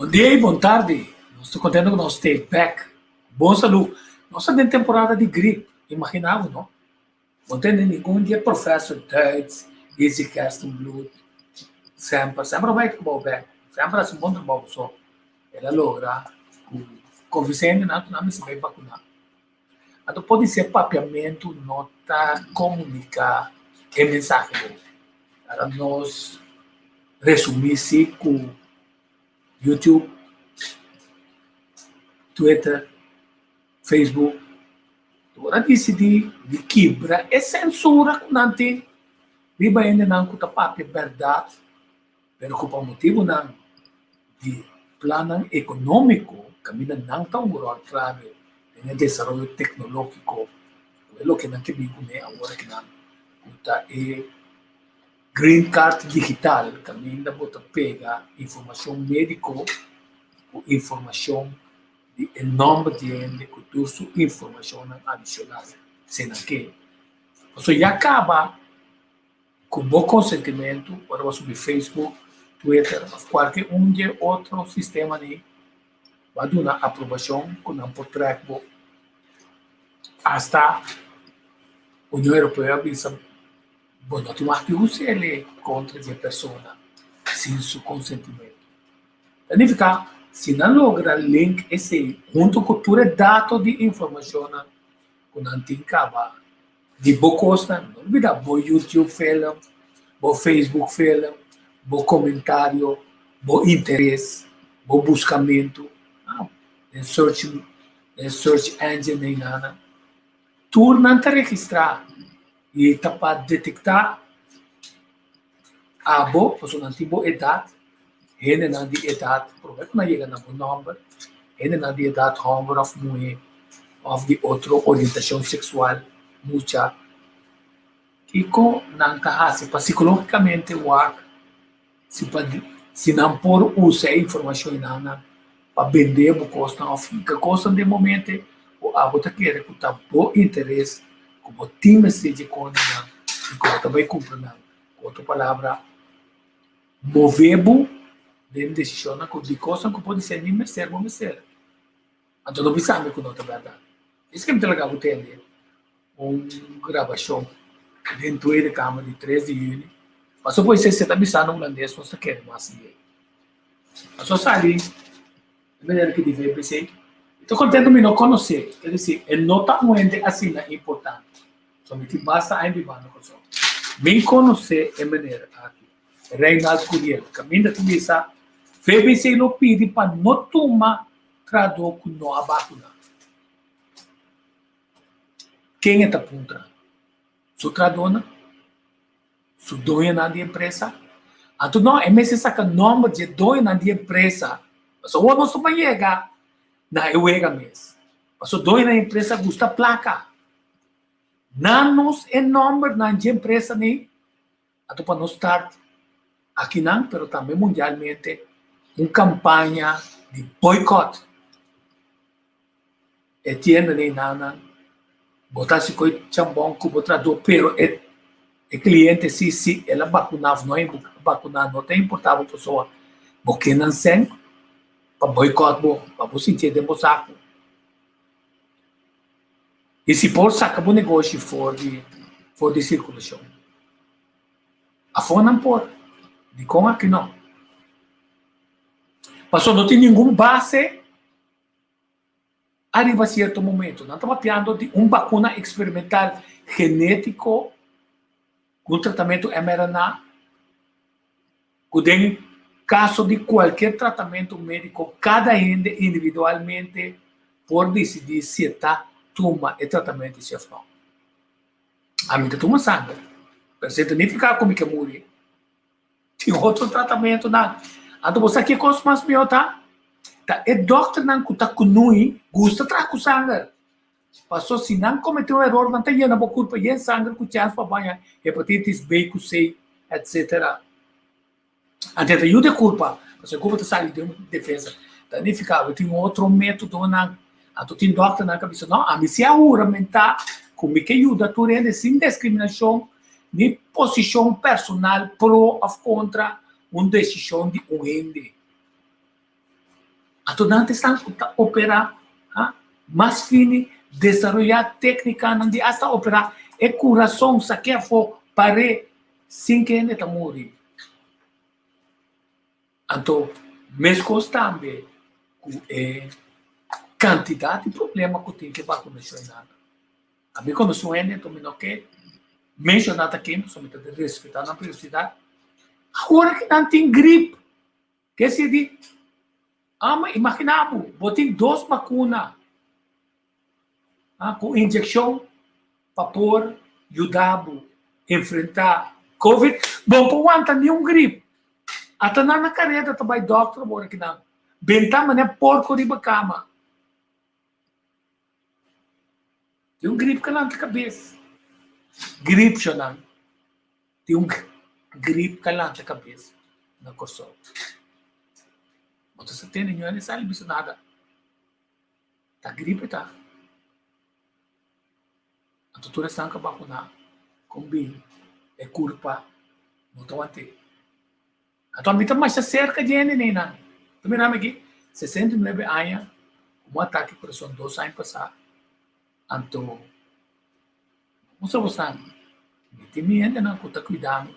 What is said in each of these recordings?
Bon dia i bon tardi. Nos ta kontento ku nos ta bèk. Bon salú. Nos ta den temporada di grip. Imaginá bo, no? Bo no tende ningun di e professor Duits, Izzy Gerstenbluth, semper, semper a bai trabou bèk. Semper a hasi un bon trabou so. El a logra ku konvensé hendenan ku nan mester bai bakuná. Anto podisé papiamentu no ta komuniká e mensahe bon. Laga nos resumí si ku YouTube, Twitter, Facebook tur a disidí di kibra e sensura ku nan tin riba hendenan ku ta papia bèrdat pero ku pa motibunan di plannan ekonómiko kaminda nan ta un ròl klave den e desaroyo teknológiko ku e loke nan ke bin kuné awor akinan ku ta e Green card digital kaminda bo ta pega informashon médiko ku informashon di e nòmber di hende ku tur su informashonnan adishonal si nan ke. Pasobra ya kaba ku bo konsentimentu ora bo subi Facebook, Twitter òf kualke un di e otro sistema ei bo a duna aprobashon ku nan por trèk bo. Asta Union Europeo a bisa. Bo no tin wak di usa e lei kontra di e persona sin su konsentimentu. Ta nifiká si nan logra link esei huntu ku tur e dato di informashonnan ku nan tin kaba di bo kosnan, no lubidá bo YouTube film, bo Facebook film, bo komentario, bo interes, bo buskamentu den search den search engine einan. Tur nan ta registrá i ta pa detektá abo, pasobra nan tin bo edat, hendenan di edat promé ku nan yega na bo nòmber, hendenan di edat hòmber òf muhé òf di otro orientashon seksual, mucha. Kiko nan ta hasi pa sikológikamente wak si pa si nan por usa e informashon einan pa bende bo kosnan òf hinka kosnan den bo mente ku abo ta kere ku ta bo interes ku bo tin mester dje kondenan i ku bo ta bai kumpra nan. Ku otro palabra, move bo den desishonnan ku di kosnan ku podi ser ni mester bo mester. Anto no bisa mi ku no ta bèrdat. Esei ke mi ta laga bo tende un grabashon den Tweede Kamer di tres di yüni. Pasobra por esei ta bisa na hulandes nos ta kere mas di ei. Pasobra sali e manera ki di VPC, mi ta kontento mi no konosé, ke disi e no ta un hende asina importante. So mi tin basta aña bibando Kòrsou. Mi konosé e meneer aki, Reinald Curiel, kaminda ta bisa VPC lo pidi pa no tuma trahadó ku no a bakuná. Ken e ta puntra? Su trahadónan? Su doñonan di empresa? Anto no, e mester saka nòmber di e doñonan di empresa, pasobra awor nos ta yega na e wega mes. Pasobra doñonan di empresa gusta plaka. Nan nos e nòmbernan di empresa nei, anto pa nos start akinan pero tambe mundialmente un kampaña di boycott. E tienda den nan bo ta hasi koe chambon ku bo trahadó pero e e kliente si si el a bakuná òf no a bakuná no ta importá bo pasobra bo ke nan sèn pa boikòt bo pa bo sintié den bo saku. I si por saka bo negoshi for di for di sirkulashon. Afó nan por, dikon aki no? Pasobra no tin ningun base. Ariba cierto momento nan ta papiando di un bacuna experimental genetico cu un tratamento mRNA cu den caso di cualkier tratamento medico cada hende individualmente por dicidi si e ta tuma e tratamento si of no. Ami ta tuma sanger, pero esey ta nifica cu mi ke muri. Tin otro tratamentonan. Anto bo sa ke kos mas mihó ta? Ta e dòkternan ku ta kunui gusta traha ku sanger. Paso si nan kometé un eror nan ta yena bo kurpa yen sanger ku chèns pa baña hepatitis B ku C etsetera. Anto e ta yuda e kurpa pasobra e kurpa ta sali den defensa. Ta nifiká bo tin otro métodonan. Anto tin dòkternan ku a bisa no ami si a huramentá ku mi ke yuda tur hende sin diskriminashon ni posishon personal pro òf kontra un desishon di un hende. Anto nan ta esnan ku ta operá mas fini, desaroyá téknikanan di asta operá e kurason sak'é afó par'é sin ku hende ta muri. Anto meskos tambe ku e kantidat di problema ku tin ku e bakunashon nan. Ami konosé un hende anto mi no ke menshoná ta ken pasobra mi ta respetá nan privasidat. Awor ku nan tin grip. Ke si di, Ama, imaginá bo, bo tin dos bakuna ku inyekshon pa por yuda bo enfrentá covid, bo no por wanta niun grip. Ata nan na kareda ta bai dòkter awor aki nan benta manera porko riba kama. Tin un grip ka lanta kabes. Grip shonan. Tin un grip ka lanta kabes na Kòrsou. Bo ta sa tende ño e sali bisa nada. Ta gripe ta. Anto tur esnan ka bakuná kon bin e kurpa no ta want'é. Anto ami ta masha serka dje hende neinan. Ta mira mi aki, 69 aña, ku un atake kurason dos aña pasá. Anto Mustra bo sa, mi tin mi hendenan ku ta kuida mi.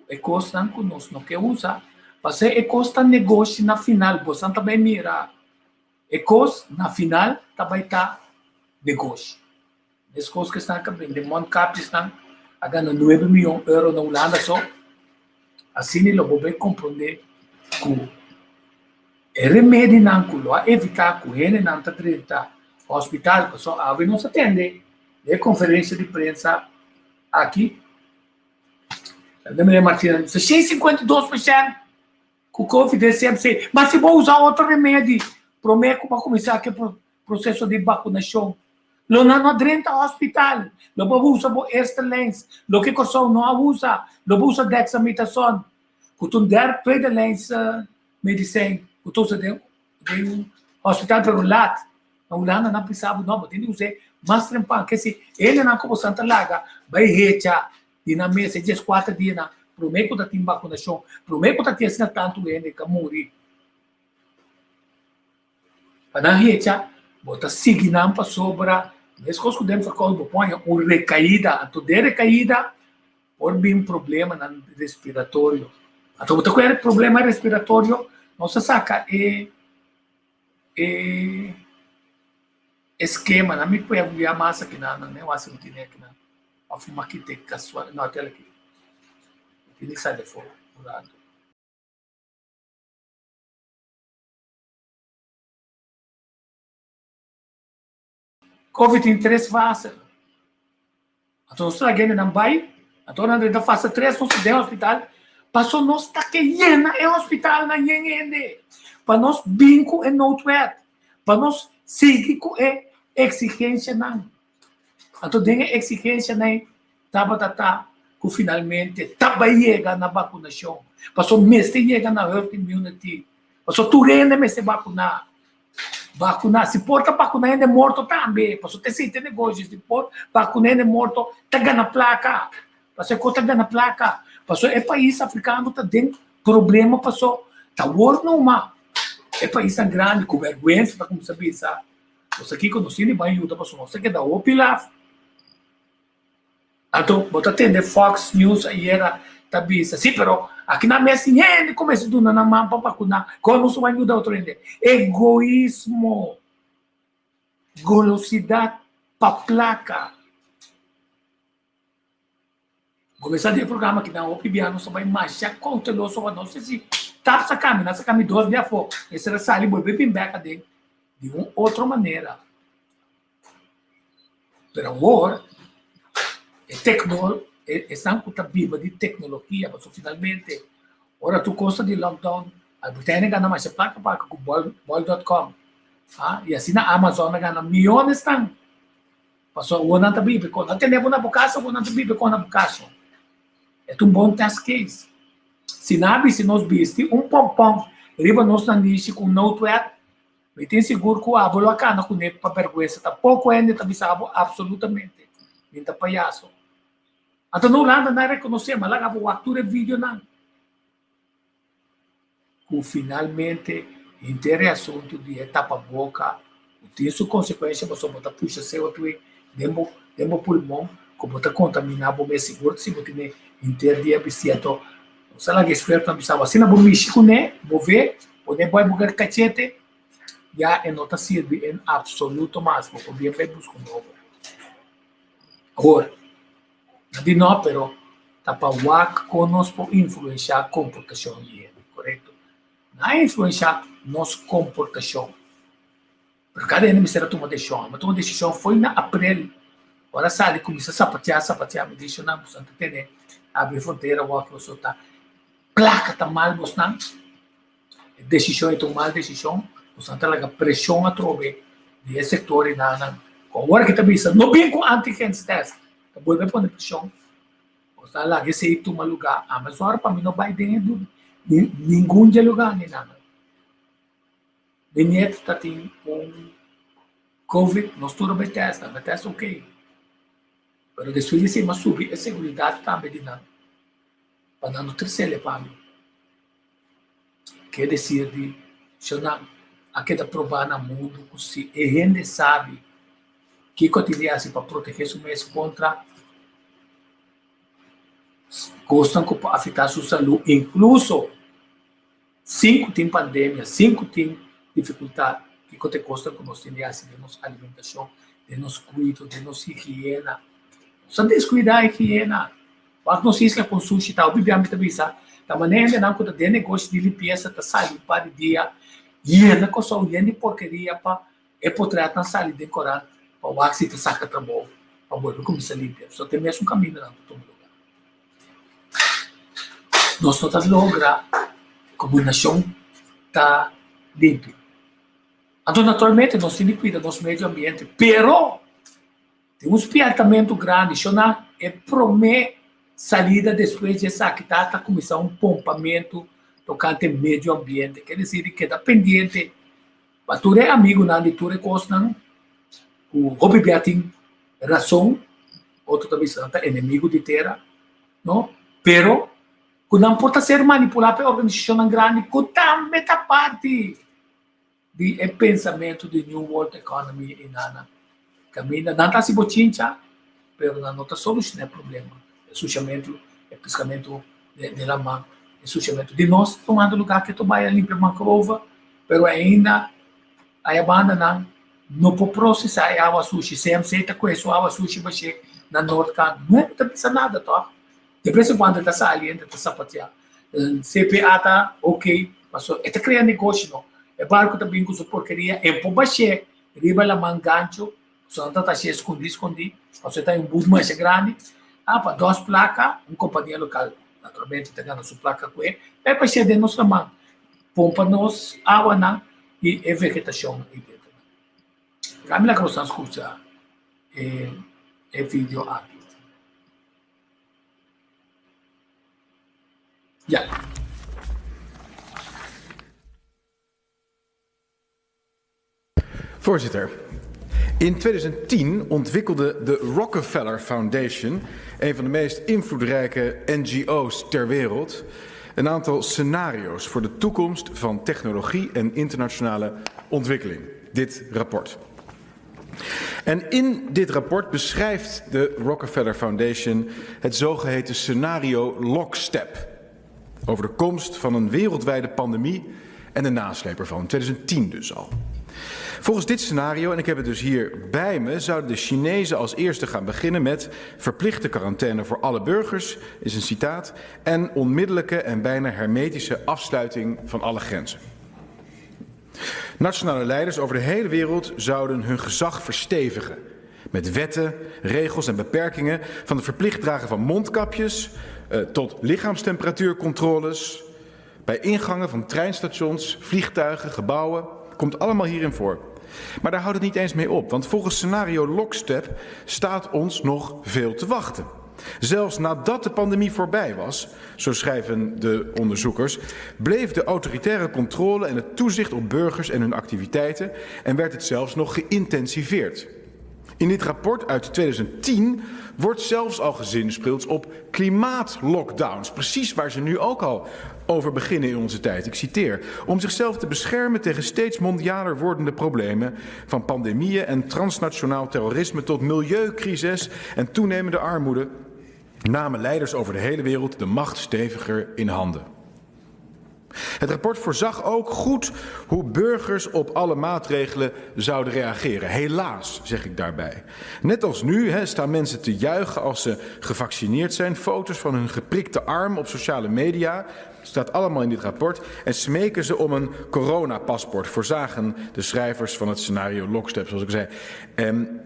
E kosnan ku nos no ke usa, pasé e kos ta negoshi na final, bosan ta bai mira. E kos na final ta bai ta negoshi. Meskos ku esnan ka bende mondkapjesnan a gana nuebe miyon euro na Hulanda so, asina lo bo bai komprondé ku E remedinan ku lo a evitá ku hendenan ta drenta hospital pasobra awe nos a tende den e konferensia di prensa aki Meneer Martina bisa 652 pashènt ku covid den CMC ma si bo usa otro remedi promé ku bo a kuminsá ku e proseso di bakunashon lo nan no a drenta hospital lo bo usa bo eerste lijns loke Kòrsou no a usa lo bo usa dexamethasone ku ta un derde tweede lijns medisijn ku ta usa den den hospital pero lat na Hulanda nan bisa bo no bo tin di us'é mas trempan ke si hendenan ku bo san ta laga bai hecha di nan mes e dieskuater dianan promé ku ta tin bakunashon promé ku ta tin asina tantu hende ka muri pa nan hecha bo ta sigui nan pasobra meskos ku den verkoud bo por haña un rekaida anto den rekaida Por bin problemanan respiratorio. Anto bo ta kue problema respiratorio, nos a saka e e eskema nan. Mi pue bia mas akinan nan, ne wak si mi tene akinan. Of mi a kita kasual, no tel aki. Mi tene sali afó un rato. Covid tin tres fase. Anto nos traga hendenan bai, anto nan drenta fase tres nos ta den hospital, paso nos ta ke yena e hospitalnan yen hende, pa nos bin ku e noodwet, pa nos sigui ku e eksigensianan. Anto den e eksigensianan tabata ta ku finalmente ta bai yega na bakunashon, paso mester yega na herd immunity, paso tur hende mester bakuná. Vacuná, si por ta vacuná hende morto tambe, pasobra ta esei ta e negoshi, si por vacuná hende morto ta gana placa, pasobra e cos ta gana placa, pasobra e pais africano ta den problema pasobra ta awor numa e paisnan grandi cu berguensa ta cuminsa bisa nos aki cu nos tin di bay yuda pasobra nos ta keda hopi laf. Anto bo ta tende Fox News ayera ta bisa, sí, pero aki nan mes tin hende ku mester duna nan man pa bakuná, kon nos bai yuda otro hende? Egoismo, golosidat pa plaka. Kuminsá di e programa aki nan hopi bia nos ta bai masha kouteloso pa nos si tap sa kambia, nan sa kambia dos bia afó, mester a sali bolbe bin bèk aden di un otro manera. Pero awor e tecno esnan cu ta biba di tecnologia pasobra finalmente ora tur cos ta di lockdown Albert Heijn a gana masha placa pa cu bol dot com y asina Amazon a gana miyones tan pasobra awor nan ta biba con nan tene bo na bo casa awor nan ta biba con na bo casa e ta un bon test case si nan a bisti nos bisti un pompon riba nos nanishi cu un noodwet Mi tin sigur ku abo lo a kana kuné pa bèrgwensa. Ta poko hende ta bisa abo apsolutamente. Mi ta payaso. Anto na Hulanda nan rekonosé, ma laga abo wak tur e videonan. Ku ku finalmente henter e asuntu di e tapaboka ku tin su konsekuensha pasobra bo ta pusha CO2 den bo den bo pulmon ku bo ta kontaminá bo mes sigur si bo tene henter dia bisti anto bo sa laga ekspertonan bisa bo asina bo mishi kuné bo ve pone bo bo kachete ya e no ta sirbi en absoluto mas bo por bien bai buska un nobo. Awor nan di no pero ta pa wak kon nos por influenshá komportashon di hende korekto nan a influenshá nos komportashon pero kada hende mester a tuma desishon mi a tuma desishon foi na aprel ora sali kuminsá sapateá sapateá mi di nan boso ta tene abri frontera wak boso ta plaka ta mal bosnan E desishon e ta un mal desishon, nos ta laga preshon atrobe di e sektor i nan ku awor ki ta bisa no bin ku antigens test ta bolbe pone preshon, nos ta laga esei tuma lugá. Ami a sòru pa mi no bai den e ningun dje lugá ni nada. Mi niet ta tin un covid, nos tur a bai tèst, a bai tèst oké, pero despues di esei mi a subi e seguridat tambe di nan pa nan no tresel e pa mi. Ke desir di shonnan a keda probá na mundu ku si e hende sabi kiko tin di hasi pa protegé su mes kontra kosnan ku por afektá su salú, inkluso sin ku tin pandemia, sin ku tin difikultat, kiko ta e kosnan ku nos tin di hasi den nos alimentashon, den nos kuido, den nos higiena. Nos ta deskuidá e higiena. Wak nos isla kon sushi ta. Hopi bia mi ta bisa, ta manera hendenan ku ta den negoshi di limpiesa ta sali un par di dia yena kosou yen di porkeria pa e potretnan sali den korant pa wak si ta saka trabou pa bolbe kuminsá limpia. So ta e mesun kamindanan ta tuma luga. Nos no ta logra komo nashon ta limpi. Anto naturalmente nos tin di kuida nos medio ambiente, pero Tin un spièrtamentu grandi. Shona e promé salida despues di esaki ta ta kuminsá un pompamentu tokante medio ambiente. Ke desir di keda pendiente pa tur e amigunan di tur e kosnan ku hopi bia tin rason, otro ta bisa nan ta enemigu di tera, no? Pero ku nan por ta ser manipulá pa e organisashonnan grandi ku tambe ta parti. di e pensamentu di New World Economy i nana. Kaminda nan ta hasi bochincha, pero nan no ta solushoná e problema. E sushamentu, e piskamentu den laman, e sushamentu di nos tumando lugá ke tur bai a limpia mangrove, pero ainda aya banda nan no por prosesá e awa sushi. CMC ta kohe su awa sushi bashé na Noordkant. No ta bisa nada tòg. De bes en kuando e ta sali hende ta sapateá. CPA ta ok, pasobra e ta krea negoshi no. E barku ta bin ku su porkeria, e por bash'é riba laman gancho, pasobra nan ta tash'é skondí skondí, pasobra e ta un bus masha grandi. Ah, pa dos plaka, un kompania lokal naturalmente ta gana su plaka ku e, pa e bash'é den nos laman, pompa nos awanan i e vegetashon ei dentro. Kami laga boso skucha e video aki. Ja. Voorzitter, in 2010 ontwikkelde de Rockefeller Foundation, een van de meest invloedrijke NGO's ter wereld, een aantal scenario's voor de toekomst van technologie en internationale ontwikkeling. Dit rapport. En in dit rapport beschrijft de Rockefeller Foundation het zogeheten scenario Lockstep. Over de komst van een wereldwijde pandemie en de nasleep ervan, in 2010 dus al. Volgens dit scenario, en ik heb het dus hier bij me, zouden de Chinezen als eerste gaan beginnen met verplichte quarantaine voor alle burgers, is een citaat, en onmiddellijke en bijna hermetische afsluiting van alle grenzen. Nationale leiders over de hele wereld zouden hun gezag verstevigen. Met wetten, regels en beperkingen van het verplicht dragen van mondkapjes eh, tot lichaamstemperatuurcontroles. Bij ingangen van treinstations, vliegtuigen, gebouwen. Komt allemaal hierin voor. Maar daar houdt het niet eens mee op, want volgens scenario Lockstep staat ons nog veel te wachten. Zelfs nadat de pandemie voorbij was, zo schrijven de onderzoekers, bleef de autoritaire controle en het toezicht op burgers en hun activiteiten en werd het zelfs nog geïntensiveerd. In dit rapport uit 2010 wordt zelfs al gezinspeeld op klimaatlockdowns. Precies waar ze nu ook al over beginnen in onze tijd. Ik citeer: Om zichzelf te beschermen tegen steeds mondialer wordende problemen, van pandemieën en transnationaal terrorisme tot milieucrisis en toenemende armoede, namen leiders over de hele wereld de macht steviger in handen. Het rapport voorzag ook goed hoe burgers op alle maatregelen zouden reageren. Helaas, zeg ik daarbij. Net als nu hè, staan mensen te juichen als ze gevaccineerd zijn. Foto's van hun geprikte arm op sociale media. Staat allemaal in dit rapport. En smeken ze om een coronapaspoort. Voorzagen de schrijvers van het scenario Lockstep, zoals ik zei. En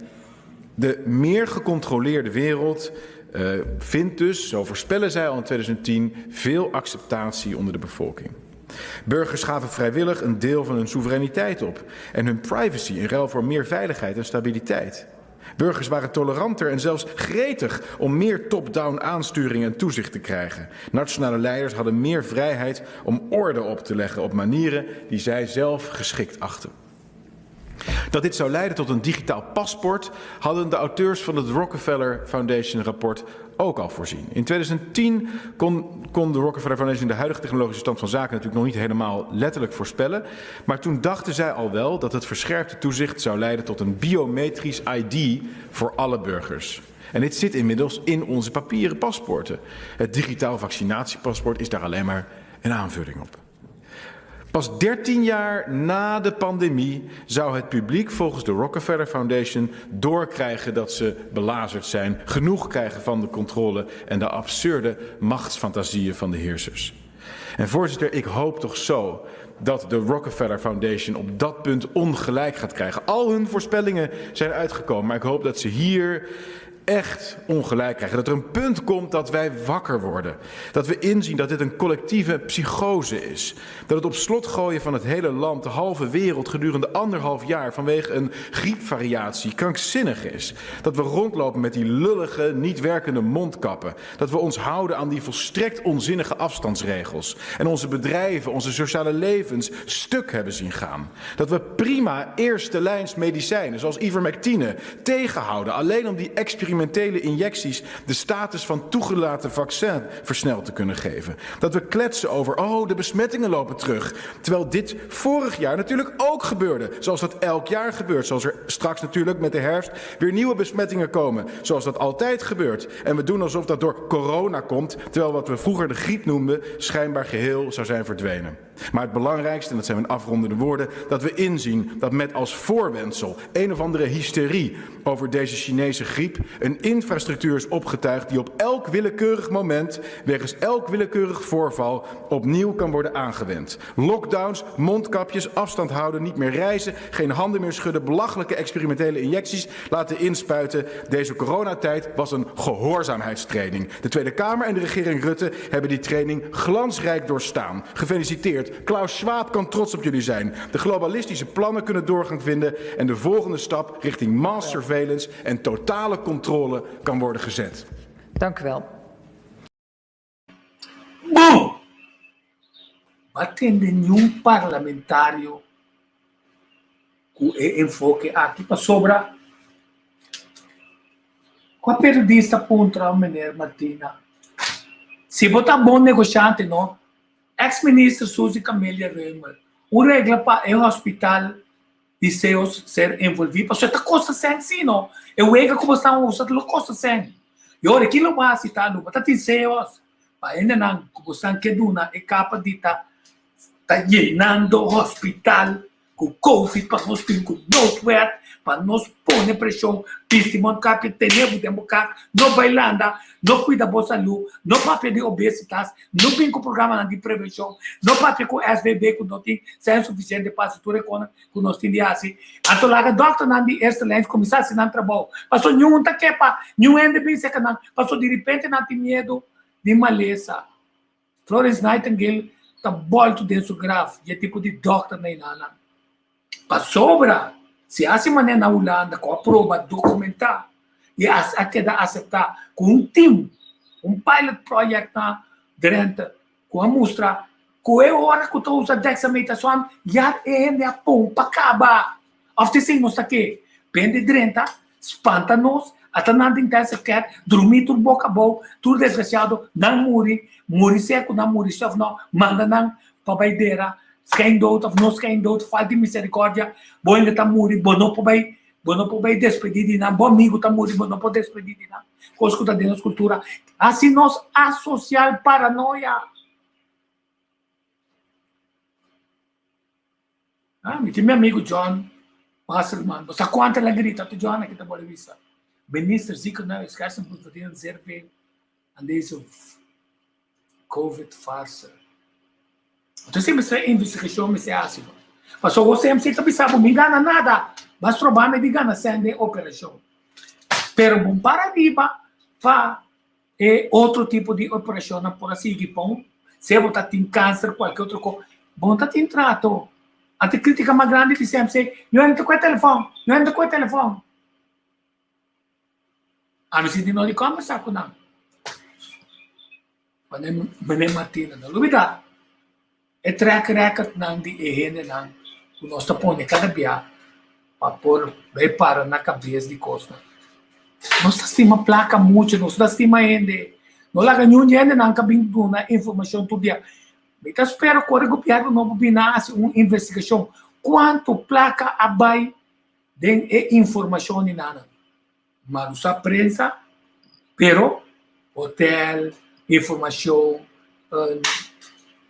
de meer gecontroleerde wereld vindt dus, zo voorspellen zij al in 2010, veel acceptatie onder de bevolking. Burgers gaven vrijwillig een deel van hun soevereiniteit op en hun privacy in ruil voor meer veiligheid en stabiliteit. Burgers waren toleranter en zelfs gretig om meer top-down aansturing en toezicht te krijgen. Nationale leiders hadden meer vrijheid om orde op te leggen op manieren die zij zelf geschikt achten. Dat dit zou leiden tot een digitaal paspoort hadden de auteurs van het Rockefeller Foundation rapport ook al voorzien. In 2010 kon de Rockefeller Foundation de huidige technologische stand van zaken natuurlijk nog niet helemaal letterlijk voorspellen. Maar toen dachten zij al wel dat het verscherpte toezicht zou leiden tot een biometrisch ID voor alle burgers. En dit zit inmiddels in onze papieren paspoorten. Het digitaal vaccinatiepaspoort is daar alleen maar een aanvulling op. Pas 13 jaar na de pandemie zou het publiek volgens de Rockefeller Foundation doorkrijgen dat ze belazerd zijn, genoeg krijgen van de controle en de absurde machtsfantasieën van de heersers. En voorzitter, ik hoop toch zo dat de Rockefeller Foundation op dat punt ongelijk gaat krijgen. Al hun voorspellingen zijn uitgekomen, maar ik hoop dat ze hier echt ongelijk krijgen. Dat er een punt komt dat wij wakker worden. Dat we inzien dat dit een collectieve psychose is. Dat het op slot gooien van het hele land, de halve wereld gedurende 1,5 jaar vanwege een griepvariatie krankzinnig is. Dat we rondlopen met die lullige, niet werkende mondkappen. Dat we ons houden aan die volstrekt onzinnige afstandsregels. En onze bedrijven, onze sociale levens stuk hebben zien gaan. Dat we prima eerste lijns medicijnen, zoals ivermectine, tegenhouden. Alleen om die experimentele injecties de status van toegelaten vaccin versneld te kunnen geven. Dat we kletsen over, oh, de besmettingen lopen terug. Terwijl dit vorig jaar natuurlijk ook gebeurde. Zoals dat elk jaar gebeurt. Zoals er straks natuurlijk met de herfst weer nieuwe besmettingen komen. Zoals dat altijd gebeurt. En we doen alsof dat door corona komt. Terwijl wat we vroeger de griep noemden schijnbaar geheel zou zijn verdwenen. Maar het belangrijkste, en dat zijn mijn afrondende woorden, dat we inzien dat met als voorwendsel een of andere hysterie over deze Chinese griep een infrastructuur is opgetuigd die op elk willekeurig moment, wegens elk willekeurig voorval, opnieuw kan worden aangewend. Lockdowns, mondkapjes, afstand houden, niet meer reizen, geen handen meer schudden, belachelijke experimentele injecties laten inspuiten. Deze coronatijd was een gehoorzaamheidstraining. De Tweede Kamer en de regering Rutte hebben die training glansrijk doorstaan. Gefeliciteerd. Klaus Schwab kan trots op jullie zijn. De globalistische plannen kunnen doorgang vinden en de volgende stap richting mass surveillance en totale controle kan worden gezet. Dank u wel. Boom! B'a tende niun parlamentario ku e enfoke aki pasobra kua periodista puntra meneer Martina si bo ta bon negoshante no. Ex minister Suzy Camelia Römer, Un regla pa e hospital di Seos ser envolvi pasobra e ta kosta sèn si no. E wega ku bo sta usa ta lo kosta sèn. I ora ki lo bo hasi ta no bo ta tin Seos pa hendenan ku bo san ke duna e kapa di ta ta yenando hospital ku covid pa nos tin ku noodwet pa nos pone preshon bisti mondkapje tene bo den bo kas no bai landa no kuida bo salu no papia di obesitas no bin ku programanan di prevenshon no papia ku SVB ku no tin sèn sufisiente pa hasi tur e konan ku nos tin di hasi anto laga dòkternan di eerste lijn kuminsá hasi nan trabou pasobra niun ta ke pa niun hende bin seka nan pasobra diripente nan tin miedu di malesa. Florence Nightingale ta boltu den su graf di e tipo di dokter na Inala. Pasobra si hasi manera na Hulanda ku a proba dokumentá i a keda aseptá ku un tim, un pilot project na Drenthe ku a mustra ku e ora ku ta usa dexamethasone ya e hende a pompa kaba. Òf ta esei nos ta ke? Bende drenta. spanta nos, ata nan den intensive care, drumí tur boka abou, tur desgraciado, nan muri, muri sea ku nan muri si òf no, manda nan pa bai dera, schijndood òf no schijndood, falta di misericordia, bo hende ta muri, bo no por bai, bo no por bai despedí di nan, bo amigu ta muri, bo no por despedí di nan, kos ku ta den nos kultura, hasi nos asocial paranoia. Ah, mi tin mi amigu John Wasserman, bo sa kuantu el a grita tu John aki ta bole bisa, Minister ziekenhuis, Gerstenbluth verdienen zeer veel aan deze Covid farsa. Anto si mester investigashon mester hasi no. Pasobra bo semper ta bisa bo mi gana nada, bas proba mi di gana sèn den operashon. Pero bo para riba pa e otro tipo di operashonnan por a sigui pa un sea bo ta tin kanser kualke otro kos, bo no ta tin trato. Anto e kritika mas grandi di semper yo no ta kohe telefòn, yo no ta kohe telefòn. Ami sinti no di kòmbersá ku nan. Meneer Martina no lubidá e track recordnan di e hendenan ku nos ta pone kada bia pa por bai para na kabes di kosnan. Nos ta stima plaka muchu, nos ta stima hende. No laga niun di hendenan ka bin duna informashon tur dia. Mi ta spera ku ora e gobièrnu nobo bin a hasi un investigashon kuantu plaka a bai den e informashon di nan. Ma usa prensa, pero hotel, informacion,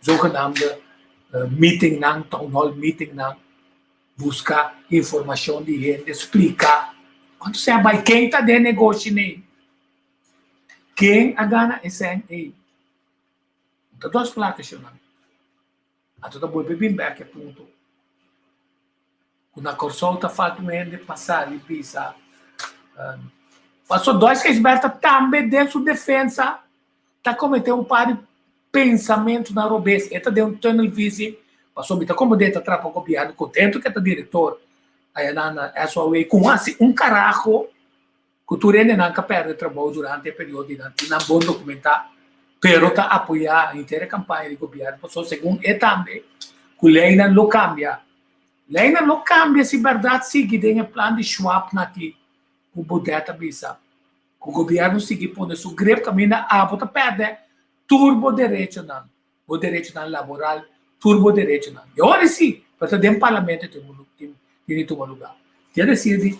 zogenaamde meetingnan, town hall meetingnan, busca informacion di hende, splica. Cuanto sèn a bai? Ken ta den negoshi nei? Ken a gana e sèn ei? No ta dos placa shonnan. Anto ta bolbe bin bek e punto ku na Kòrsou ta falta un hende pa sali bisa. Paso Dois Gijsbertha tambe den su defensa ta kometé un par di pensamentunan robes. E ta den un tunnelvisie pasobra mi ta komprendé e ta traha pa gobièrnu kontentu ku e ta direktor aya na SOAW ku hasi un karaho ku tur hendenan ka pèrdè trabou durante e periodo di nan tin nan bon dokumentá, pero ta apoyá henter e kampaña di gobièrnu pasobra segun e tambe ku leinan lo kambia. Leinan lo kambia si bèrdat sigui den e plan di Schwab na aki ku Baudet ta bisa ku gobièrnu sigui pone su grip kaminda abo ta pèrdè tur bo derechonan, bo derechonan laboral, tur bo derechonan. I ora si, pero ta den parlamento tin tin di tuma lugar. Kier decir di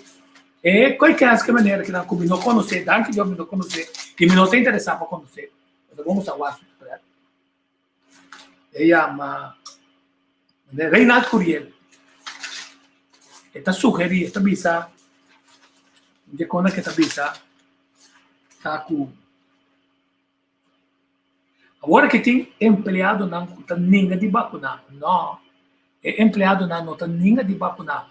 e cualkier manera ki nan cu mi no conoce, danki Dios mi no conoce y mi no ta interesa pa conoce, pasobra bo musta wak su pret. E yama Reinald Curiel. E ta sugeri, e ta bisa, dje kona ke ta bisa ta ku Awor aki tin empleadonan ku ta ninga di bakuná. No, e empleadonan no ta ninga di bakuná.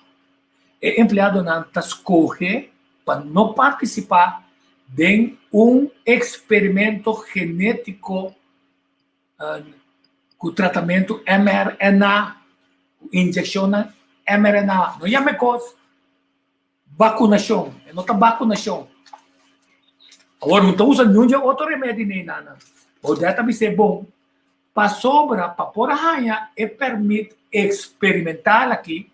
E empleadonan ta skohe pa no partisipá den un eksperimento genétiko ku tratamentu mRNA, ku inyekshonnan mRNA. No yama e kos Bakunashon, e no ta bakunashon. Awor no ta usa niun dje otro remedi nei nana. Baudet ta bis'é bon, pasobra pa por haña e permit eksperimental aki,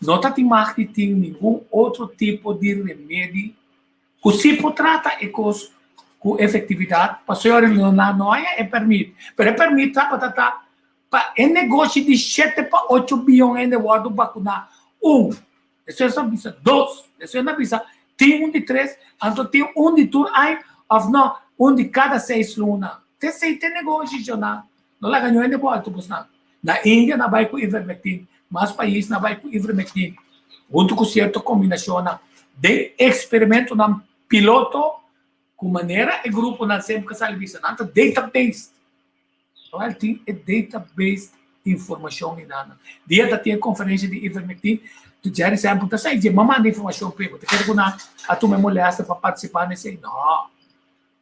no ta tin mag di tin ningun otro tipo di remedi ku si por trata e kos ku efektividat, pasobra nan no haña e permit. Pero e permit tabata ta pa e negoshi di shete pa ocho biyon hende wòrdu bakuná un. Despues nan bisa dos, despues nan bisa tin un di tres, anto tin un di tur aña of no, un di kada seis luna. Te esei te negoshi shona. No laga niun hende bòltu bosnan. Na India nan bai ku ivermectin, mas pais nan bai ku ivermectin huntu ku sierto kombinashonnan den eksperimentonan piloto ku manera e gruponan semper ka sali bisa nan ta database. Awel tin e database informacion y nan. Dia ta tin e conferencia di ivermectin, tu Jerry Semple ta say, dje m'a manda informacion p'e, bo ta kere cu nan a tuma e molestia pa participa n'esey? No.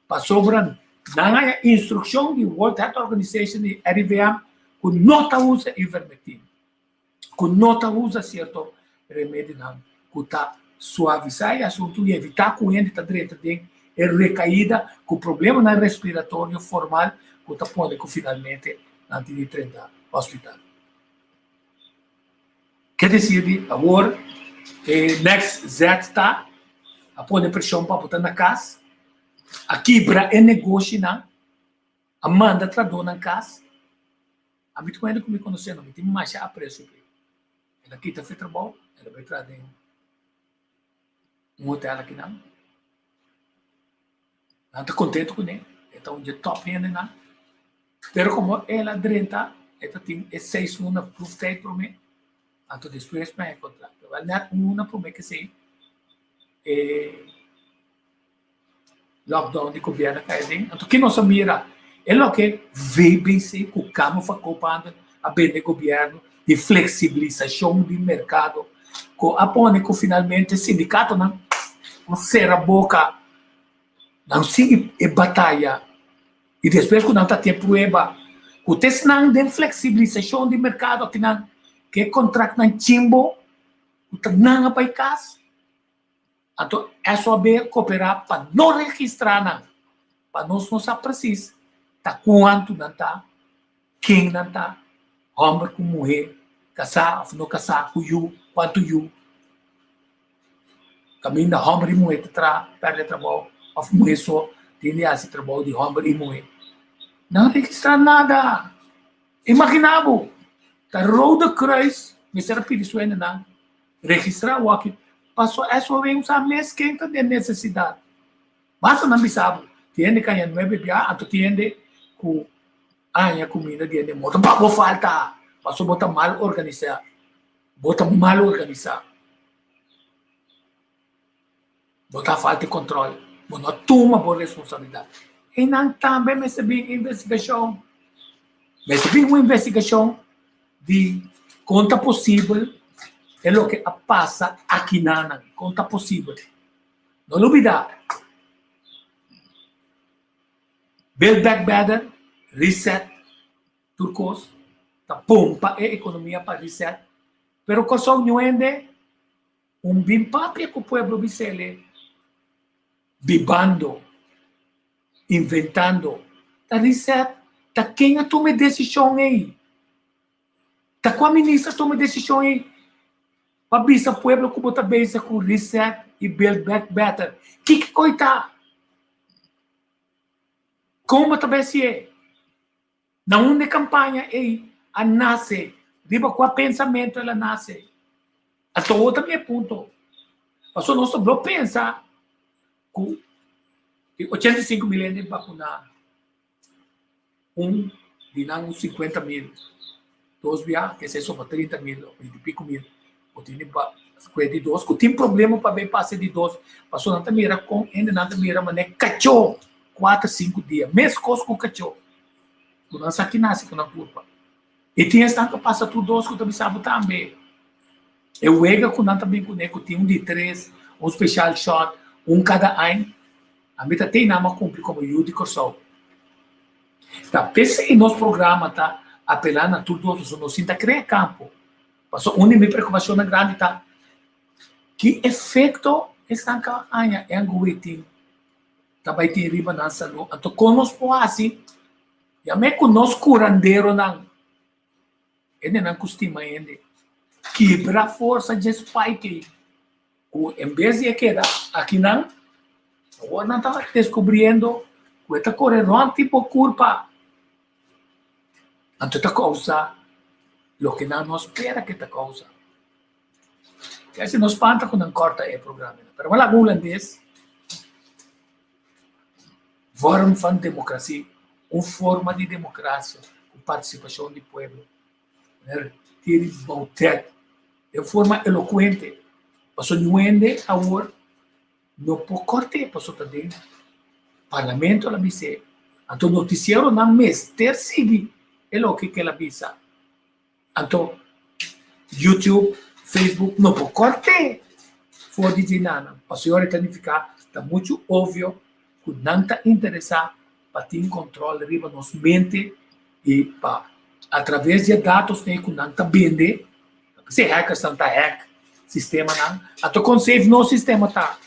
Pasobra nan haya instruccion di World Health Organization y RIVM cu no ta usa ivermectin, cu no ta usa cierto remedinan cu ta suavisa e asunto y evita cu hende ta drenta den e recaida cu problemanan respiratorio formal cu ta pone cu finalmente nan tin di drenta hospital. Ke decir di awor e next zet ta? A pone preshon pa bo ta na kas, a kibra e negoshinan, a manda trahadónan kas. Ami ta ku hende ku mi konosé no, mi tin masha apresio p'e. El a kita fe trabou, el a bai traha den un hotel akinan. Nan ta kontentu kuné, e ta un dje tòp hendenan. Pero komo el a drenta, e ta tin e seis luna proeftijd promé, anto despues pa e kontrakt. Wèl nèt un luna promé k'esei e lockdown di gobièrnu a kai aden. Anto ke nos a mira? E loke VBC ku Kamer van Koophandel a bende gobièrnu di fleksibilisashon di merkado ku a pone ku finalmente sindikatonan a sera boka, nan sigui e bataya i despues ku nan ta tin prueba ku ta esnan den fleksibilisashon di merkado akinan ke kontraktnan chimbo ku ta nan a bai kas. Anto SOAB koperá pa no registrá nan, pa nos no sa presis ta kuantu nan ta, ken nan ta, hòmber ku muhé, kasá òf no kasá, ku yu, kuantu yu. Kaminda hòmber i muhé ta traha, pèrdè trabou, òf muhé so tin di hasi trabou di hòmber i muhé. Nan registrá nada. Imaginá bo, ta Rode Kruis mester a pidi su hendenan Registrá awaki paso SOV usa mes ken ta den nesesidat. Basta nan bisa bo, tin hende ku haña nuebe bia anto tin hende ku haña kuminda di hende morto. Pa bo falta! Paso bo ta mal organisá. Bo ta mal organisá. Bo ta falta di kòntròl. Bo no tuma bo responsabilidat. Einan tambe mester bin investigashon. Mester bin un investigashon di kon ta posibel e loke a pasa akinanan. Kon ta posibel. No lubida, Build Back Better, Reset, tur kos ta pompa e ekonomia pa reset. Pero Kòrsou no hende. Un bin papia ku pueblo bisele bibando, inventando, ta reset, ta ken a tuma e desishon ei? Ta kua minister a tuma e desishon ei pa bisa pueblo ku bo ta bezig ku reset i build back better? Kiko koi ta? Kon bo ta bai hasié? Na unda e kampaña ei a nase? Riba kua pensamentu el a nase? Anto otro mi e punto. Pasobra nos ta blo pensa ku di 85 mil hende bakuná, un di nan un 50 mil, dos bia ke esei soba 30 mil o 20 i piko mil, bo tin di kue di dos ku tin problema pa bay pasa di dos, pasobra nan ta mira kon hendenan ta mira manera kachó kuater sinku dia, meskos ku kachó. Ku nan sa ki nase ku nan kurpa. I tin esnan ku pasa tur dos ku ta bisa bo tambe. E wega ku nan ta bin kuné ku tin un di tres, un special shot, un kada ain, ami ta tei nan a kumpli komo yu di Kòrsou. Ta p'esei nos programa ta apelá na tur dos pasobra nos sin ta krea kampo. Pasobra un di mi preokupashonnan grandi ta ki efekto esnan ka haña e anguwe tin. Ta bai tin riba nan salú. Anto kon nos por hasi? Yam'é ku nos kuranderonan, hendenan ku stima hende, kibra forsa dje spike ei, ku en bes di e keda akinan, awor nan ta deskubriendo ku e ta kore rònt di bo kurpa. Anto e ta kousa loke nan no spera ku e ta kousa. Kèsi no spanta ku nan kòrta e programanan, pero bo laga hulandes, vorm van demokrasi, un forma di demokrasia ku partisipashon di pueblo. Meneer Thierry Baudet, den forma elokuente, pasobra niun hende awor no por kòrt'é pasobra ta den parlamento el a bis'é, anto notisieronan mester sigui e loke ku el a bisa. Anto YouTube, Facebook no por corte for di dje-nanan. Pasobra e ta nifica ta mucho obvio cu nan ta interesa pa tin control riba nos mente y pa a traves di e datos ei cu nan ta bende, p'esei hackersnan ta hack sistemanan, anto con safe nos sistema ta?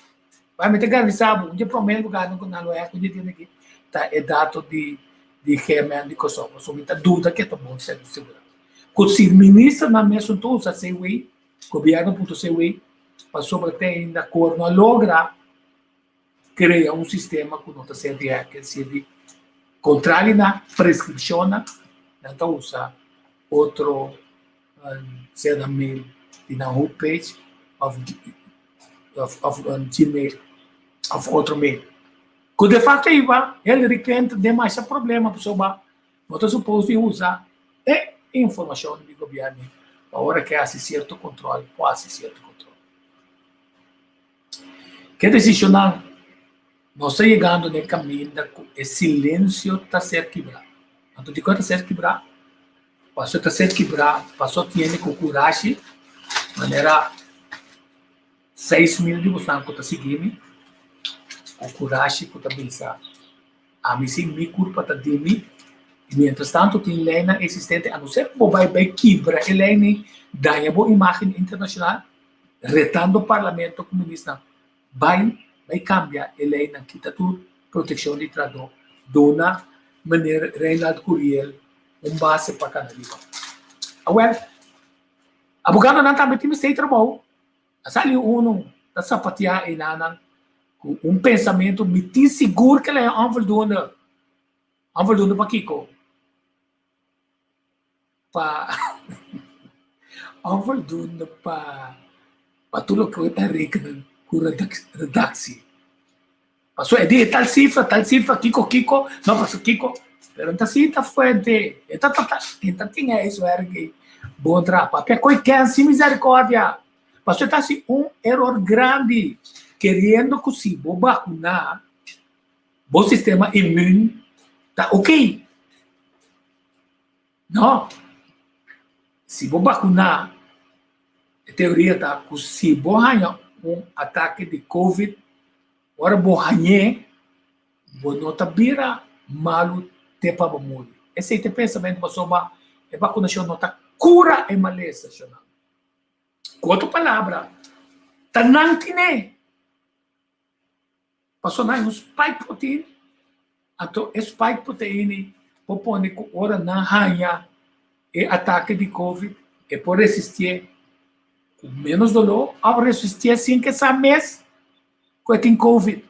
Bai mi ta garantisa bo, un dje prome lugarnan cu nan lo hack un dje dia aki ta e dato di di GMN di Kòrsou, pasobra mi ta duda ke ta bon segura. Ku si ministernan mesun ta usa CW, gobierno punto CW, pasobra te ainda kor no a logra. krea un sistema ku no ta ser di hack, es decir di kontrali na preskripshonnan, nan ta usa otro sea nan mail di nan homepage òf òf gmail òf otro mail. Ku de fakto iba Hillary Clinton den masha problema pasobra bo ta supos di usa e informashon di gobièrnu pa ora ke hasi sierto kontrol por hasi sierto kontrol. Ke desishonnan nos ta yegando na e kaminda ku e silensio ta ser kibrá. Anto dikon e ta ser kibrá? Pasobra e ta ser kibrá pasobra tene ku kurashi manera 6000 di bosan ku ta sigui mi ku kurashi ku ta bisa ami si mi kurpa ta di mi i mientras tanto tin leinan eksistente a no ser ku bo bai bai kibra e leinan daña bo imagen internashonal retando parlamento ku ministnan bai bai kambia e leinan kita tur protekshon di trahadó duna meneer Reinald Curiel un base pa kana riba. Awèl abogadonan tambe tin mester trabou. A sali unu ta sapateá einanan ku un pensamentu, Mi tin sigur ku el a onvoldoende. Onvoldoende pa kiko? Pa onvoldoende pa pa tur loke ta rekenen ku redaksie. Pasobra e di e tal sifra, tal sifra, kiko, kiko, no pasobra kiko, pero no ta sinta fuente, e ta ta e ta tin huiswerk ei bon traha, papia koe ken sin misericordia, pasobra e ta hasi un eror grandi keriendo ku si bo bakuna bo sistema inmun ta ok. No, si bo bakuna e teoria ta ku si bo haña un atake di covid Ora bo hañ'é, bo no ta bira malu te pa bo muri. Esei ta e pensamentu pasobra e bakunashon no ta kura e malesa, shonal. Ku otro palabra, ta nan tin'é. Pasobra nan hay un spike protein, anto e spike protein ei por pone ku ora nan haña e atake di covid, e por resistié ku ménos doló òf resistié sin ke sa mes. Ku e tin covid,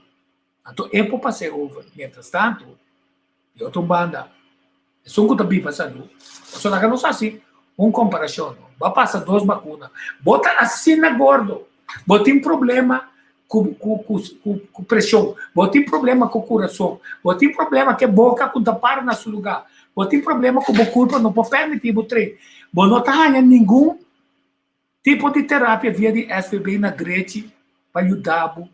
anto e por pas'é over. Mientras tanto, di otro banda, esun ku ta biba salú, pasobra laga nos hasi un komparashon, no? Bo a pasa dos bakuna, bo ta asina gordo, bo tin problema ku ku ku ku preshon, bo tin problema ku kurason, bo tin problema ku e boka ku no ta para na su lugá, bo tin problema ku bo kurpa no por permití bo train, bo no ta haña ningun Tipo di terapia via di SVB na drechi pa yuda bo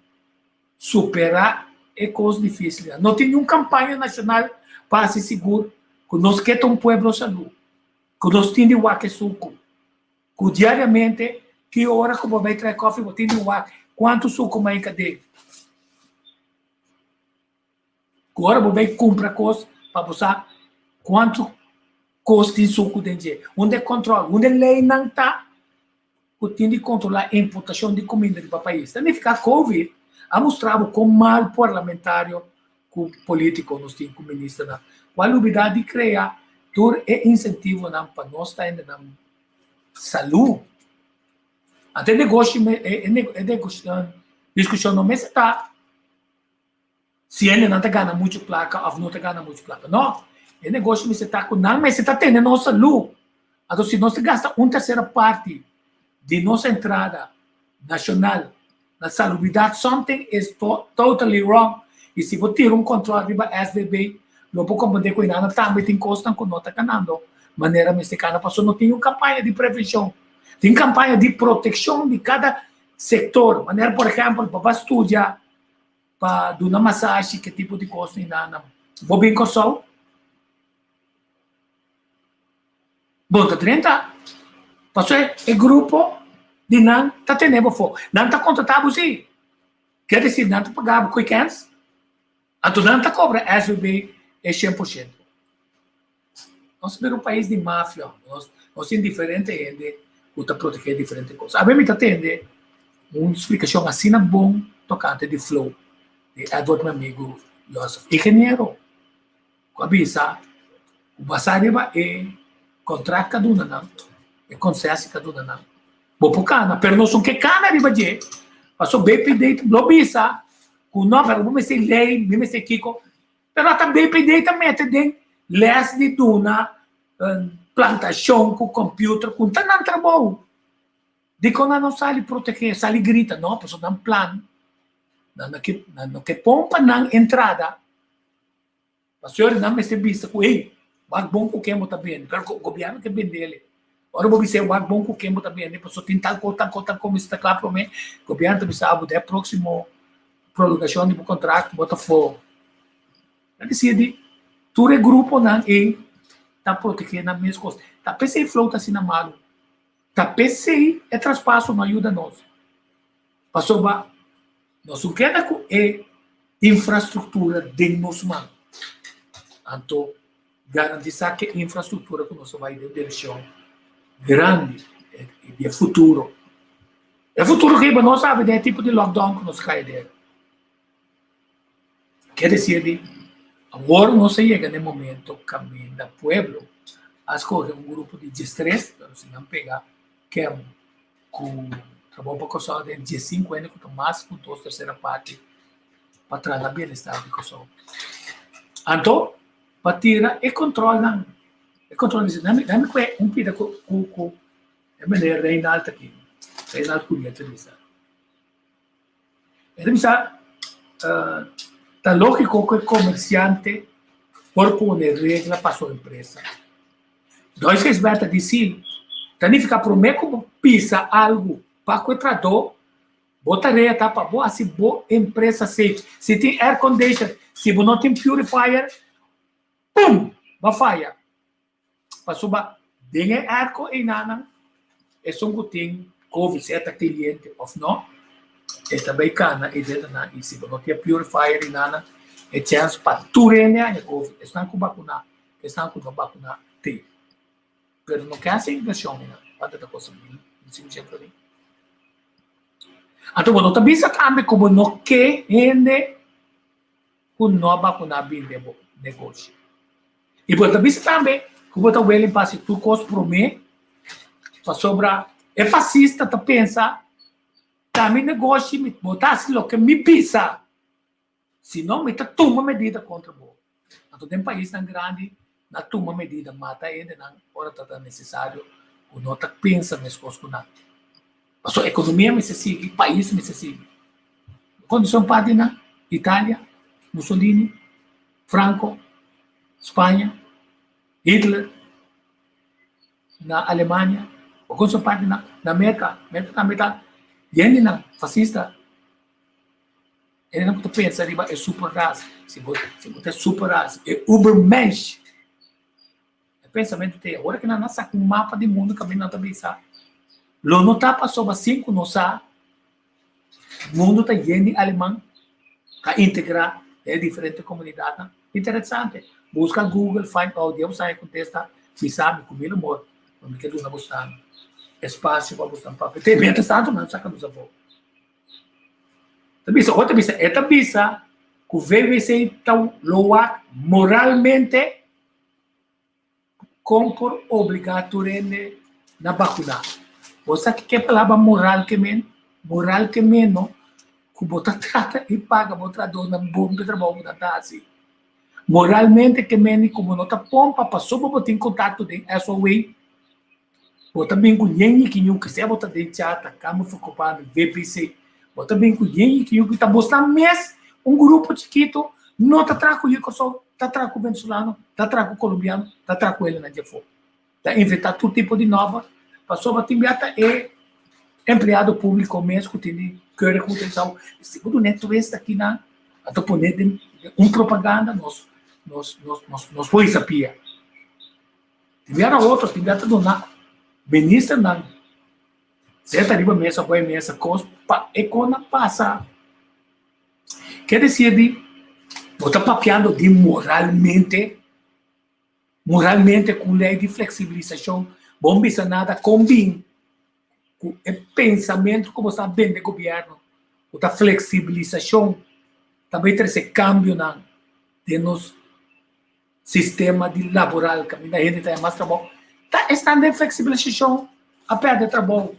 supera e kos difisilnan. No tin niun kampaña nashonal pa hasi sigur ku nos ke ta un pueblo salú, ku nos tin di wak e suku, ku diariamente ki ora ku bo bai trae kòfi bo tin di wak kuantu suku mai ka den. Ku ora bo bai kumpra kos pa bo sa kuantu kos tin suku den dje. Unda e kòntròl, unda e leinan ta ku tin di kontrolá importashon di kuminda riba pais. Ta nifiká Covid a mustra bo kon mal parlamentario ku polítiko nos tin ku ministernan ku a lubidá di krea tur e insentivonan pa nos ta hendenan salú. Anto e negoshi e diskushon no mester ta. Si hendenan ta gana muchu plaka òf no ta gana muchu plaka. No, e negoshi mester ta ku nan mester ta tene nos salú. Anto si nos ta gasta un tersera parti di nos entrada nashonal na salubridat, something is totally wrong. I si bo tira un kòntròl riba SVB, lo bo komprendé ku enanan tambe tin kosnan ku no ta kanando manera mester kana pasobra no tin un kampaña di prevenshon. Tin kampaña di protekshon di kada sektor. Manera por ehèmpel, bo ba studia pa duna masashi ke tipo di kos ni nana. Bo bin Kòrsou? Bo ta drenta. Pasobra e grupo di nan ta tene bo afó. Nan ta kontratá bo sí. Ker desir nan ta paga bo ku e kèns. Anto nan ta kobra SVB e 100%. Nos ta bira un pais di mafia. Nos nos tin diferente hende ku ta protegé diferente kos. Awe mi ta tende un splikashon asina bon tokante di flow di Edward mi amigu Joseph, ingeniero, ku a bisa ku basá riba e kontrakt ku a duna nan, e konsesi ku a duna nan, bo por kana, pero nos no ke kana riba dje, pasobra BPD lo bisa. Ku no, pero bo mester lei, mi mester kiko. Pero ata BPD ta mete den les di duna plantashon ku computer ku ta nan trabou. Dikon nan no sali protegé, sali grita? No, pasobra nan plan, nan no ke, nan no ke pon pa nan entrada. Pasobra nan mester bisa ku, ey, wak bon ku ken bo ta bende. Pero gobièrnu ke bendele. Ora bo bisa wak bon ku ken bo ta bende, pasobra tin tal kos, tal kos, tal kos mester ta kla promé. Gobièrnu ta bisa bo den e próksimo prolongashon di bo kontrakto bo ta for. Ta disidi tur e gruponan ey ta protegé nan mes kos. Ta p'esei flow ta asina malu. Ta p'esei e traspaso no a yuda nos, pasobra nos no keda ku e infrastruktura den nos man. Anto garantisá ku e infrastruktura ku nos ta bai den direkshon grandi di e futuro. E futuro ku riba nos sabi den e tipo di lockdown ku nos kai aden. Ke desir di awor nos a yega na e momento kaminda pueblo a skohe un grupo di diestres, pero si nan pega ken ku trabou pa Kòrsou den diesinku hende ku ta mas ku dos tersera parti pa traha na bienestar di Kòrsou. Anto pa tira e kòntròlnan, e kòntròl di nan mi kue un pida ku ku e meneer Reinald aki, Reinald Curiel ta bisa. E ta bisa, Ta lógiko ku e komersiante por pone regla pa su empresa. Dois Gisberta di si, ta nifiká promé ku bo pisa algu pa ku e tradó, bo tarea ta pa bo hasi bo empresa safe. Si tin air condition, si bo no tin purifier, pum! Bo a faya. Pasobra den e airco einanan esun ku tin covid sea ta kliente òf no e ta bai kana e dedonan i si bo no tin e purifier einanan e chèns pa tur hende haña covid esnan ku bakuná esnan ku no bakuná te pero no ke hasi invershon einan kuantu ta kosta mil sinshent florin anto bo no ta bisa tambe ku bo no ke hende ku no bakuná bin den bo negoshi. I bo ta bisa tambe ku bo ta willing pa hasi tur kos promé, pasobra e fasista ta pensa, Ta mi negoshi, mi bo ta hasi loke mi bisa, si no mi ta tuma medida kontra bo. Anto den paisnan grandi nan tuma medida, mata hendenan ora ta ta nesesario ku no ta pensa meskos ku nan. Pasobra ekonomia mester sigui, pais mester sigui. Kondishon parti nan, Italia, Mussolini, Franco, Spaña, Hitler, na Alemania, bo kondishon parti nan, na Merka, Merka tambe ta yen di nan, fasista. Hendenan ku ta pensa riba e super ras, si bo si bo ta e super ras, e ubermensch. E pensamentu ta ei. Ora ku nan a saka un mapa di mundu kaminda nan ta bisa, lo no ta pasobra sin ku nos sa mundu ta yen di aleman ta integrá den e diferente komunidatnan. Interesante. Buska Google, find out, dia bo sa e kontesta, bisa mi ku mil amor, lo mi ke duna bosnan espasio pa bosnan papia. Te mientras tanto nan saka nos afó. Ta bisa, ora ta bisa, e ta bisa ku VWC ta lo wak moralmente Kon por obligá tur hende na bakuná? Bo sa kiko e palabra moral ke men? Moral ke meno ku bo ta trata i paga bo trahadónan bon pa e trabou ku nan ta hasi. Moralmente ke men di ku bo no ta pompa pasobra bo tin kontakto den SOA, bo ta bin ku yen yikiñu, kisé bo ta den chata, Kamer van Koophandel, VPC, bo ta bin ku yen yikiñu ku ta bosnan mes un grupo chikitu no ta traha ku yu Kòrsou, ta traha ku venezolano, ta traha ku kolombiano, ta traha ku hendenan dje afó. Ta inventá tur tipo di nòmber pasobra tin bia ta e empleado públiko mes ku tin di keurig ku utilisa. Si bo dun'é twist akinan, a ta pon'é den un propaganda nos nos nos nos por hisa pia. Tin bia na otro, tin bia ta duna ministernan seta riba mesa, poi mesa kos pa e kon a pasa. Ke desir di bo ta papiando di moralmente, moralmente ku lei di fleksibilisashon bo no bisa nada kon bin ku e pensamentu ku bo sta bende gobièrnu ku ta fleksibilisashon ta bai trese kambionan den nos sistema di laboral kaminda hende ta haña mas trabou ta esnan den fleksibilisashon a pèrdè trabou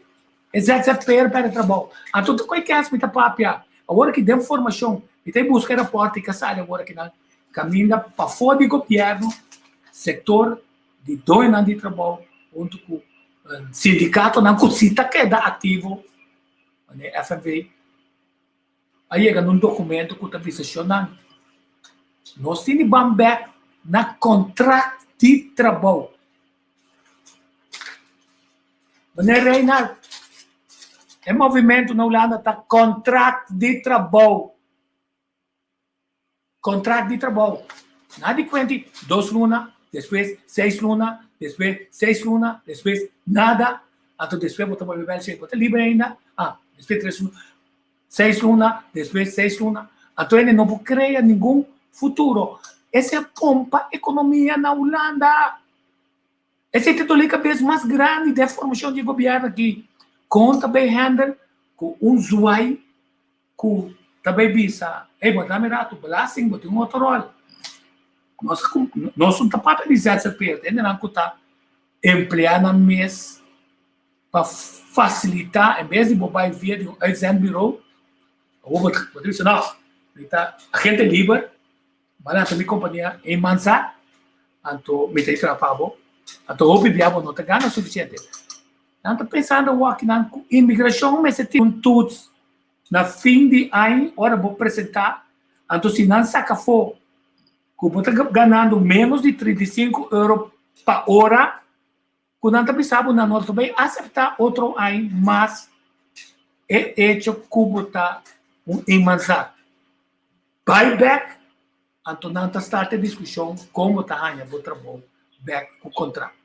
e ZZP'er pèrdè trabou anto ta koe kès mi ta papia awor ki den formashon. Mi ta buska e rapòrt i ka sali awor akinan kaminda pafó di gobièrnu, sektor di doñonan di trabou huntu ku sindikatonan ku si ta keda aktivo, manera FNV, a yega na un dokumento ku ta bisa shonnan nos tin di ban bèk na kontrakt di trabou. Meneer Reinhard, e movimento na Hulanda ta kontrakt di trabou. Kontrakt di trabou. Na di kuenti dos luna, despues seis luna, despues seis luna, despues nada, anto despues bo ta bolbe bel bo ta liber ainda, ah, despues tres luna, seis luna, despues seis luna, anto hende no por krea ningun futuro. Esei a pompa ekonomia na Hulanda. Esei ta dole kabes mas grandi den formashon di gobièrnu aki. Kon ta bay handle ku un zwai ku ta bay bisa, ey bo ta mira tu belasting bo tin un otro ròl. Nos nos no ta papia di ZZP'er, hendenan ku ta empleá nan mes pa fasilitá en bes di bo bay via di un uitzendbureau, awor bo ta bisa no, mi ta agente liber, Bo a lanta mi kompania Eenmanszaak, anto mi ta traha pa bo. Anto hopi bia bo no ta gana sufisiente. Nan ta pensando awor nan ku imigrashon mester tin un toets na fin di aña ora bo presentá, anto si nan saka afó ku bo ta ganando ménos di 35 euro pa ora, ku nan ta bisa bo nan no ta bai aseptá otro aña mas e echo ku bo ta un eenmanszaak. Bai bek, anto nan ta start e diskushon kon bo ta haña bo trabou bek ku kontrakt.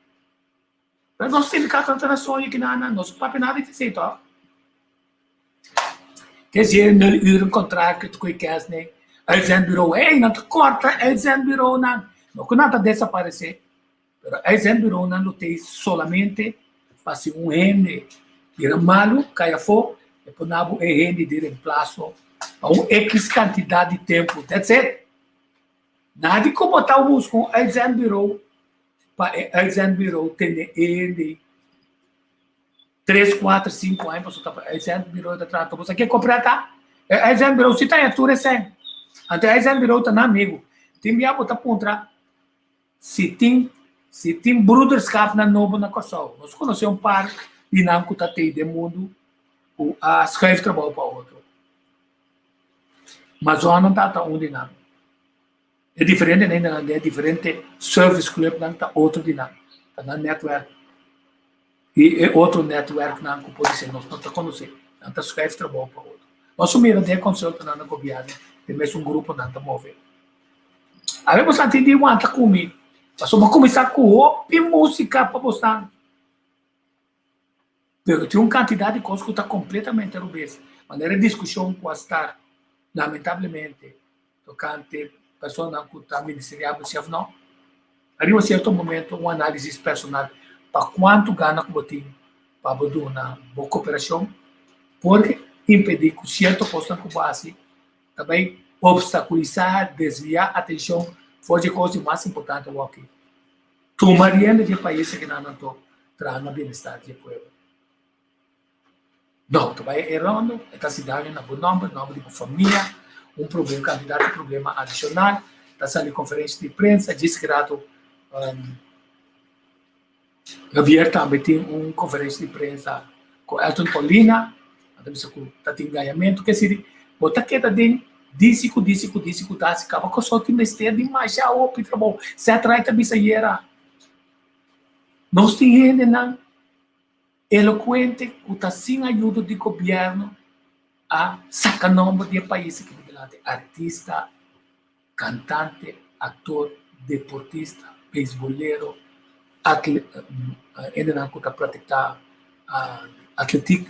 Pero nos sindikatonan ta na soño ki nan, nos no papia nada di esei tòg. Ke sier nul uren kontrakt ku e kes ne uitzendbureau, hey nan ta kòrta uitzendbureaunan, no ku nan ta desaparesé, pero uitzendbureaunan lo tei solamente pa si un hende bira malu kai afó e por na bo e hende di remplaso pa un ekis kantidat di tempu, that's it. Nadi ku bo ta buska un uitzendbureau pa e uitzendbureau tene e hende tres, kuater, sinku aña pasobra ta pa uitzendbureau ta traha. Bo sa ke kompra ta? E uitzendbureau si ta haña tur esei. Anto e uitzendbureau ta nan amigu. Tin bia bo ta puntra Si tin si tin broederschapnan nobo na Kòrsou. Nos konosé un par di nan ku ta tei den mundu ku a schuif trabou pa otro. Mazònan ta ta un di nan. E diferente hendenan den e diferente service clubnan ta otro di nan. Ta nan netwerk. I e otro netwerknan ku podisé nos no ta konosé. Nan ta schuif trabou pa otro. Nos a mira den e konsultanan na gobièrnu den mesun gruponan ta move. Awe bosan tin di wanta ku mi, pasobra bo kuminsá ku hopi músika pa bosan. Pero tin un kantidat di kos ku ta kompletamente rubes, manera e diskushon ku a start, lamentablemente, tokante personanan ku ta ministeriabel si òf nò. Ariba sierto momento un análisis personal pa kuantu gana ku bo tin pa bo duna bo koperashon por impedí ku sierto kosnan ku bo hasi ta bai obstakulisá, desviá atenshon for dje kos di mas importante awor aki, tuma rienda dje pais akinan anto traha na bienestar dje pueblo. No, ta bai e rondo, e ta hasi daño na bo nòmber, nòmber di bo famia, un problem, kantidat di problema adishonal, ta sali konferensha di prensa, djis ki rato Javier tambe tin un konferensha di prensa ku Elton Paulina, nan ta bisa ku ta tin gañamentu, ke siri bo ta keda den disi ku disi ku disi ku dasi kaba Kòrsou tin mester di masha hopi trabou, Seth Wright ta bisa ayera, nos tin hendenan elocuente cu ta sin ayudo di gobierno a saca nomber di e pais aki dilanti, artista, cantante, actor, deportista, beisbolero, hendenan cu ta practica atletiek,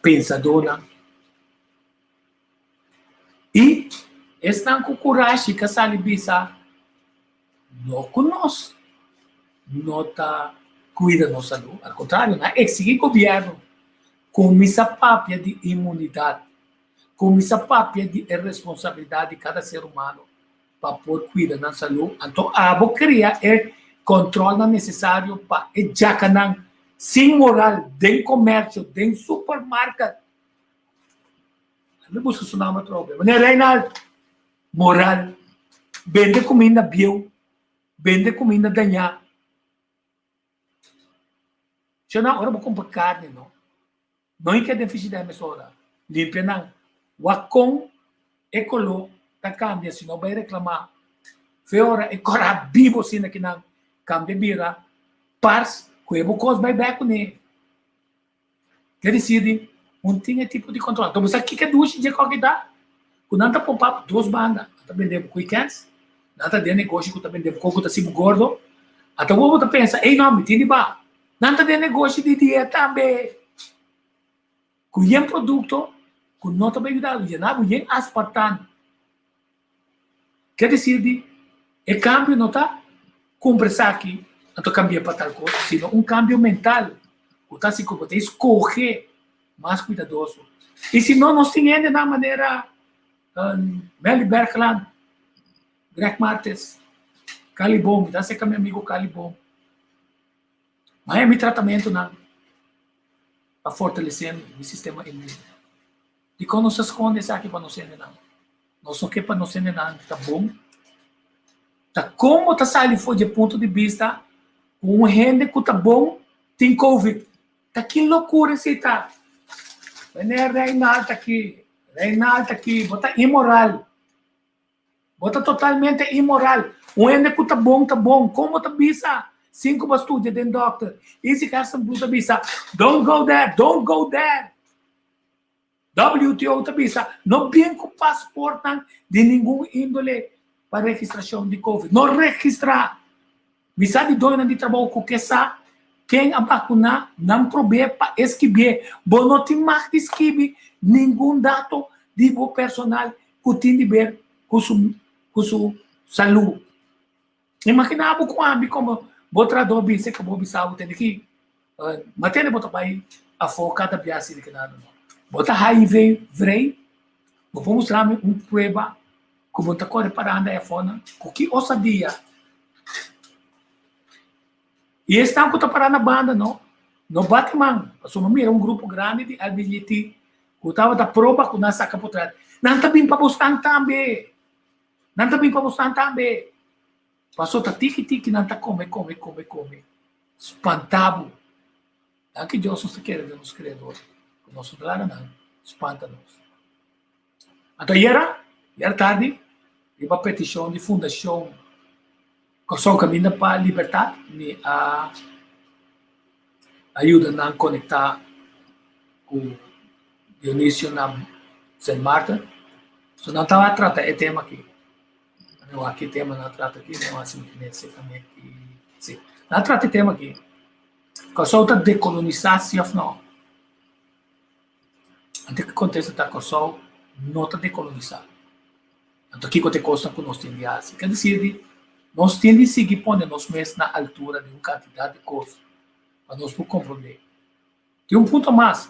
pensadornan y esnan cu curashi ca sali bisa No ku nos no ta kuida nos salú, al kontrario, nan a eksigí gobièrnu kuminsá papia di inmunidat, kuminsá papia di e responsabilidat di kada ser humano pa por kuida nan salú. Anto abo kria e kòntròlnan nesesario pa e djakanan sin moral den komersio, den supermarket. Mi buska su nòmber atrobe. Meneer Reinald, moral, bende kuminda bieu, bende kuminda dañá. Shona, ora bo kumpra karni no, no i keda den frishider mesora. Limpia nan. Wak kon e koló ta kambia si no bai reklamá. Fe ora e kòrá bibo asina ki nan kambia bira pars ku e bo kos bai bèk kuné. Ke disidi un tin e tipo di kontrol. Anto bo sa kiko e dushi dje kòki ta? Ku nan ta pompa pa dos banda. Nan ta bende bo quick-ends, nan ta den negoshi ku ta bende bo koko ta hasi bo gordo. Anto bo bo ta pensa, ey no, mi tin di baha. Nan ta den negoshi di diet tambe. Ku yen produkto ku no ta bai yuda bo, yena bo yen aspartame. Ke disidi e kambio no ta kumpra esaki anto kambia pa tal kos, sino un kambio mental ku ta hasi ku bo ta eskohe mas kuidadoso. I si no, nos tin hendenan manera Melly Bergland, Greg Martes, Cali Boom, mi ta seka mi amigu Cali Boom. Maya mi tratamentunan pa fortalesé mi sistema inmun. Dikon nos ta skonde esaki pa nos hendenan? Nos no ke pa nos hendenan ta bon? Ta kon bo ta sali for di e punto di bista ku un hende ku ta bon tin covid? Ta ki lokura esei ta? Meneer Reinald ta aki, Reinald ta aki, bo ta inmoral. Bo ta totalmente inmoral. Un hende ku ta bon ta bon. Kon bo ta bisa sin ku bo a studia den dòkter? Isaac Hasselblum ta bisa, Don't go there, don't go there. WTO ta bisa, No bin ku pasportnan di ningun índole pa registrashon di covid. No registrá! Mi sa di doñonan di trabou ku ke sa ken a bakuná nan prob'é pa e skibié. Bo no tin mag di skibi ningun dato di bo personal ku tin di ber ku su ku su salú. Imaginá bo ku ami komo bo trahadó bisa ku bo bisa bo tene ki matene bo ta bai afó kada biaha si di kenado no. Bo ta HIV vrij? Bo por mustra mi un prueba ku bo ta kore paranda e afónan? Ku ki osadia? I esnan ku ta pará na banda no no bati man, pasobra mi mira un grupo grandi di LBGT ku tabata proba ku nan saka potret. Nan ta bin pa bosnan tambe! Nan ta bin pa bosnan tambe! Paso ta tiki tiki nan ta kome, kome, kome, kome. Spanta bo! Danki Dios nos ta kere den nos Kreador ku nos no ta laga nan spanta nos. Anto ayera, ayera tardi, riba petishon di Fundashon Kòrsou Kaminda pa Libertat, mi a a yuda nan konektá ku Dionisio na Sint Maarten. So nan tabata trata e tema aki. Mi wak ki tema nan a trata aki, mi wak si mi tene serka mi aki. Si, nan a trata e tema aki. Kòrsou ta dekolonisá si òf nò? Anto ki kontesta ta Kòrsou no ta dekolonisá. Anto kiko ta e kosnan ku nos tin di hasi? Ke desir di nos tin di sigui pone nos mes na altura di un kantidat di kos pa nos por komprondé. Tin un punto mas,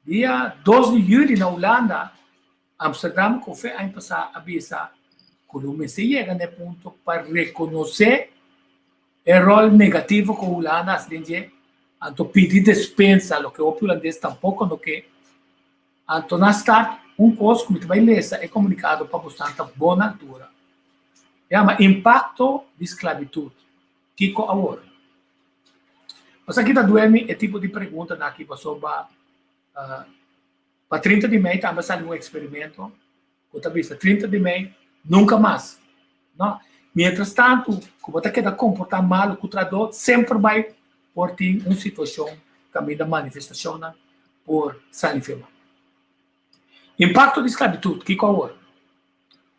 dia dos di yüli na Hulanda, Amsterdam kofe aña pasá a bisa ku lo mester yega na e punto pa rekonosé e ròl negativo ku Hulanda hasi den dje, anto pidi despensa, loke hopi hulandes tampoko no ke. Anto na start un kos ku mi ta bai lesa e komunikado pa bosan ta bon na altura. Yama Impakto di Sklabitut, Kiko Awor? Pasobra ta duel mi e tipo di preguntanan aki pasobra Pa 30 di mei tambe a sali un eksperimento ku ta bisa 30 di mei nunka mas. No. Mientras tantu ku bo ta keda komportá malu ku trahadó semper bai por tin un situashon kaminda manifestashonnan por sali firmá. Impakto di sklabitut, kiko awor?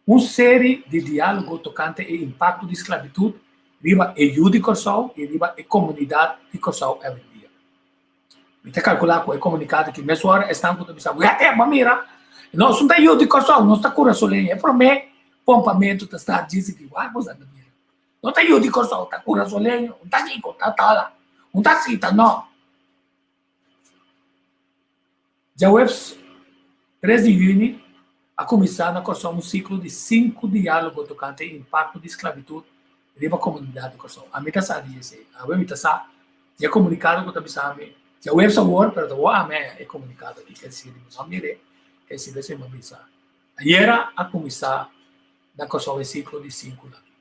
Un seri di diálogo tokante e impakto di sklabitut riba e yu di Kòrsou i riba e komunidat di Kòrsou awendia. Mi ta kalkulá ku e komunikado aki mesora esnan ku ta bisa, Wea te, bo mira, nos no ta yu di Kòrsou, nos ta kurasoleño. E promé pompamentu ta sta djis aki, wak bo sa ta mira. No ta yu di Kòrsou, ta kurasoleño, un ta kiko, ta tala, un ta sita, no. Djaweps 3 di yüni a kuminsá na Kòrsou un siklo di sinku diálogo tokante e impakto di sklabitut riba komunidat di Kòrsou. Ami ta sa di esei. Awe mi ta sa di e komunikado ku ta bisa mi djaweps awor, pero ta wou ami e komunikado aki. Ke desir mi no a mir'é. Esi bes mi a bisa. Ayera a kuminsá na Kòrsou e siklo di sinku laki.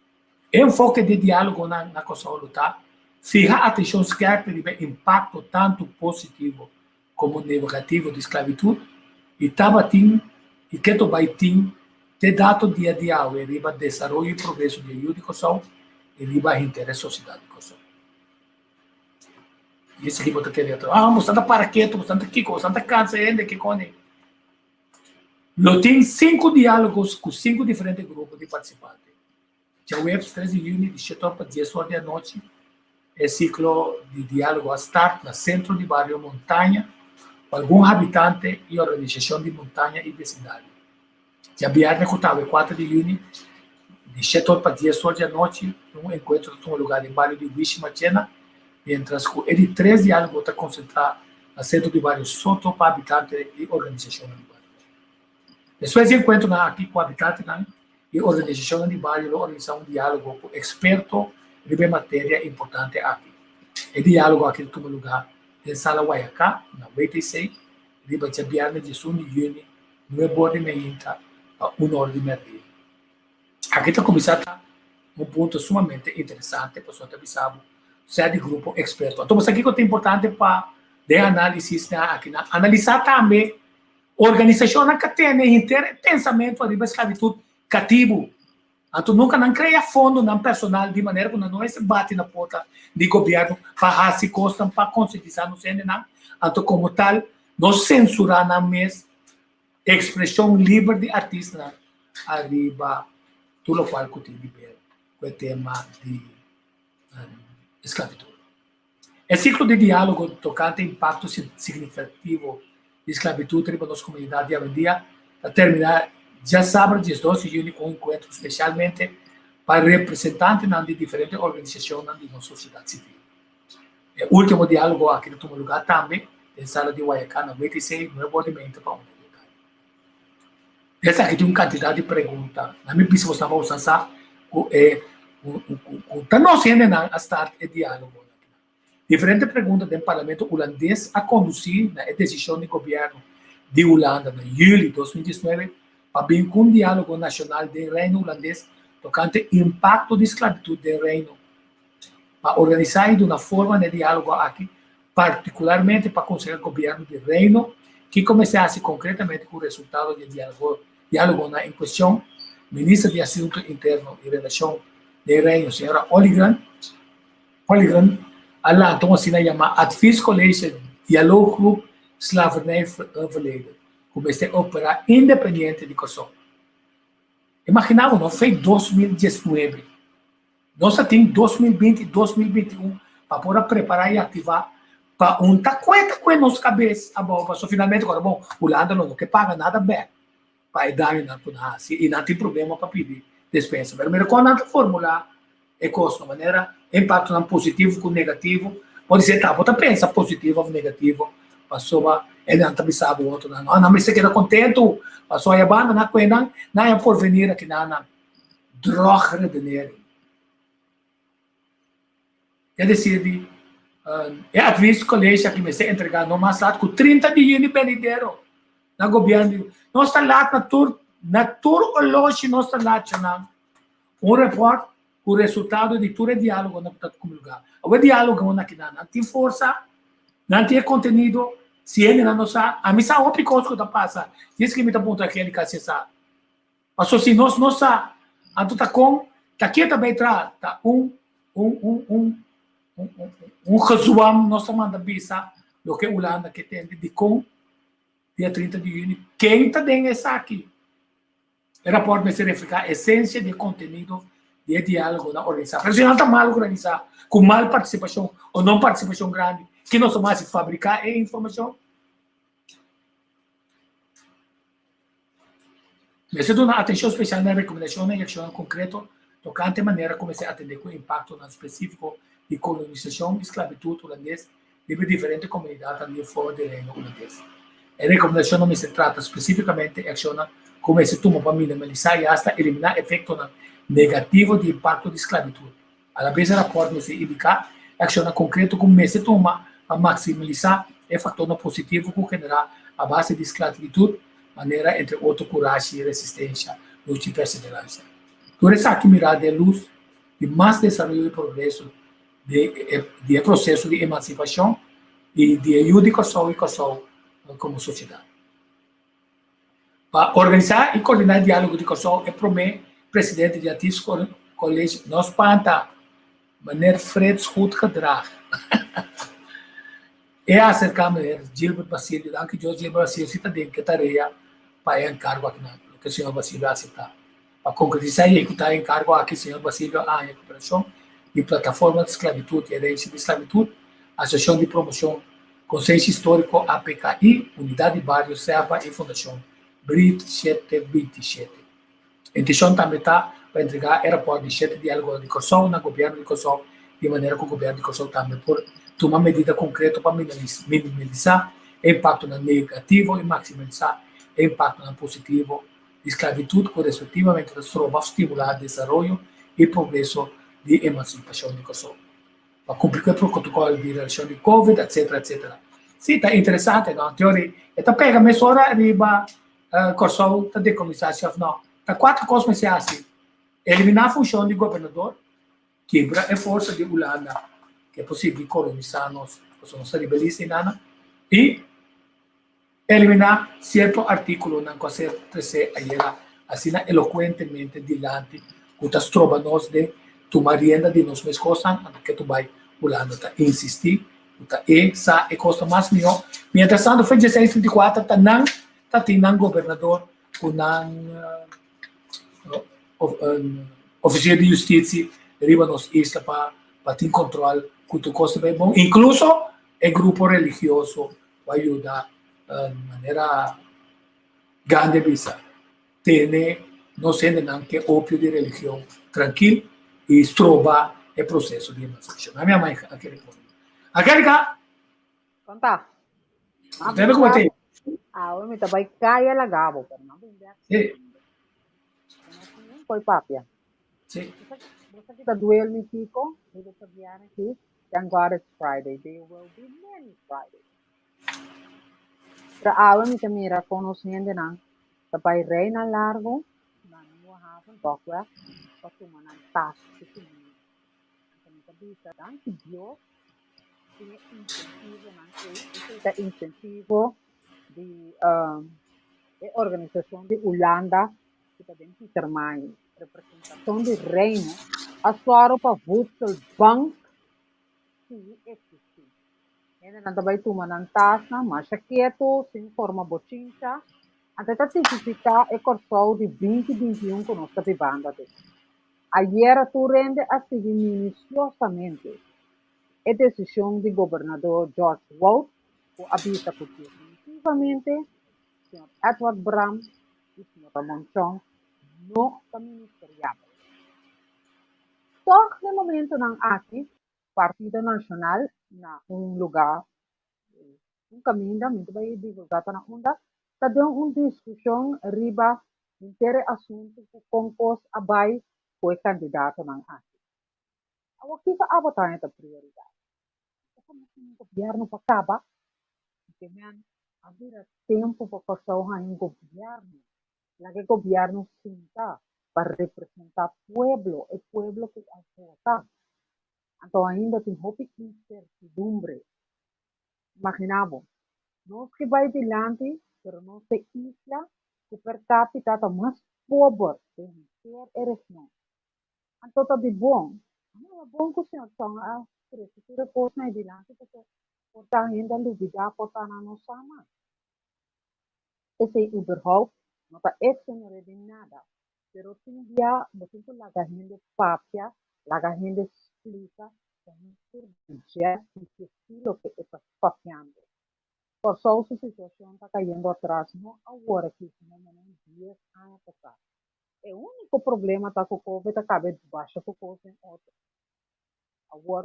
E enfoke di e diálogonan na Kòrsou lo ta fiha atenshon skèrpi riba e impakto tantu positivo komo negativo di sklabitut i tabatin i ke to bai tin te dato dia di awe riba desaroyo i progreso di e yu di Kòrsou i riba henter e sosiedat di Kòrsou. I esaki bo ta tene otro, ah, bo ta para ketu, bo ta kiko, bo ta kansa hende, kiko ni. Lo tin sinku diálogos ku sinku diferente grupo di partisipante. Djaweps tres di yüni di shete or pa dies or di anochi e siklo di diálogo a start na sentro di bario Montaña ku algun habitante i organisashon di Montaña i besindario. Djabièrnè ku ta awe kuater di yüni di shete or pa dies or di anochi un enkuentro ta tuma lugá den bario di Wishi Machena miéntras ku e di tres diálogo ta konsentrá na sentro di bario Soto pa habitante i organisashonnan di bario. Despues di enkuentronan aki ku habitantenan i organisashonnan di bario lo organisá un diálogo ku eksperto riba e materia importante aki. E diálogo aki ta tuma lugá den Sala Guayaká na WTC riba djabièrnè diesun di yüni nuebe or di meinta pa un or di mèrdia. Aki ta kuminsá ta un punto sumamente interesante pasobra ta bisa bo sea di grupo eksperto. Anto bo sa kiko ta importante pa den análisisnan aki nan analisá tambe Organisashonnan ka tene henter e pensamentu ariba esklabitut katibu. Anto nunka nan krea fondonan personal di manera ku nan no mester bati na porta di gobièrnu pa hasi kosnan pa konsientisá nos hendenan. Anto komo tal no sensurá nan mes ekspreshon liber di artistanan ariba tur lokual ku tin di ber ku e tema di esklabitut. E siklo di diálogo tokante impakto signifikativo di sklabitut riba nos komunidat di awendia ta terminá djasabra diesdos di yüni ku un enkuentro spesialmente pa representantenan di diferente organisashonnan di nos sosiedat sivil. E último diálogo aki ta tuma lugá tambe den sala di Guayacán na WTC nuebe or di meinta pa una di tardi. Esaki tin un kantidat di pregunta. Na mi bisa boso boso sa ku e ku ta nos hendenan a start e diálogo. Diferente pregunta den Parlamento Hulandes a kondusí na e desishon di gobièrnu di Hulanda na yüli 2019 pa bin ku un diálogo nashonal den Reino Hulandes tokante impakto di sklabitut den Reino. Pa organisá i duna forma na e diálogo aki, partikularmente pa konsehá gobièrnu di Reino kiko mester hasi konkretamente ku resultado di e diálogonan en kuestion, Minister di Asuntu Interno i Relashon den Reino, señora Ollongren, Ollongren a lanta un asina yamá Adviescollege Dialooggroep Slavernijverleden ku mester operá independiente di Kòrsou. Imaginá bo no, fei 2019. Nos a tin 2020 i 2021 pa por a prepará i aktivá pa un ta kue ta kue nos kabes abou pasobra finalmente kòrda bon Hulanda lo no ke paga nada bèk pa e dañonan ku nan hasi i nan tin problema pa pidi despensa pero mira kon nan ta formulá e kosnan manera e impaktonan positivo ku negativo bo di ser ta bo ta pensa positivo òf negativo pasobra e nan ta bisa bo otronan no nan mester keda kontentu pasobra e banda nan kue nan nan e porvenir aki nan nan drogredenering. E decir di e advies college aki mester entrega no mas laat cu 30 di juni benidero na gobierno di nos ta laat na tur na tur oloshi nos ta laat nan un report cu resultado di tur e dialogonan cu ta tuma lugar. Awe dialogonan aki nan nan tin forsa, nan tin e contenido, si hendenan no sa, ami sa hopi cos cu ta pasa, dies cu mi ta puntra Angelica si e sa. Paso si nos no sa, anto ta kon ta ke ta bay traha? Ta un un un un un gezwam nos ta manda bisa loke Hulanda ke tende dikon dia 30 di yüni ken ta den esaki? E rapòrt mester reflehá esensia di e kontenido di e diálogonan organisá. Pero si nan ta mal organisá, ku mal partisipashon o no partisipashon grandi, ke nos ta hasi? Fabriká e informashon? Mester duna atenshon spesial na rekomendashonnan i akshonnan konkreto tokante e manera ku mester atendé ku impaktonan spesífiko di kolonisashon i sklabitut hulandes riba e diferente komunidatnan di e for di Reino Hulandes. E rekomendashonnan mester trata spesífikamente e akshonnan ku mester tuma pa minimalisá i asta eliminá efektonan negativo di impakto di sklabitut. Alabes e rapòrt mester indiká e akshonnan konkreto ku mester tuma pa maksimalisá e faktornan positivo ku generá a base di sklabitut. manera entre otro kurashi, resistensha, lucha i perseveransia. Tur esaki mirá den lus di mas desaroyo i progreso di e proseso di emansipashon i di e yu di Kòrsou i Kòrsou komo sosiedat. Pa organisá i koordiná e diálogo di Kòrsou e promé presidente di Adviescollege no spanta, meneer Frits Goedgedrag. E a aserká meneer Gilbert Basilio, danki Dios Gilbert Basilio si ta den ke tarea pa e enkargo akinan, loke señor Basilio a aseptá. Pa konkretisá i ehekutá e enkargo aki señor Basilio a haña koperashon di Plataforma di Sklabitut i Herensia di Sklabitut, Asosiashon di Promoshon Konsensia Históriko, APKI, Unidat di Bario Serva i Fundashon Brit 727. E intishon tambe ta pa entregá e rapòrt di shete diálogonan di Kòrsou na gobièrnu di Kòrsou di manera ku gobièrnu di Kòrsou tambe por tuma medida konkreto pa minimalisá e impaktonan negativo i maksimalisá e impaktonan positivo di sklabitut ku respektivamente ta stroba òf stimulá desaroyo i progreso di emansipashon di Kòrsou. Pa kumpli ku e protokòl di relashon di covid etsetera etsetera. Sí, ta interesante no. Teori e ta pega mesora riba Kòrsou ta dekolonisá si òf no. Ta kuater kos mester hasi, eliminá funshon di gobernador, kibra e forsa di Hulanda ku por sigui kolonisá nos pasobra nos ta riba e lista einan, i eliminá sierto artíkulonan ku a ser tresé ayera asina elokuentemente dilanti ku ta stroba nos den tuma rienda di nos mes kosnan, anto ke tu bai Hulanda ta insistí ku ta e sa e kos ta mas mihó. Mientras tanto fe 1634 ta nan ta tin nan gobernador ku nan ofisier di hustisia riba nos isla pa tin kontrol ku tur kos ta bai bon, inkluso e grupo religioso ku a yuda manera Gandhi a bisa, tene nos hendenan ku e opio di religion trankil i stroba e proseso di emansipashon. Ami ama a kere pone. Angelica! Konta. Debe ku te. Awe mi ta bai kaya laga bo, pero no bin bek. Sí. Koi papia. Sí. Bo sa kita duel mi kiko, riba djabièrnè aki, thank God it's Friday, there will be many Fridays. Pero awe mi ta mira kon nos hendenan ta bai rei nan largu na Nieuwe Haven, Dokweg, pa tuma nan tas di kuminda. Anto mi ta bisa danki Dios tin e insentivonan ei, esei ta insentivo di e organisashon di Hulanda ku ta den Pietermaai, representashon di Reino a sòru pa Voedselbank sigui eksistí. Hendenan ta bai tuma nan tasnan masha ketu, sin forma bochincha. Anto e ta tipifiká e Kòrsou di 2021 ku nos ta bibando aden. Ayera tur hende a sigui minusiosamente e desishon di gobernador George Wout ku a bisa ku definitivamente señor Edward Bram i señor Ramon Chong no ta ministeriabel. Tòg den momentunan aki Partido Nacional na un lugar, un caminda, mi ta bay divulga pa na unda, ta den un discusion riba henter e asunto cu con cos a bay cu e candidatonan aki. Awor kico abo ta haña ta prioridad? Esta nos tin un gobierno pa caba? Ke men a bira tempo pa Kòrsou haña un gobierno. Laga e gobierno sinta pa representa pueblo, e pueblo ku a vota. Anto ainda tin hopi insertidumbre. Imagina bo, nos ke bai dilanti, pero nos ta e isla ku per capita ta mas pober den henter e region. Anto ta di bon. No ta bon ku señor Chong a trese tur e kosnan ei dilanti pasobra por ta hende a lubidá, por ta nan no sa mas. Esei überhaupt no ta exoner'é di nada, pero tin bia bo tin ku laga hende papia, laga hende splika pa nos tur digest digestí loke e ta papiando. Kòrsou su situashon ta kayendo atras no awor aki sino menen dies aña pasá. E úniko problema ta ku covid a kabe basha ku kos den otro. Awor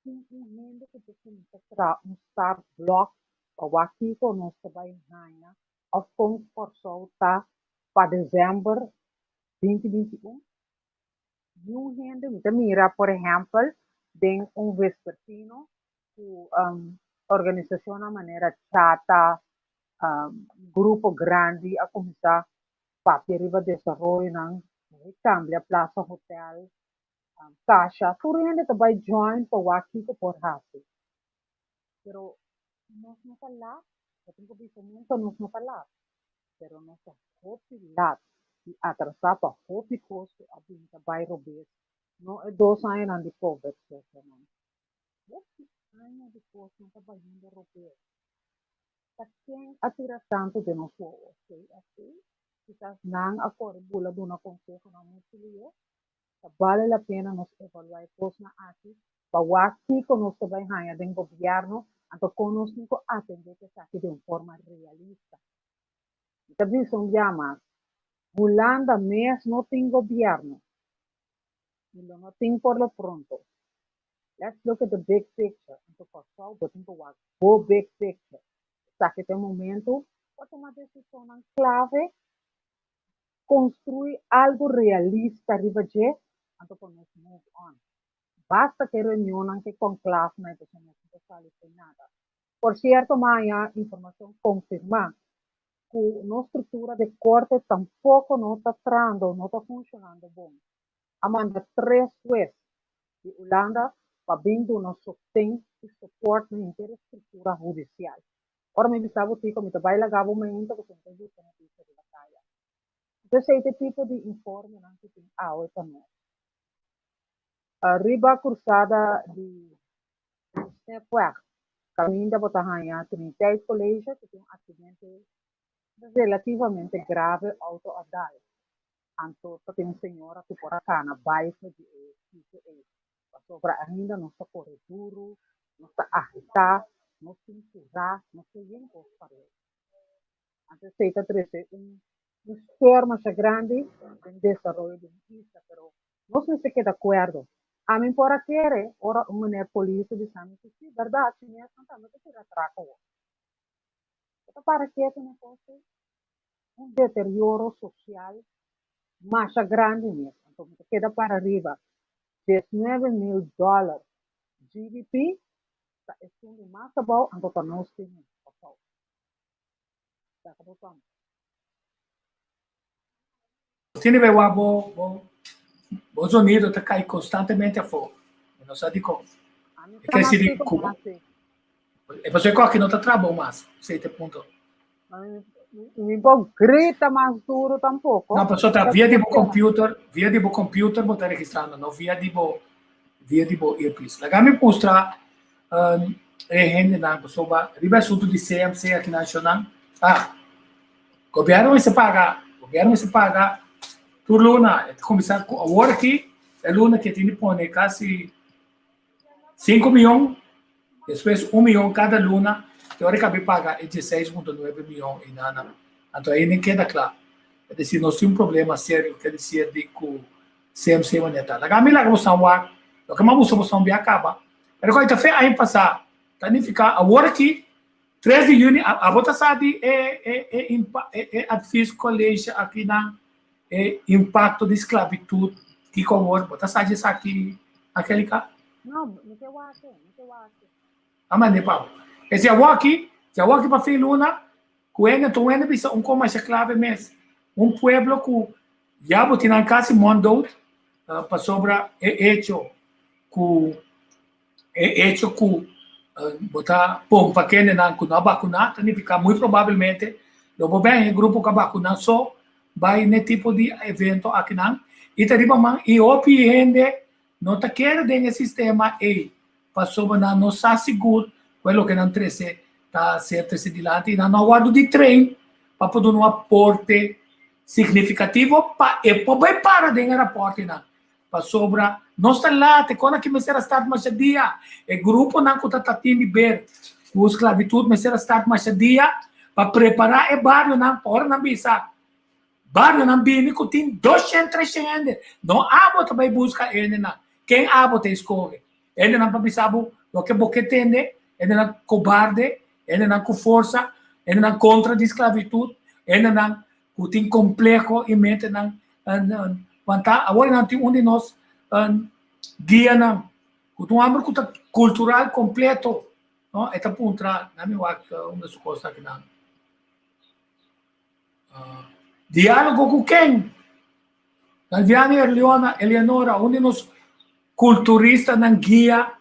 tin un hende ku por kuminsá traha un start block pa wak kiko nos ta bai haña òf kon Kòrsou ta pa desèmber 2021? Niun hende, mi ta mira por ehèmpel den un vespertino ku organisashonnan manera Chata, Grupo grandi a kuminsá papia riba desaroyonan, kambia Plaza Hotel, Kasha, tur hende ta bai join pa wak kiko por hasi. Pero nos no ta lat, bo tin ku bisa nunka nos no ta lat, pero nos ta hopi lat i atrasá pa hopi kos ku a bin ta bai robes, no e dos añanan di covid so, hermano. Hopi aña di kosnan ta bayendo robes. Ta ken a tira tantu den nos wowo? CFT? Kisas nan a kore bula duna konsehonan muchu lihe? Ta bale la pena nos evaluá e kosnan aki pa wak kiko nos ta bai haña den gobièrnu anto kon nos tin ku atendé ku esaki den un forma realista. Mi ta bisa un bia mas, Hulanda mes no tin gobièrnu i lo no tin por lo pronto. Let's look at the big picture anto Kòrsou bo tin ku wak bo big picture. Esaki ta e momentu pa tuma desishonnan klave. Construi algo realista riba dje anto pa nos move on. Basta ke reunionnan ke conclavenan e pasobra nos no ta sali fo'i nada. Por cierto maya informacion confirma cu nos structura de corte tampoco no ta trando, no ta funcionando bon. A manda tres huez di Hulanda pa bin duna sosten y support na henter e structura hudicial. Ora mi bisa bo Tico, mi ta bai laga bo mainta pasobra mi ta gusta noticia riba kaya. Entonces ei ta e tipo di informenan ku tin awe pa nos. Riba krusada di Snepweg, kaminda bo ta haña Triniteit College ku tin un aksidente relativamente grave, outo a dal. Anto ta tin un señora ku por a kana bai for di e sitio ei. Pasobra ainda nos ta kore duru, nos ta agitá, nos tin purá, nos ta yen kos pareu. Anto esei ta trese un un stor masha grandi den desaroyo di un isla, pero nos mester keda akuerdo. Ami por a kere ora un meneer polis a bisa mi ku si, bèrdat, chinesnan tambe ta tira atrako wor. Bo ta para ketu na e kos ei? Un deterioro social masha grandi mes. Anto mi ta keda para riba 19.000 dòler GDP ta esun di mas abou anto ta nos tin e Kòrsou. Saka bo tòm. Tene bai wak bo bo bo zonido ta kai konstantemente afó. Mi no sa dikon. Ami E sa kere mas si di kiko ku hasi. e pasobra e kòki no ta traha bon mas, esei ta e punto. Mi por grita mas duro tampoco. No, pasobra ta via di bo computer, via di bo computer bo ta registrando, no via di bo via di bo earpiece. Laga mi mustra um, e hendenan pasobra riba e asuntu di CMC aki na Nacional. Ah, gobierno mester paga, gobierno mester paga tur luna. E ta kuminsá ku awor aki, e luna ki e tin di pone kasi 5 miyon, despues 1 miyon kada luna, te ora kabi paga e 16.9 miyon i nana. Anto aí nem keda kla. Es decir, nos tin un problema serio, ker decir di ku CMC manera ta. Laga mi laga bosan wak, loke mi a mustra bosan bia kaba. Pero ku ta fe aña pasá, ta nifiká awor aki, 3 di yüni, abo ta sa di e e e e e advies college aki nan E impacto di sclavitud kiko awor? Bo ta sa dje esaki, Angelica? No, mi ke wak, mi ke wak. A mande pa bo. E si awoki, si awoki pa fin luna, ku hende, tur hende bisa un kos masha clave mes. Un pueblo ku ya bo tin nan kasi monddood, pasobra e hecho ku e hecho ku bo ta pompa kendenan ku no a bakuná ta nifiká muy probablemente lo bo bèn e grupo ku a bakuná so bai n'e tipo di evento akinan i ta riba man i hopi hende no ta kere den e sistema ei pasobra nan no sa sigur ku e loke nan trese ta ser trese dilanti i nan no a wòrdu di train pa por duna un aporte signifikativo pa e por bai para den e raportenan. Pasobra nos ta late, kon aki mester a start masha dia? E gruponan ku ta tatin di ber ku sklabitut mester a start masha dia pa prepará e barionan pa ora nan bisa barionan bini ku tin doshen, treshen hende. No abo ta bai buska e hendenan. Ken abo ta eskohe? E hendenan pa bisa bo loke bo ke tende, e hendenan kobarde, e hendenan ku forsa, e hendenan kontra di sklabitut, e hendenan ku tin kompleho i mentenan wantá. Awor nan tin un di nos guianan ku ta un hòmber ku ta kultural kompleto, no? E ta puntra, na mi wak un di su kos akinan. Diálogo ku ken? Galviano Erleona, Eleonora, un di nos kulturistanan guia,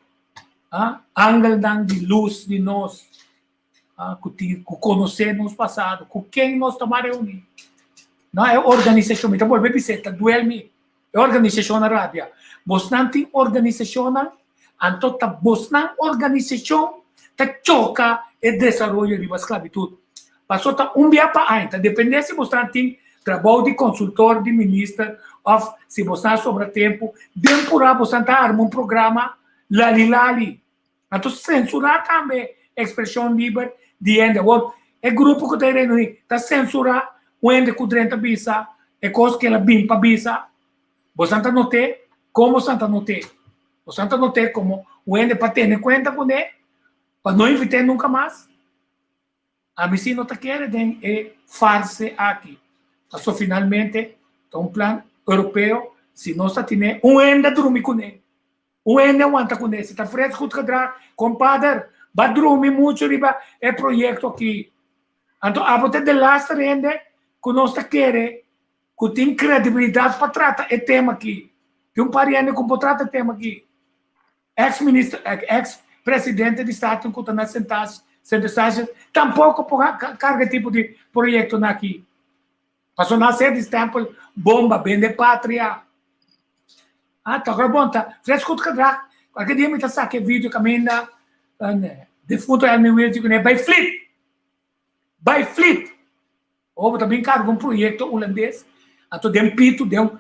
angelnan di lus di nos, ku tin ku konosé nos pasado, ku ken nos ta mas reuní? No e organisashon, mi ta bolbe bis'é, ta duel mi, e organisashonnan rabia. Bosnan tin organisashonnan, anto ta bosnan organisashon ta choka e desaroyo riba sklabitut. Paso ta un bia pa aña, ta dependé si bosnan tin trabou di konsultor di minister òf si bosnan sobra tempu, den purá bosnan ta arma un programa lali lali. Anto sensurá tambe ekspreshon liber di hende. Awor e grupo ku ta e Reino Uní ta sensurá un hende ku drenta bisa e kos ku el a bin pa bisa. Bosan ta not'é? Kon bosan ta not'é? Bosan ta not'é komo un hende pa tene kuenta kuné, pa no invit'é nunka mas? Ami si no ta kere den e farse aki. Paso finalmente ta un plan europeo, si nos ta tine un hende a drumi kuné. Un hende a wanta kuné. Si ta Freds Goedgedrag, kompader, ba drumi muchu riba e proyekto aki. Anto abo ta e delaster hende ku nos ta kere ku tin kredibilidat pa trata e tema aki. Tin un par di hende ku por trata e tema aki. Ex minister, ex presidente di Staten ku ta na Sint Eustatius tampoko por karga e tipo di proyektonan aki. Pasobra nan a ser di stempel bomba, bende patria. Ah, ta ora bon ta. Fred Goedgedrag, kualke dia mi ta saka e video kaminda defunto Elmi Wiels di kuné bai flit! Bai flit! Oh, bo ta bin karga un proyekto hulandes, anto den pitu, den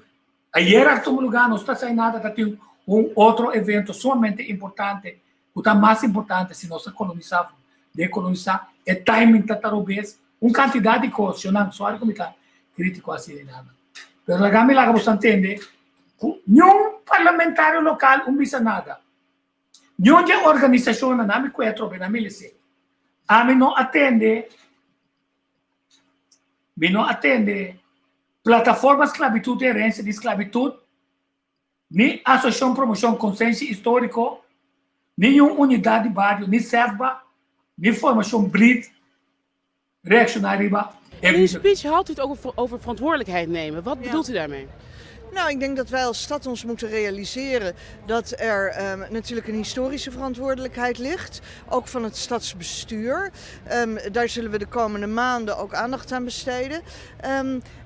ayer a tuma lugá, no sta sai nada, ta tin un otro evento sumamente importante, ku ta mas importante si nos a kolonisá, dekolonisá, e timing ta ta robes, un kantidat di kos, shonnan, sòri ku mi ta kritiko asina di nada, pero laga mi laga boso ntende ku niun parlamentario lokal un bisa nada, niun di e organisashonnan, ami ku e atrobe na mi lese, ami no a tende. Mi no a tende Plataforma Sklabitut i Herensia di Sklabitut, ni Asosiashon Promoshon Konsensia Históriko, ni niun unidat di bario, ni SEFBA, ni Formashon Breed reakshoná riba e In uw video. speech had u het ook over verantwoordelijkheid nemen. Wat bedoelt u daarmee? Nou, ik denk dat wij als stad ons moeten realiseren dat er natuurlijk een historische verantwoordelijkheid ligt. Ook van het stadsbestuur. Daar zullen we de komende maanden ook aandacht aan besteden.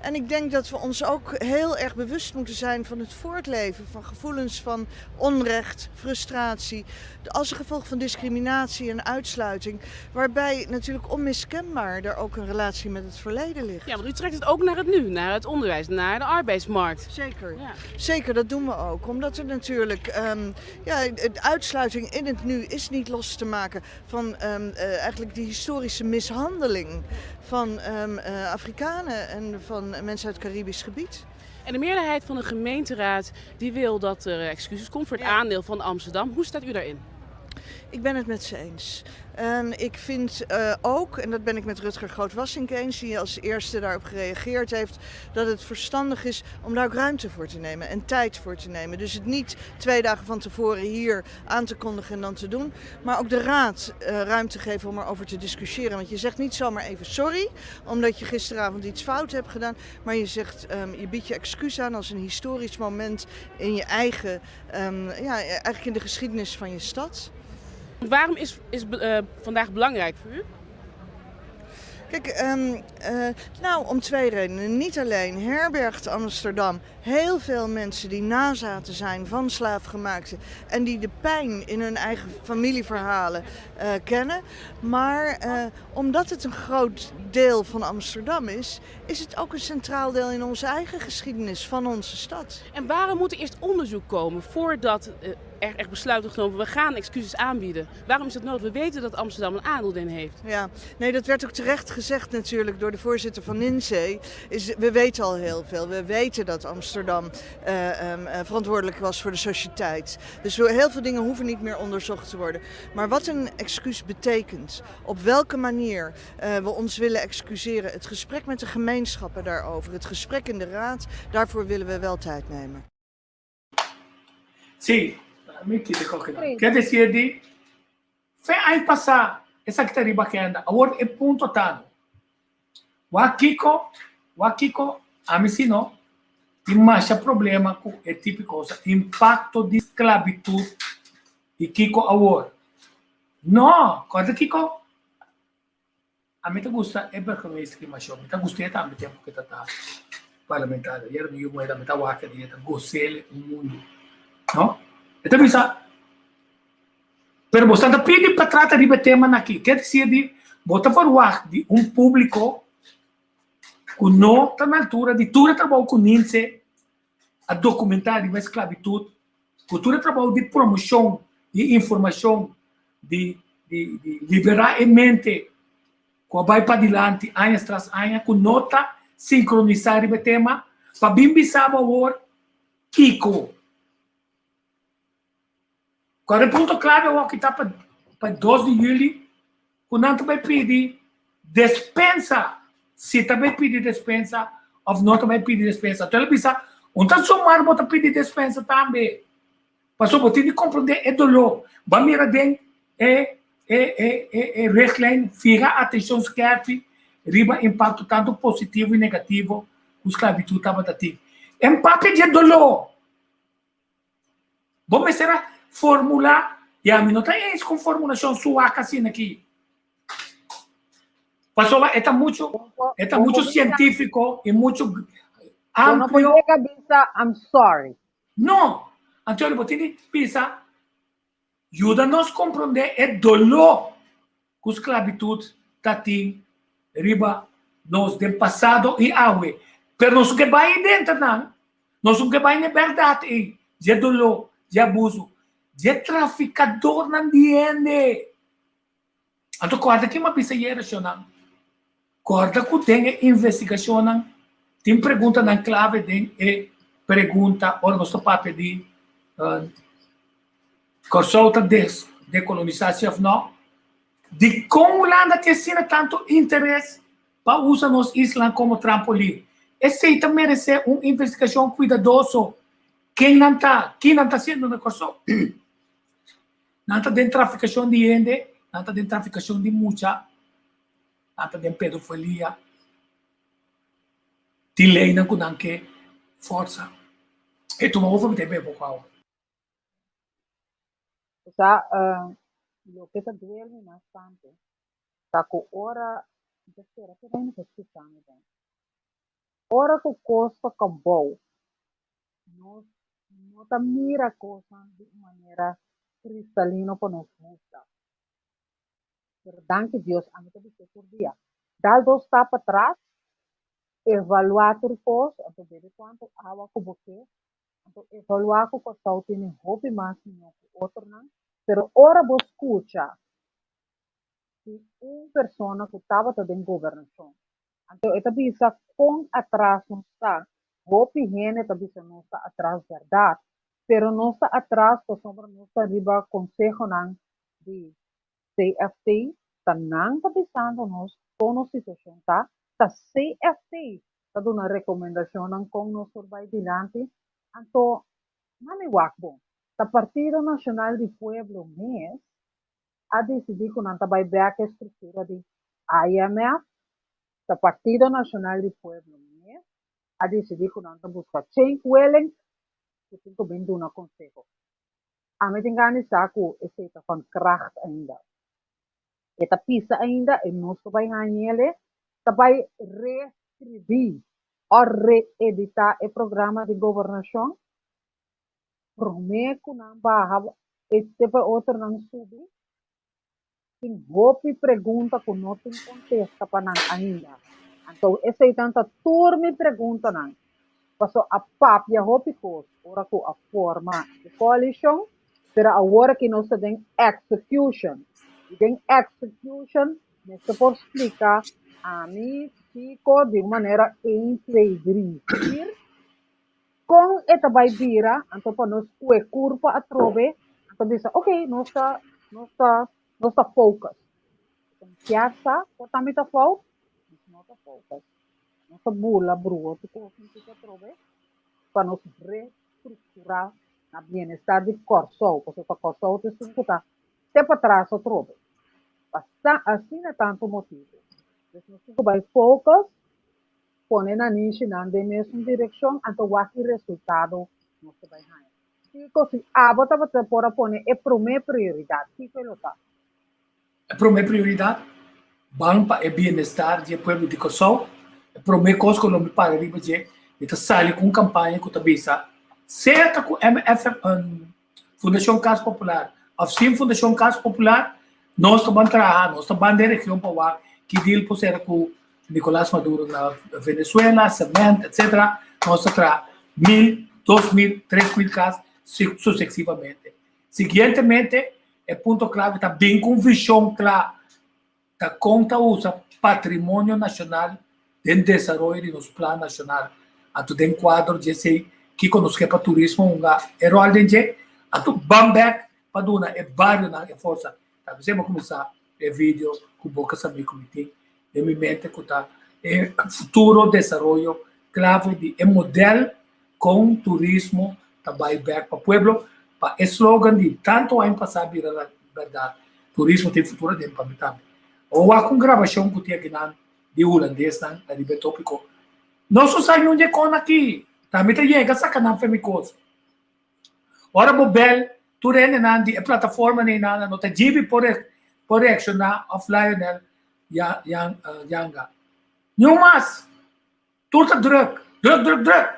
En ik denk dat we ons ook heel erg bewust moeten zijn van het voortleven van gevoelens van onrecht, frustratie. Als gevolg van discriminatie en uitsluiting. Waarbij natuurlijk onmiskenbaar er ook een relatie met het verleden ligt. Ja, want u trekt het ook naar het nu, naar het onderwijs, naar de arbeidsmarkt. Zeker, zeker, dat doen we ook. Omdat er natuurlijk, ja, de uitsluiting in het nu is niet los te maken van eigenlijk die historische mishandeling van Afrikanen en van mensen uit het Caribisch gebied. En de meerderheid van de gemeenteraad die wil dat er excuses komt voor het aandeel van Amsterdam. Hoe staat u daarin? Ik ben het met ze eens. En ik vind ook, en dat ben ik met Rutger Groot-Wassink eens, die als eerste daarop gereageerd heeft, dat het verstandig is om daar ook ruimte voor te nemen en tijd voor te nemen. Dus het niet 2 dagen van tevoren hier aan te kondigen en dan te doen, maar ook de raad ruimte geven om erover te discussiëren. Want je zegt niet zomaar even sorry, omdat je gisteravond iets fout hebt gedaan, maar je zegt, je biedt je excuus aan als een historisch moment in je eigen, ja, eigenlijk in de geschiedenis van je stad. Waarom is vandaag belangrijk voor u? Om 2 redenen. Niet alleen herbergt Amsterdam heel veel mensen die nazaten zijn van slaafgemaakten en die de pijn in hun eigen familieverhalen kennen. Maar omdat het een groot deel van Amsterdam is, is het ook een centraal deel in onze eigen geschiedenis van onze stad. En waarom moet er eerst onderzoek komen voordat er echt besluit wordt genomen, we gaan excuses aanbieden? Waarom is dat nodig? We weten dat Amsterdam een aandeel in heeft. Ja, nee, dat werd ook terecht gezegd natuurlijk door de voorzitter van NiNsee. We weten al heel veel. We weten dat Amsterdam verantwoordelijk was voor de sociëteit. Dus heel veel dingen hoeven niet meer onderzocht te worden. Maar wat een excuus betekent, op welke manier we ons willen excuseren, het gesprek met de gemeenschappen daarover, het gesprek in de raad, daarvoor willen we wel tijd nemen. Sí, mi kite koke dan. Ke decir di, fe aña pasá, esaki ta riba agenda. Awor e punto ta, wak kiko Wak kiko, ami si no tin masha problema ku e tipo kosa, impakto di sklabitut i kiko awor. No, kòrda kiko? Ami ta gusta e burgemeester di Mashó, mi ta gust'é tambe tempu ku e ta ta parlamentario. Ayera mi yu muhé tambe ta wak di e ta gos'é un mundu, no? E ta bisa, Pero boso ta pidi pa trata riba e temanan aki. Ke desir di bo ta verwagt di un públiko ku no ta na altura di tur e trabou ku Ninse a dokumentá riba e sklabitut, ku tur e trabou di promoshon di informashon, di di di liberá e mente ku a bai padilanti añas tras aña, ku no ta sinkronisá riba e tema, pa bin bisa bo awor kiko. Kòrda e punto klave awor ki ta pa pa dos di yüli ku nan ta bai pidi despensa, si ta bai pidi despensa òf no ta bai pidi despensa. Anto el a bisa, un ta zomar bo ta pidi despensa tambe, pasobra bo tin di komprondé e doló. Bo a mira den e e e e e richtlijn fiha atenshon skèrpi riba impakto tantu positivo i negativo ku sklabitut tabata tin. E papia di e doló. Bo mester a formulá, i ami no ta eens ku un formulashon suak asina aki. Pasobra e ta muchu, e ta muchu sientífiko i muchu Bo no por amplio. yega bisa I'm sorry. No! Antonio, bo tin di bisa, Yuda nos komprondé e doló ku sklabitut ta tin riba nos den pasado i awe. Pero nos no ke bai denter nan. Nos no ke bai na e bèrdat ei dje doló, dje abusu, dje trafikadornan di hende. Anto kòrda kin a bisa ayera, shonnan. Kòrda ku den e investigashonnan tin preguntanan klave den e pregunta ora nos ta papia di Kòrsou ta dekolonisá si òf nò. Dikon Hulanda tin asina tantu interes pa usa nos islanan komo trampolin? Esei ta meresé un investigashon kuidadoso. Ken nan ta? Ki nan ta hasiendo na Kòrsou? Nan ta den trafikashon di hende, nan ta den trafikashon di mucha, nan ta den pedofilia. Tin leinan ku nan ke forsa. E tuma over mi ta bebe poko awa. Sa, loke ta duel mi mas tantu ta ku ora, mi ta spera ku hende ta skucha mi bon. Ora ku kos ta kabou, nos no ta mira kosnan di un manera kristalino pa nos gusta. Pero danki Dios, ami ta bis'é tur dia, dal dos stap patras, evaluá tur kos, anto bebe kuantu awa ku bo ke, anto evaluá ku Kòrsou tene hopi mas mihó ku otronan, pero ora bo skucha di un persona ku tabata den gobernashon, Anto e ta bisa kon atras nos ta. Hopi hende ta bisa nos ta atras bèrdat, pero nos ta atras pasobra nos ta riba konsehonan di CFT, ta nan ta bisando nos kon nos situashon ta, ta CFT ta duna rekomendashonnan kon nos por bai dilanti. Anto, mami wak bon, ta Partido Nashonal di Pueblo mes a disidí ku nan ta bai bèk e struktura di IMF, ta Partido Nashonal di Pueblo mes a disidí ku nan ta buska Cenk Willink ku tin ku bin duna konseho. Ami tin gana di sa ku esei ta van kracht ainda. E ta pisa ainda i nos ta bai hañ'el e ta bai reskribí o reeditá e programa di gobernashon Promé ku nan baha e te pa e otronan subi, tin hopi pregunta ku no tin kontesta pa nan ainda. Anto eseinan ta tur mi preguntanan, paso a papia hopi kos ora ku a forma e koalishon, pero awor aki nos ta den execution, i den execution mester por splika ami kiko di un manera een, twee, drie, vier. Kon e ta bai bira, anto pa nos kue kurpa atrobe, anto bisa, ok, nos ta, nos ta, nos ta focus. Konfiansa por tambe ta fout, nos no ta focus. Nos ta bula brua tur kos huntu atrobe pa nos restrukturá na bienestar di Kòrsou, pasobra ta Kòrsou ta esun ku ta te patras atrobe. Pa asina tantu motibu. Pues nos tin ku bai focus. Pone nanishinan den mesun direkshon anto wak ki resultado nos ta bai haña. Kiko si abo tabata por a pone e promé prioridat, kiko e lo ta? E promé prioridat, ban pa e bienestar di e pueblo di Kòrsou. E promé kos ku lo mi para riba dje, mi ta sali ku un kampaña ku ta bisa, sea ta ku MFM, Fundashon Kas Popular òf sin Fundashon Kas Popular, nos ta ban traha, nos ta ban den region pa wak ki deal por sera ku Nicolas Maduro na Venezuela, cement, etcetera. Nos ta traha mil, 2000, 3000 kas susesivamente. Siguientemente, e punto clave ta bin cu un vision cla ta con ta usa patrimonio nacional den desaroyo di nos plan nacional. Anto den cuadro di esey, kico nos ke pa turismo hunga e rol den dje? Anto ban bek pa duna e barionan e forsa. Ta bisa bo cuminsa e video cu bo ka sabi cu mi tin den mi mente cu ta e futuro desaroyo clave di e model con turismo ta bay bek pa pueblo pa e slogan di tanto aña pasa bira la berdad turismo tin futuro den pa mi tambe. Bo wak un grabacion cu tin akinan di hulandesnan ariba e topico. Nos no sa niun di e con aki. Tambe ta yega saca nan fe mi cos. Ora bo bel tur hendenan di e plataforma neinana no ta djibi por por reacciona of Lionel Yanga. Niun mas. Tur ta druk, druk, druk, druk.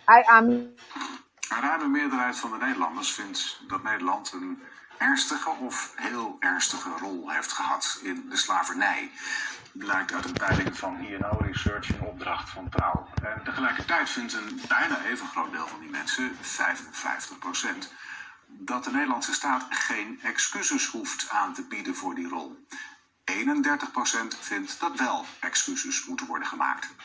Ai ami. Een ruime meerderheid van de Nederlanders vindt dat Nederland een ernstige of heel ernstige rol heeft gehad in de slavernij. Blijkt uit een peiling van I&O Research in opdracht van Trouw. En tegelijkertijd vindt een bijna even groot deel van die mensen, 55%, dat de Nederlandse staat geen excuses hoeft aan te bieden voor die rol. 31% vindt dat wel excuses moeten worden gemaakt.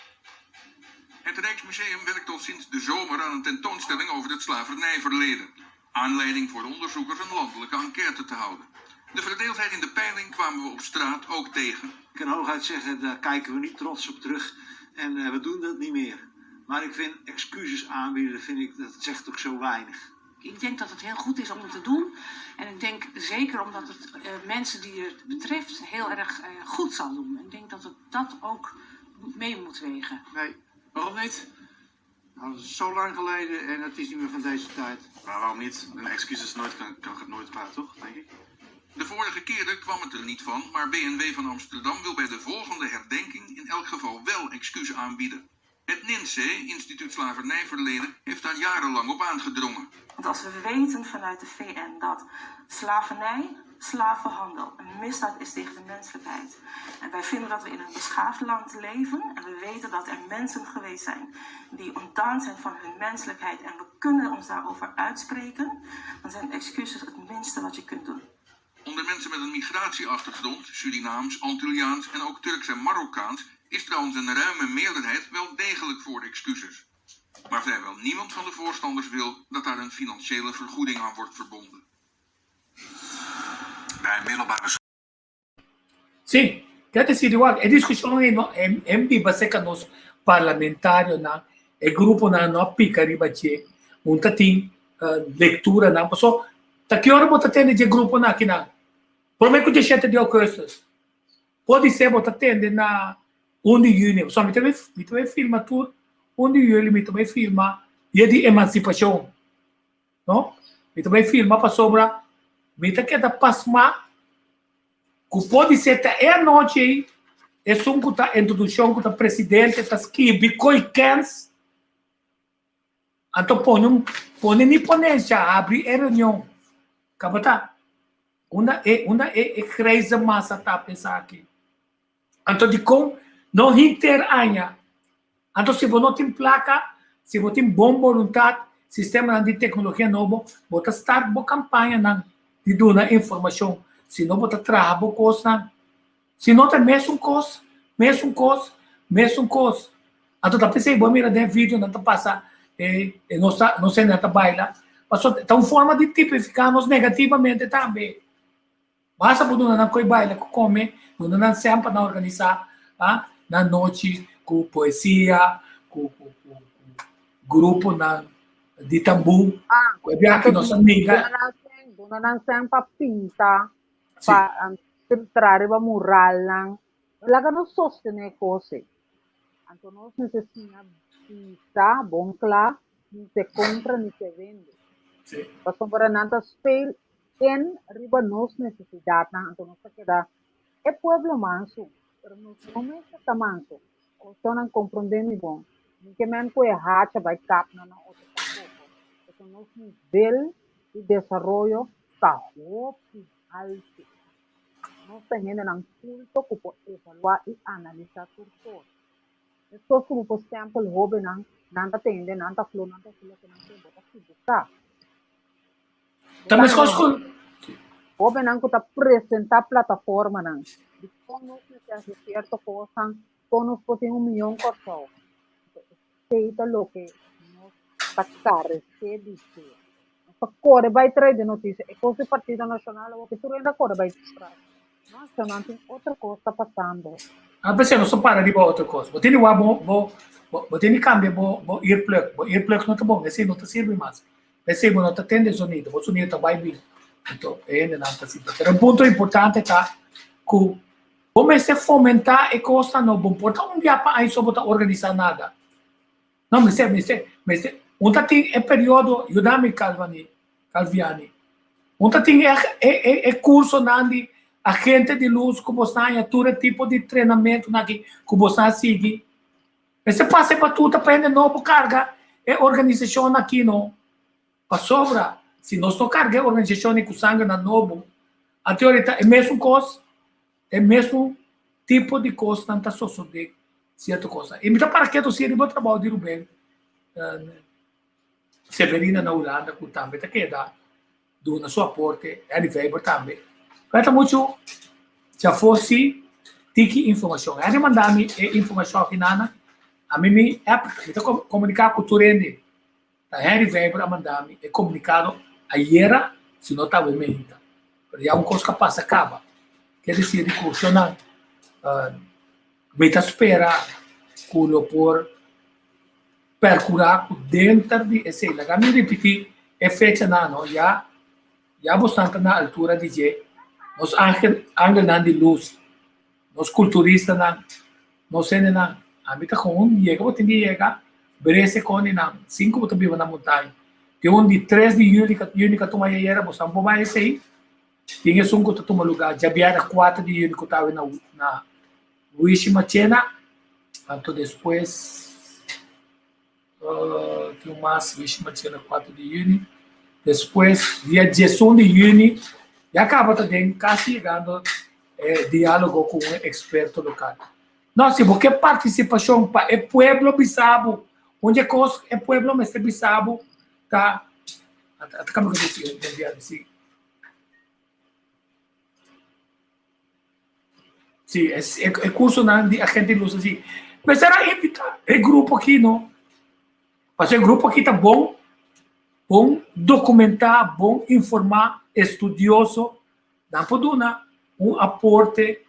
Het Rijksmuseum werkt al sinds de zomer aan een tentoonstelling over het slavernijverleden. Aanleiding voor onderzoekers een landelijke enquête te houden. De verdeeldheid in de peiling kwamen we op straat ook tegen. Ik kan hooguit zeggen, daar kijken we niet trots op terug en we doen dat niet meer. Maar ik vind excuses aanbieden, vind ik, dat zegt ook zo weinig. Ik denk dat het heel goed is om het te doen. En ik denk zeker omdat het mensen die het betreft heel erg goed zal doen. Ik denk dat het dat ook mee moet wegen. Nee. Waarom niet? Nou, dat is zo lang geleden en het is niet meer van deze tijd. Maar waarom niet? Een excuus is nooit, kan, kan nooit kwaad, toch? Denk ik. De vorige keren kwam het er niet van, maar B en W van Amsterdam wil bij de volgende herdenking in elk geval wel excuses aanbieden. Het NiNsee, Instituut Slavernijverleden, heeft daar jarenlang op aangedrongen. Want als we weten vanuit de VN dat slavernij, slavenhandel een misdaad is tegen de menselijkheid. En wij vinden dat we in een beschaafd land leven en we weten dat er mensen geweest zijn die ontdaan zijn van hun menselijkheid en we kunnen ons daarover uitspreken, dan zijn excuses het minste wat je kunt doen. Onder mensen met een migratieachtergrond, Surinaams, Antilliaans en ook Turks en Marokkaans, is trouwens een ruime meerderheid wel degelijk voor excuses. Maar vrijwel niemand van de voorstanders wil dat daar een financiële vergoeding aan wordt verbonden. Bij middelbare Sí, ke ta decir igual, e discusion ei no en biba cerca nos parlamentarionan, e gruponan no a pica riba dje, un ta tin lecturanan, paso ta ki ora bo ta tende dje gruponan akinan? Prome cu diesshete di augustus, podisé bo ta tende na un di juni, pasobra mi ta bay mi ta bay firma tur un di juli mi ta bay firma dia di emancipacion. No, mi ta bai firma pasobra mi ta keda pasmá ku podisé ta e anochi ei esun ku ta introdushon ku ta presidente ta skibi koi kens anto pone un pone mi ponensha habri e reunion kabata unda e unda e e grijze masa ta pa esaki. Anto dikon no hinter aña? Anto si bo no tin plaka, si bo tin bon boluntat, sistemanan di teknologia nobo, bo ta start bo kampañanan di duna informashon. Si no bo ta traha bo kosnan. Si no ta mesun kos, mesun kos, mesun kos. Anto ta p'esei bo a mira den videonan ta pasa e nos ta nos hende ta baila. Pasobra ta un forma di tipifiká nos negativamente tambe. Basta bo duna nan koi baila ku kome, duna nan sèn pa nan organisá nan nochi ku poesia, ku gruponan di tambú, ku e biaha ki nos a mira. Duna nan sèn pa pinta, pa traha riba muralnan. Laga nos sostené kos ei. Anto nos mester siña bisa bon kla, ni se kompra ni se wende. Pasobra nan ta speel in riba nos nesesidatnan, anto nos ta keda e pueblo mansu, pero nos no mester ta mansu. Otronan komprondé mi bon. Mi ke men ku e hacha bai kap nan na otro tampoko. Pasobra nos nivel di desaroyo ta hopi haltu. Nos ta hendenan kulto ku por evaluá i analisá tur kos. Meskos ku bo por stèmpel hóbennan, nan ta tende, nan ta flo, nan ta hasi loke nan ke, bo ta kibuká. Bo Ta ta meskos haña ku. hóbennan ku ta presentá plataformanan di kon nos mester hasi sierto kosnan, kon nos por tin un mion Kòrsou. Esei ta loke nos ta karesé di dje. Nos ta kore bai trae di notisia. E kos di Partido Nashonal awor ke tur hende a kore bai tras. No, nan tin otro kos ta pasando. A pesé nos ta para riba otro kos. Bo tin di wak bo bo bo tin di kambia bo bo earplug. Bo earplug no ta bon, esei no ta sirbi mas. P'esei bo no ta tende zonido, bo zonido ta bai bin. Anto e hendenan ta sinti. Pero un punto importante ta ku Bo mester fomentá e kosnan no bo por ta un dia pa aña so bo ta organisá nada. No mester mester mester un ta tin e periodo yuda mi Calvani Calviani un ta tin e e e kursonan di agente di lus ku bo sta haña tur e tipo di trenamentunan aki ku bo sta sigui. Mester pasa e batuta pa hende nobo karga e organisashon aki no. Pasobra si nos no karga e organisashon ku sangernan nobo anto ora ta e mesun kos. E mesun tipo di kosnan ta sosodé sierto kosnan. I mi ta para ketu si riba trabou di Ruben Severina na Hulanda ku tambe ta keda duna su aporte, Henny Weber tambe. Pero ta muchu djafó si tiki informashon. Henny manda mi e informashon aki nana, ami mi app, mi ta komuniká ku tur hende. Ta Henry Weber a manda mi e komunikado ayera, si no ta awe meinta. Pero ya un kos ka pasa kaba. Ke desir di kursonan, mi ta spera ku lo por perkurá ku denter di esei. Laga mi ripití e fechanan no, ya ya bosnan ta na altura di dje. Nos angel angelnan di lus, nos kulturistanan, nos hendenan, ami ta kon yega bo tin di yega brese koni nan sin ku bo ta biba na montaña. Tin un di tres di yuli ka yuni ka tuma yayera bo san bo bai esei. Tin esun ku ta tuma lugá djabièrnè kuater di yuni ku ta awe na na Wishi Machena. Anto despues tin un mas Wishi Machena kuater di yuni. Despues dia diesun di yuni ya kaba ta den kasi yegando e diálogo ku un eksperto lokal. No, si bo ke partisipashon pa e pueblo bisa bo, un di e kos e pueblo mester bisa bo ta, ata kamba ku ta si. Sí, e, e cursonan di agente di luz así. Mester a invita e grupo aki, no? Pasobra e grupo aki ta bon, bon documentá, bon informá, estudioso. Nan por duna un aporte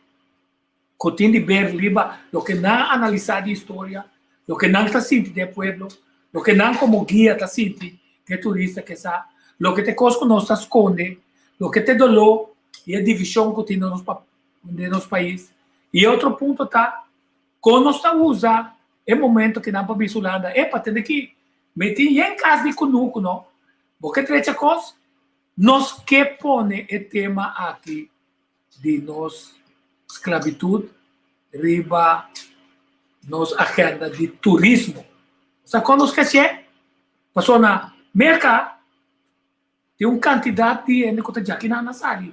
ku tin di ber riba loke nan a analisá di historia, loke nan ta sinti den e pueblo, loke nan komo guia ta sinti ku e turista ke sa, loke ta e kos ku nos ta skonde, loke ta e doló i e divishon ku tin den nos den nos pais. I e otro punto ta kon nos ta usa e momento ku nan pa bisa Hulanda, epa tende aki mi tin yen kas di kunuku no, bo ke trecha kos? Nos ke pone e tema aki di nos sklabitut riba nos agenda di turismo. Sa kon nos ke hasié? Pasobra na Merka tin un kantidat di hende ku ta djaki nan a sali.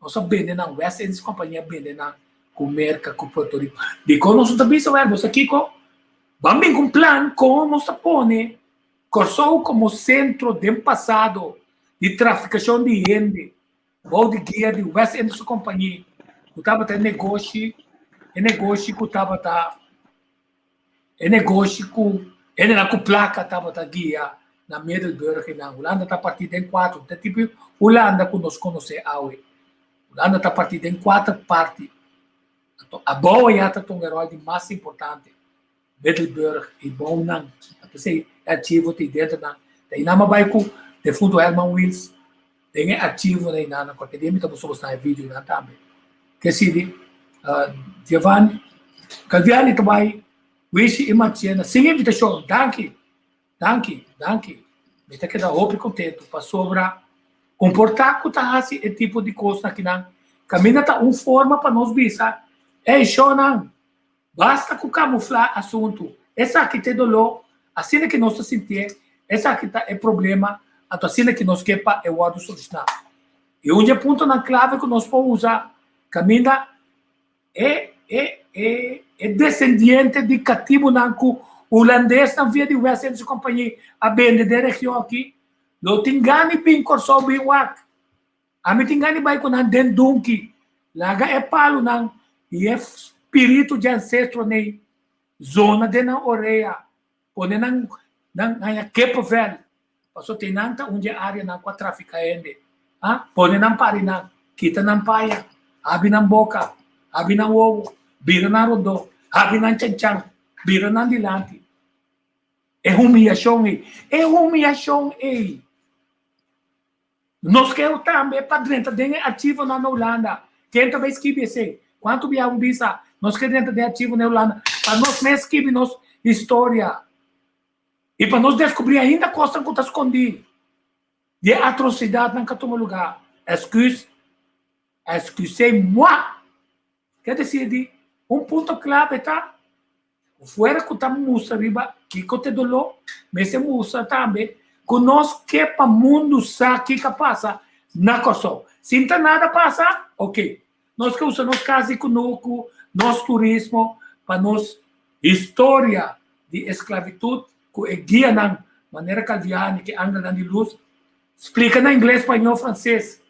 Nos a bende nan, West Indies Company a bende nan ku Merka, ku Puerto Rico. Dikon nos no ta bisa wèl bo sa kiko? Ban bin ku un plan kon nos ta pone Kòrsou komo sentro den pasado di trafikashon di hende bou di guia di West Indische Compagnie ku tabata e negoshi e negoshi ku tabata e negoshi ku hendenan ku plaka tabata guia na Middelburg i nan. Hulanda ta partí den kuater, ta tipo Hulanda ku nos konosé awe. Hulanda ta partí den kuater parti. Anto abou ayá ta tuma e ròl di mas importante. Middelburg i bounan. Ta p'esei e archivo ta dentro nan. Ta einan mi a bai ku defunto Herman Wiels den e archivo na einan. Kualke dia mi ta mustra bosnan e videonan tambe. Ke sidi Giovanni Calviani ta bai. Wishi i Martiena, sin invitashon, danki, danki, danki. Mi ta keda hopi kontentu pasobra un por ta ku ta hasi e tipo di kosnan akinan kaminda ta un forma pa nos bisa, Ey shownan, basta ku kamuflá asuntu, esaki ta e doló, asina ki nos ta sintié, esaki ta e problema, anto asina ki nos ke pa e wòrdu solushoná. I un di e puntonan klave ku nos por usa kaminda E e e e desendiente di katibunan ku hulandesnan via di West Indische Compagnie a bende den region aki lo tin gana di bin Kòrsou bin wak. Ami tin gana di bai ku nan den dunki, laga e palunan i e spiritu di ancestronan zona den nan orea. Pone nan nan haña kippenvel, pasobra te nan ta un di e áreanan ku a trafiká hende. Ha? Pone nan pari nan, kita nan paya, habri nan boka, habri nan wowo, bira nan rondó, habri nan chanchan, bira nan dilanti. E humiyashon ei, e humiyashon ei! Nos ke tambe pa drenta den e archivonan na Hulanda. Ken ta bai skibi esei? Kuantu bia un bisa nos ke drenta den archivo na Hulanda pa nos mes skibi nos historia i pa nos deskubrí ainda kosnan ku ta skondí di e atrosidatnan ku a tuma lugá. Excuse, excusez-moi. Ke desir di un punto klave ta ku fuera ku ta mustra riba kiko ta e doló, mester mustra tambe ku nos ke pa mundu sa kiko a pasa na Kòrsou. Si no ta nada pasa, oke. Nos ke usa nos kas di kunuku, nos turismo pa nos historia di esklavitut ku e guianan manera Calviani ku e angelnan di lus splika na ingles, spañó, franses.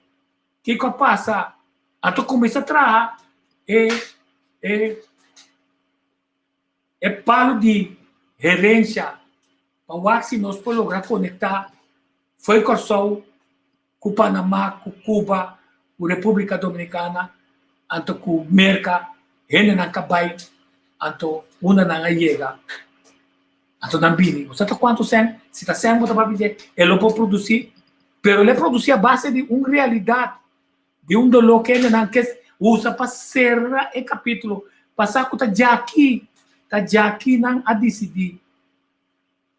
Kiko a pasa? Anto kuminsá traha e e e palu di herensha pa wak si nos por logra konektá fo'i Kòrsou ku Panamá, ku Cuba, ku Repúblika Dominikana, anto ku Merka, hendenan ka bai, anto unda nan a yega, anto nan bini. Bo sa ta kuantu sèn? Si ta sèn bo ta papia dje, e lo por produsí. Pero el a producí a base di un realidad, di un dolor cu hendenan ke usa pa cera e capítulo, pa sa cu ta djaki, ta djaki nan a dicidi.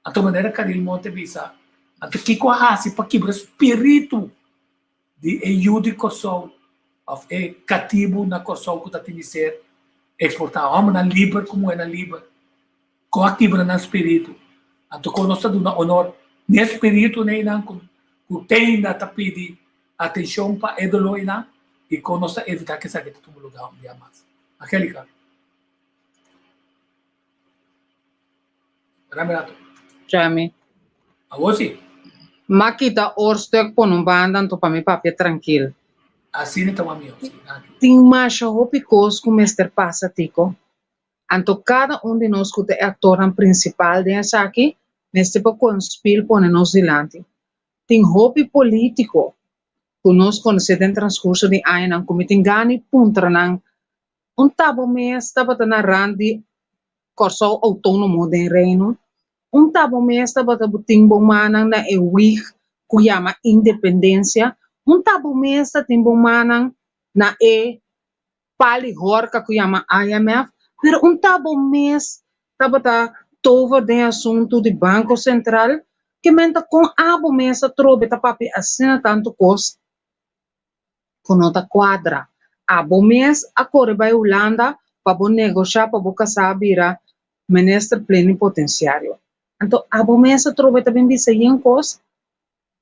Anto manera Caril Monte bisa, anto kico a haci pa kibra spiritu di e yu di Corsou of e catibu na Corsou cu ta tin di ser exporta, hombernan liber cu muhernan liber. Kon a kibra nan spiritu? Anto kon nos ta duna onor n'e spiritu n'einan ku ku te ainda ta pidi atenshon pa e doló einan? I kon nos ta evitá ku esaki ta tuma lugá un bia mas? Angelica. Rami rato. Chami. Awor si. M'a kita oorstuk pone un banda anto pa mi papia trankil. Asina ta wak mihó, si. Danki. Tin masha hopi kos ku mester pasa, Tico. Anto kada un di nos ku ta e aktornan prinsipal den esaki mester por kon spil pone nos dilanti. Tin hopi polítiko ku nos konosé den transkurso di añanan ku mi tin gana di puntra nan un ta bo mes tabata na rand di Kòrsou outónomo den Reino? Un ta bo mes tabata bo tin bo mannan na e wig ku yama independensia? Un ta bo mes ta tin bo mannan na e pal di horka ku yama IMF, pero un ta bo mes tabata tover den asuntu di Banko Sentral, ke men ta kon abo mes atrobe ta papia asina tantu kos ku no ta kuadra. Abo mes a kore bai Hulanda pa bo negoshá pa bo kasá bira minister plenipotensiario. Anto abo mes atrobe ta bin bisa yen kos?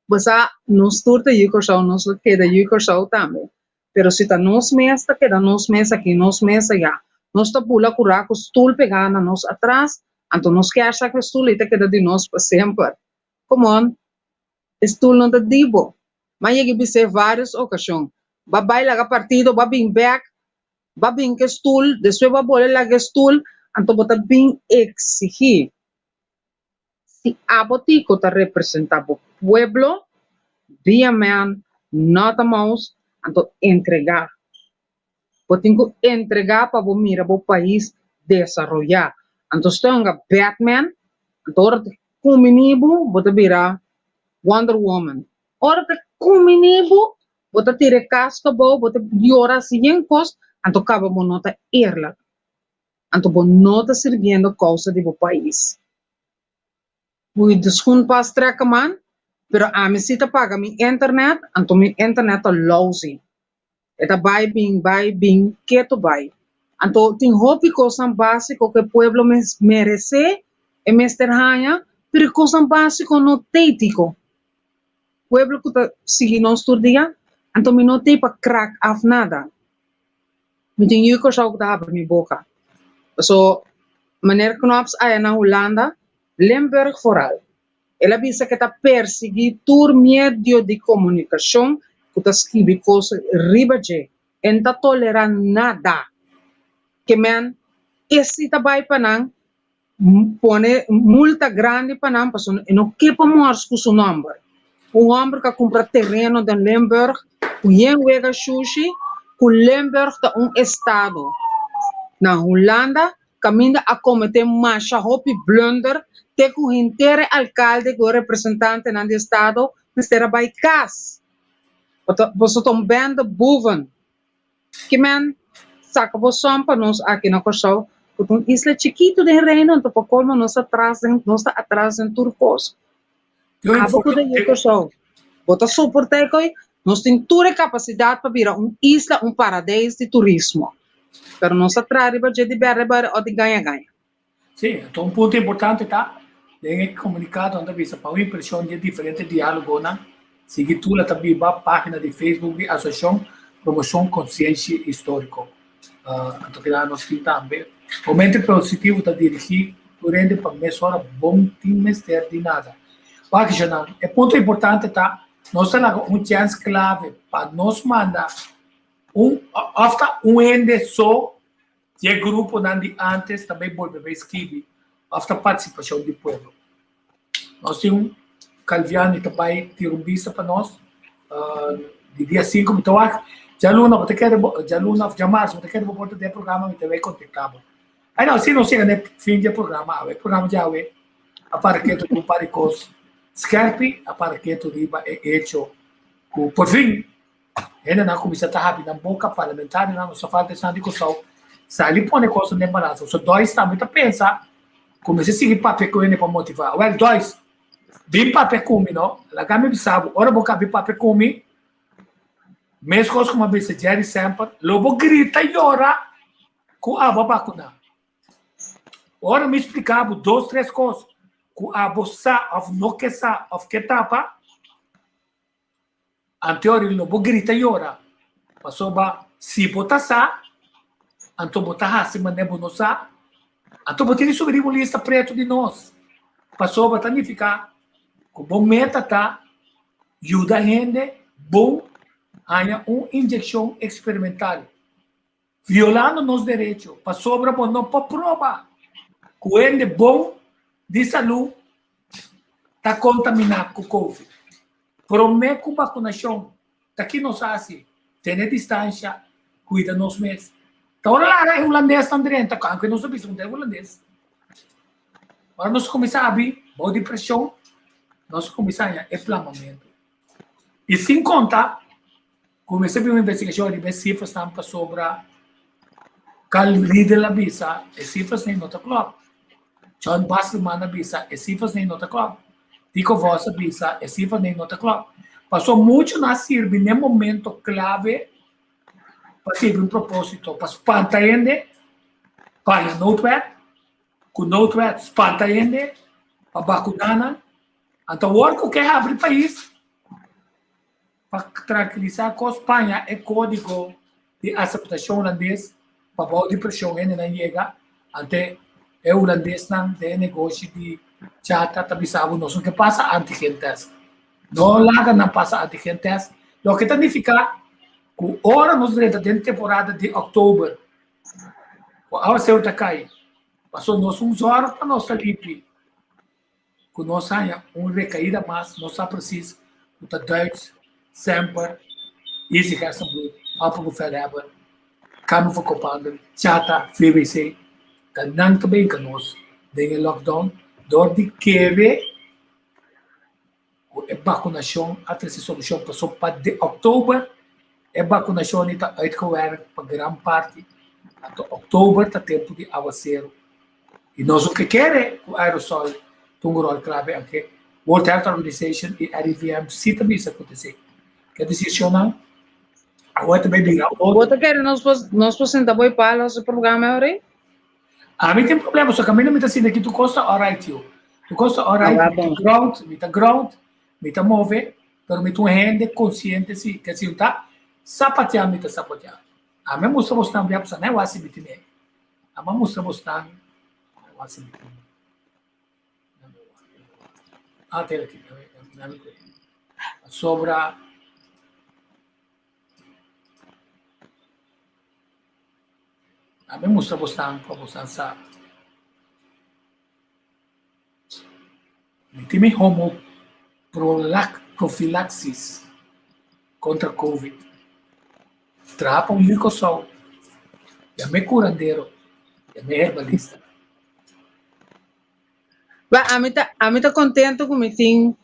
Bo sa, nos tur ta yu Kòrsou, nos lo keda yu Kòrsou tambe. Pero si ta nos mes ta keda nos mes aki, nos mes ayá. Nos ta bula kurá ku stul pegá na nos atras, anto nos kier sa ku e stul ei ta keda di nos pa semper. Come on, e stul no ta di bo. M'a yega bis'é vários okashon, Ba bai laga partido, ba bin bèk, ba bin ku e stul, despues ba bole laga e stul, anto bo ta bin eksigí. Si abo Tico ta representa bo pueblo, be a man, not a mouse, anto entrega. Bo tin cu entrega pa bo mira bo pais desaroya. Anto stonga Batman, anto ora ta cumini bo, bo ta bira Wonder Woman. Ora ta cumini bo, bo ta tira e casco abou, bo ta yora haci yen cos, anto caba bo no ta eerlijk. Anto bo no ta sirbiendo kousa di bo pais. Moet de schoen pas trekken man, pero ami si ta paga mi internet, anto mi internet ta lousy. E ta bai bin, bai bin, ketu bai. Anto tin hopi kosnan básiko ku e pueblo meresé, e mester haña, pero e kosnan básiko no t'ei tiko. Pueblo ku ta sigui nos tur dia, anto mi no t'ei pa krak af nada. Mi tin yu Kòrsou ku ta habri mi boka. Paso meneer Knops aya na Hulanda, Limburg vooral. El a bisa ku e ta persiguí tur medio di komunikashon ku ta skibi kos riba dje. E no ta tolerá nada. Ke men e si ta bai pa nan pone multa grandi pa nan pasobra e no ke pa mors ku su nòmber. Un hòmber ku a kumpra tereno den Limburg ku yen wega shushi ku Limburg ta un estado na Hulanda kaminda a kometé masha hopi blunder te ku henter e alkalde ku e representantenan di estado mester a bai kas. Boso ta un bende boeven. Ki men saka bo son pa nos aki na Kòrsou ku ta un isla chikitu den Reino anto pa kolmo nos ta tras den nos ta atras den tur kos. Abo ku ta yu Kòrsou bo ta soportá e koi? Nos tin tur e kapasidat pa bira un isla un paradeis di turismo pero nos ta traha riba dje di bèrdè bèrdè òf di gaña gaña. Sí, anto un punto importante ta den e komunikado nan ta bisa pa un impreshon di e diferente diálogonan, sigui Tula ta biba página di Facebook di Asosiashon Promoshon Konsiensia Históriko. Anto keda nos tin tambe. Momento Positivo ta dirigí tur hende pa mesora bon tin mester di nada. Wak Janan, e punto importante ta nos ta laga un chèns klave pa nos manda un òf ta un hende so Di e gruponan di antes ta bay bolbe bay skibi of ta participacion di pueblo. Nos tin un Calviani ta bay tira un bista pa nos di dia sinku mi ta wak djaluna bo ta kere bo djaluna of djamars bo ta kere bo por ta den e programa mi ta bay contacta bo. Ay no si nos yega na e fin di e programa awe e programa djawe a para ketu riba un par di cos skerpi a para ketu riba e hecho cu por fin Hendenan kuminsá ta habri nan boka, parlamentarionan, nos ta falta esnan di Kòrsou, sali pone kosnan den balansa. So Dois tambe ta pensa ku mester sigui papia ku hende pa motivá. Wèl Dois, bin papia ku mi no, laga mi bisa bo, ora bo ka bin papia ku mi, meskos ku mi a bisa Jerry semper, lo bo grita yora ku abo a bakuná. Ora mi splika bo dos tres kos ku abo sa òf no ke sa òf ke tapa, Anteori lo bo grita yora, pasobra si bo ta sa, anto bo ta hasi manera bo no sa, anto bo tin di subi riba un lista pretu di nos, pasobra ta nifiká ku bo meta ta yuda hende bon haña un inyekshon eksperimental. Violando nos derecho pasobra bo no por proba ku hende bon di salú ta kontaminá ku covid. Promé ku bakunashon ta ki nos hasi? Tene distansha, kuida nos mes. Ta ora lara e hulandesnan drenta, aunke nos a bisa ku ta e hulandes. Ora nos kuminsá abi bou di preshon, nos kuminsá haña e plamamentu. I sin konta Ku mester bin un investigashon riba e sifrasnan pasobra Carl Riedel a bisa e sifrasnan no ta klòp. John Basselman a bisa e sifrasnan no ta klòp. Tico Vos a bisa e sifrasnan no ta klòp. Paso muchu nan a sirbi n'e momento klave pa sirbi un propósito, pa spanta hende, pa haña noodwet, ku noodwet spanta hende, pa bakuná nan. Anto awor ku ke habri pais, Pa trankilisá kos paña e kódigo di aseptashon hulandes pa bou di preshon hendenan yega ante e hulandesnan den e negoshi di chata ta bisa bo nos no ke pasa antigen test. No laga nan pasa antigen test loke ta nifiká ku ora nos drenta den temporada di òktober ku awaseru ta kai pasobra nos un zòrg pa nos ta limpi. ku nos haña un rekaída mas, nos sa presis ku ta Duits, Semper, Easy Gerstenbluth, Opperbevelhebber, Kamer van Koophandel, Chata, VWC, ta nan ta brinka nos den e lockdown dor di kere ku e bakunashon a trese solushon pasobra pa di oktober e bakunashon ta uitgewerkt pa gran parti. Anto òktober ta tempu di awaseru. I nos no ke kere ku aerosol ta un ròl klave anke World Health Organization i RIVM si ta bisa ku ta esei. Ke desishonnan awor ta bai bira otro. Bo ta kere nos por nos por sinta bo i pala su programa ahora? Ami tin problema, so kaminda mi ta sinta aki tur kos ta alright yo. Tur kos ta alright, mi ta ground, mi ta ground, mi ta move, pero mi ta un hende konsiente si, ke si un ta sapateá mi ta sapateá. Ami a mustra bosnan bia pasobra nan e wak si mi tene. Ami a mustra bosnan nan e wak si mi tene. Ah, tene aki, mi kue. Pasobra. Ami a mustra bosnan pa bosnan sa. Mi tin mi homo profilaxis kontra covid. Traha pa un yu Kòrsou, yam'é kurandero, yam'é herbalista. Ba, ami ta, ami ta kontento ku mi tin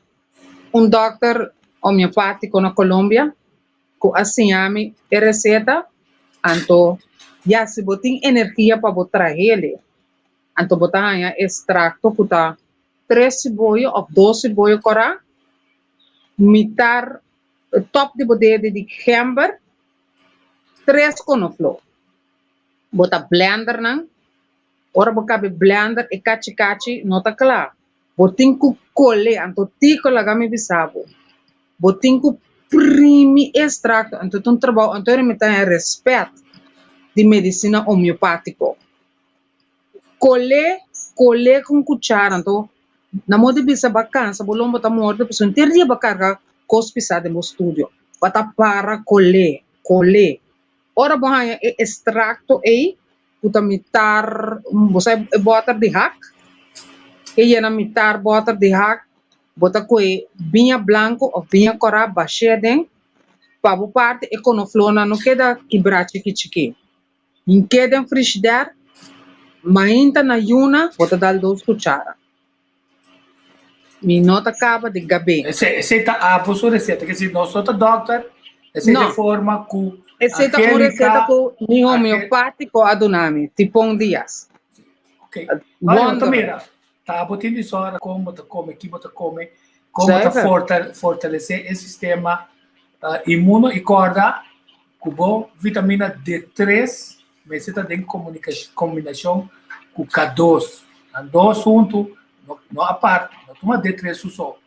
un dòkter homeopátiko na Colombia ku a siña mi e reseta, anto ya si bo tin energia pa bo trah'el, anto bo ta haña ekstrakto ku ta tres siboyo òf dos siboyo kòrá, mitar tòp di bo dede di gember, tres konofló. Bo ta blender nan, ora bo kabe blender e kachi kachi no ta kla, bo tin ku kole, anto tiko laga mi bisa bo, bo tin ku primi e ekstrakto, anto ta un trabou, anto mi ta haña rèspèt di medisina homeopátiko. Kolé, kolé ku un kuchara, anto na modo di bisa bo a kansa bo lomba ta morde pasobra henter dia bo a karga kos pisá den bo studio. Bo ta para kolé, kolé. Ora bo haña e estrakto ei ku ta mitar, bo sa e bòter di hak? E yena mitar bòter di hak, bo ta kohe biña blanku òf biña kòrá bash'é aden pa bo parti e konoflornan no keda kibrá chiki chiki. Hink'é den frishider, mainta na yuna bo ta dal dos kuchara. Mi no ta kaba di gab'é. Esei ta abo su reseta, ke si nos no ta dòkter, esei ta e forma ku Esei ta un reseta ku mi homeopátiko a duna mi, Tipon Dias. Ok. Wonderful. Mira, ta abo tin di sòra kon bo ta kome, ki bo ta kome, kon bo ta fortalesé e sistema inmuno i kòrda Ku bo vitamina D tres mester ta den kombinashon ku K dos. Nan dos huntu, no apart. No tuma D tres su so.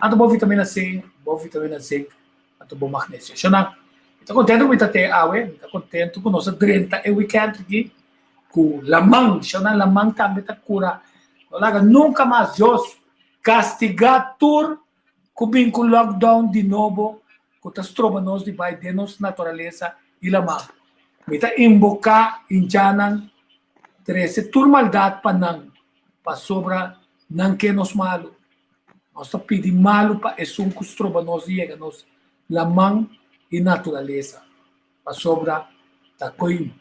Anto bo vitamina C, bo vitamina zinc, anto bo magnesio. Shonnan, mi ta kontentu ku mi ta te awe. Mi ta kontentu ku nos a drenta e wikènt aki ku laman. Shonnan, laman tambe ta kura. No laga nunka mas Dios kastigá tur ku bin ku lockdown di nobo ku ta stroba nos di bai den nos naturalesa i laman. Mi ta inboká hinchanan trese tur maldat pa nan, pasobra nan ke nos malu. Nos ta pidi malu pa esun ku stroba nos di yega nos laman i naturalesa, pasobra ta koe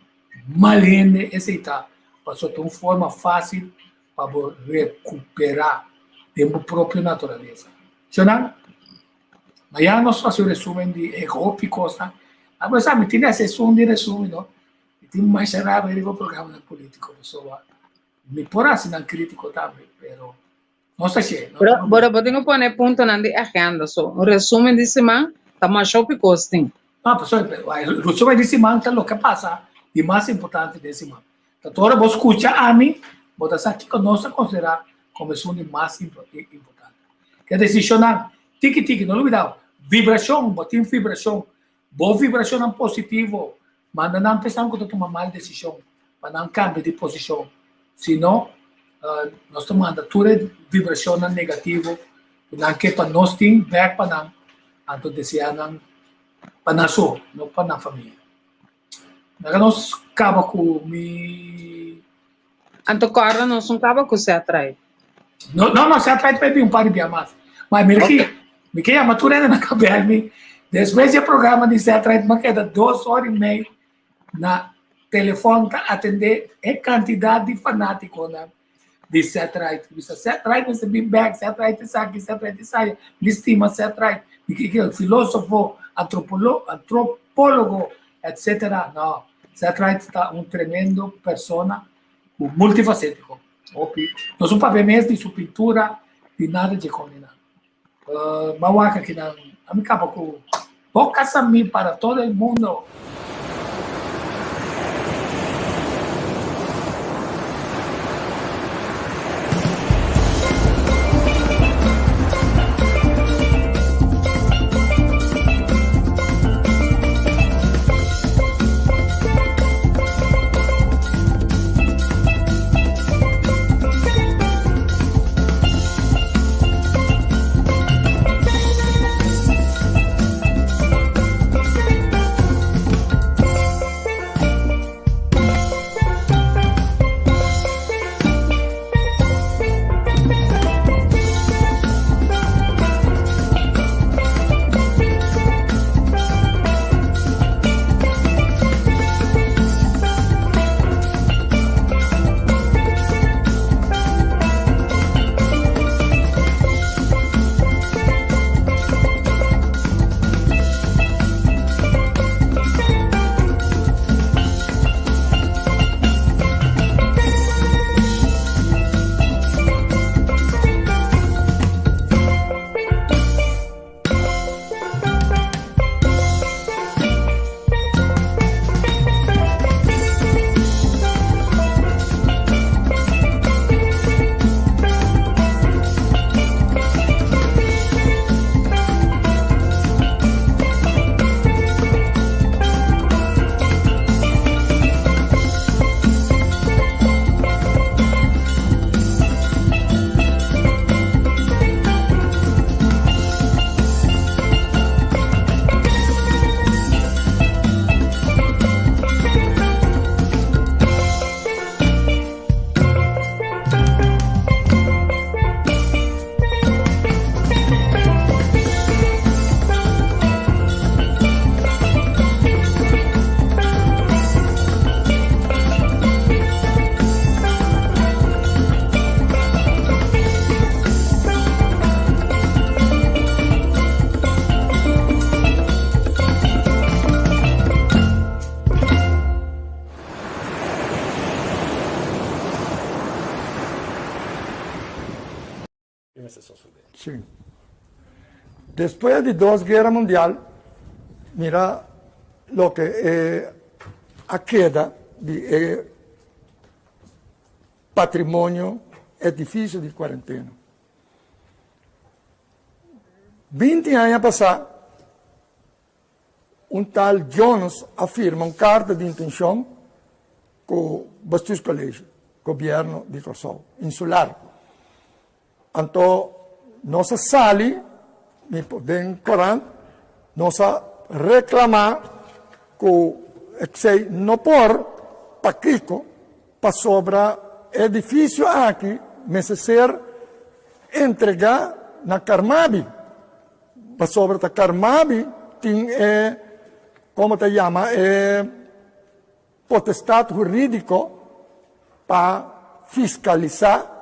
mal hende esei ta, pasobra ta un forma fásil pa bo rekuperá den bo propio naturalesa. Shonnan, mañana nos hasi un resumen di e hopi kosnan. A pesar mi tin di hasi esun di resumen no, mi tin masha rabia riba programanan politico pasobra mi por hasi nan critico tambe, pero nos ta shey. Pero bo bo tin ku pone puntonan di agenda, so un resumen di siman ta masha hopi kos tin. No, pasobra resumen di siman ta loke a pasa di mas importante den siman. Ta tur ora bo skucha ami, bo ta sa kiko nos ta konsiderá komo esun di mas importante. Ke desishonnan tiki tiki, no lubidá, vibrashon, bo tin vibrashon, bo vibrashonnan positivo, manda nan pa esnan ku ta tuma mal desishon, pa nan kambia di posishon. Si no, nos ta manda tur e vibrashonnan negativo ku nan ke pa nos tin bèk pa nan, anto deseá nan pa nan so, no pa nan famia. Laga nos kaba ku mi. Anto kòrda nos un kaba ku Setraid. No, no, no, Setraid ta bin un par di bia mas. Ma mira aki, mi ke yama tur hende na kabel mi. Despues di e programa di Setraid mi a keda dos ora i mei na telefòn ta atendé e kantidat di fanátikonan di Setraid. Mi bisa Setraid mester bin bèk, Setraid esaki, Setraid esaya. Mi stima Setraid. Mi ke filósofo, antropólogo, etcétera. No. Zach Wright ta un tremendo persona ku multifacético. Hopi. No su papia mes di su pintura di nada dje koninan. Uh, ma wak akinan, a mi kaba ku Boca Samí para todo el mundo. Sí. Despues di dos guera mundial, mira loke e a keda di e patrimonio edifisio di kuarentena. Binti aña pasá, un tal Jones a firma un karta di intenshon ku Bestuurscollege, gobièrnu di Kòrsou, insular. Anto nos a sali den korant, nos a reklamá ku esei no por, pakiko? Pasobra e edifisio aki mester ser entregá na Carmabi, pasobra ta Carmabi tin e, komo ta yama, e potestad hurídiko pa fiskalisá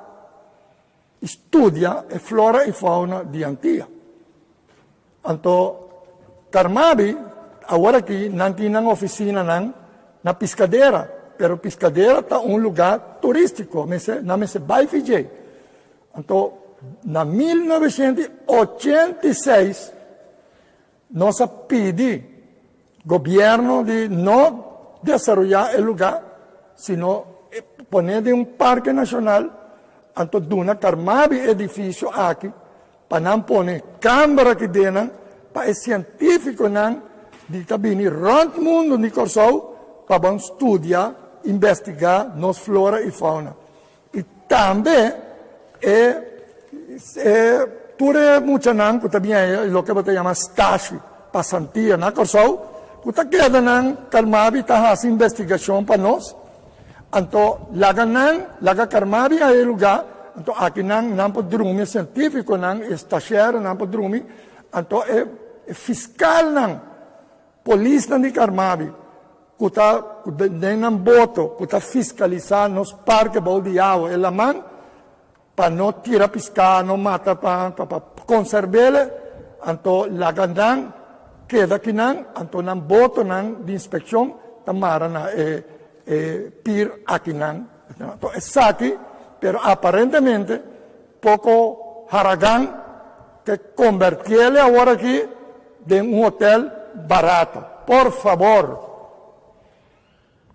i studia e flora i fauna di Antia. Anto Carmabi awor aki nan tin nan oficinanan na Piscadera, pero Piscadera ta un lugar turistico, mester nan mester bay fi djey. Anto na 1986 nos a pidi gobierno di no desaroya e lugar, sino pone den un parke nacional, anto duna Carmabi e edificio aki pa nan pone camber aki den nan pa e cientificonan di ta bini rond mundo di Corsou pa ban studia, investiga nos flora y fauna. Y tambe e e tur e muchanan cu ta bini aya loke bo ta yama stage, pasantia na Corsou cu ta keda nan Carmabi ta haci investigacion pa nos. Anto laga nan, laga Carmabi a e lugá, anto aki nan, nan por drumi, e sientífikonan, e stashèronan por drumi, anto e e fiskalnan, polisnan di Carmabi ku ta ku den nan boto ku ta fiskalisá nos parke bou di awa, e laman, pa no tira piská, no mata pa pa pa konserb'el, anto laga nan keda akinan, anto nan botonan di inspekshon. ta mara na e e pir akinan. Anto esaki, pero aparentemente poko haragan ke kombertiele awor aki den un hotel barato. Por fabor!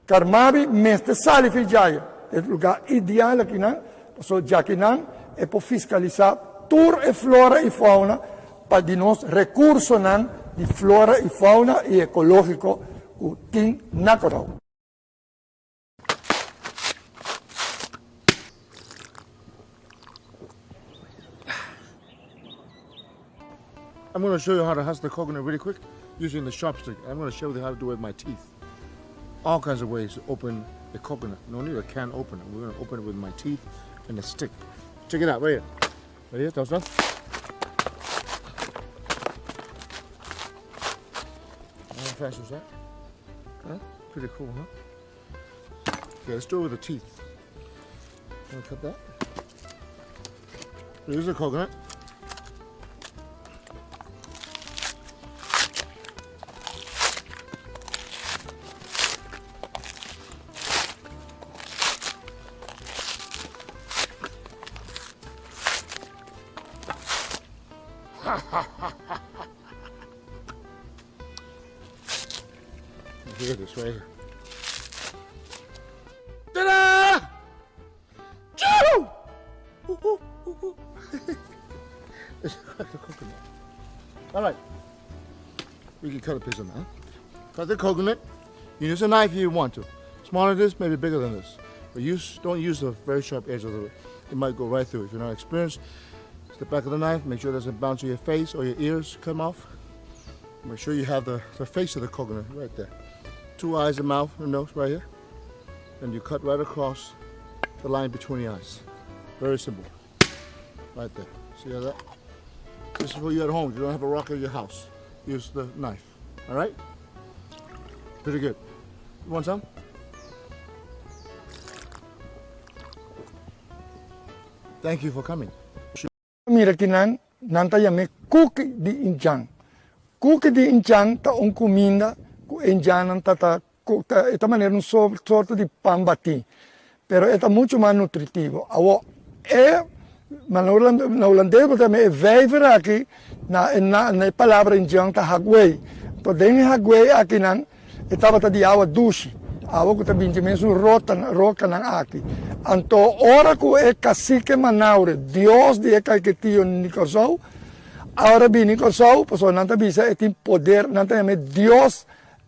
Carmabi mester sali fi djaya, e lugar ideal akinan, pasobra djakinan e por fiscalisa tur e flora y fauna pa di nos recursonan di flora y fauna y ecologico cu tin na Corou. I'm going to show you how to husk the coconut really quick using the sharp stick. I'm going to show you how to do it with my teeth. All kinds of ways to open the coconut. No need a can opener. We're going to open it with my teeth and a stick. Check it out right here. Right here, Toast How fast is that? Huh? Pretty cool, huh? Okay, let's do it with the teeth. Gonna cut that. Here's a coconut. Here this way. Ta-da! Choo! Let's crack the coconut. All right. We can cut a piece of that. Cut the coconut. You use a knife if you want to. Smaller than this, maybe bigger than this. But use don't use the very sharp edge of the it might go right through. If you're not experienced, it's the back of the knife. Make sure it doesn't bounce on your face or your ears come off. Make sure you have the, the face of the coconut right there. Two eyes, a mouth, and nose right here. And you cut right across the line between the eyes. Very simple. Right there. See how that? This is for you at home. You don't have a rock at your house. Use the knife. All right? Pretty good. You want some? Thank you for coming. Mira kinan nan ta yam'é kuki di indjan. Kuki di indjan ta un kuminda ku e indjannan ta ta ta e ta manera un sorto di pan batí, pero e ta muchu mas nutritivo. Awor e na hulandes bo ta yam'é e vijver aki na e na e palabra indjan ta hagwei. Anto den e hagwei akinan E tabata di awa dushi, awa ku ta bin di mesun rokanan aki. Anto ora ku e kasike Manaure, dios di e kaiketio di Kòrsou, ora bini Kòrsou, pasobra nan ta bisa e tin poder, nan ta yam'é dios,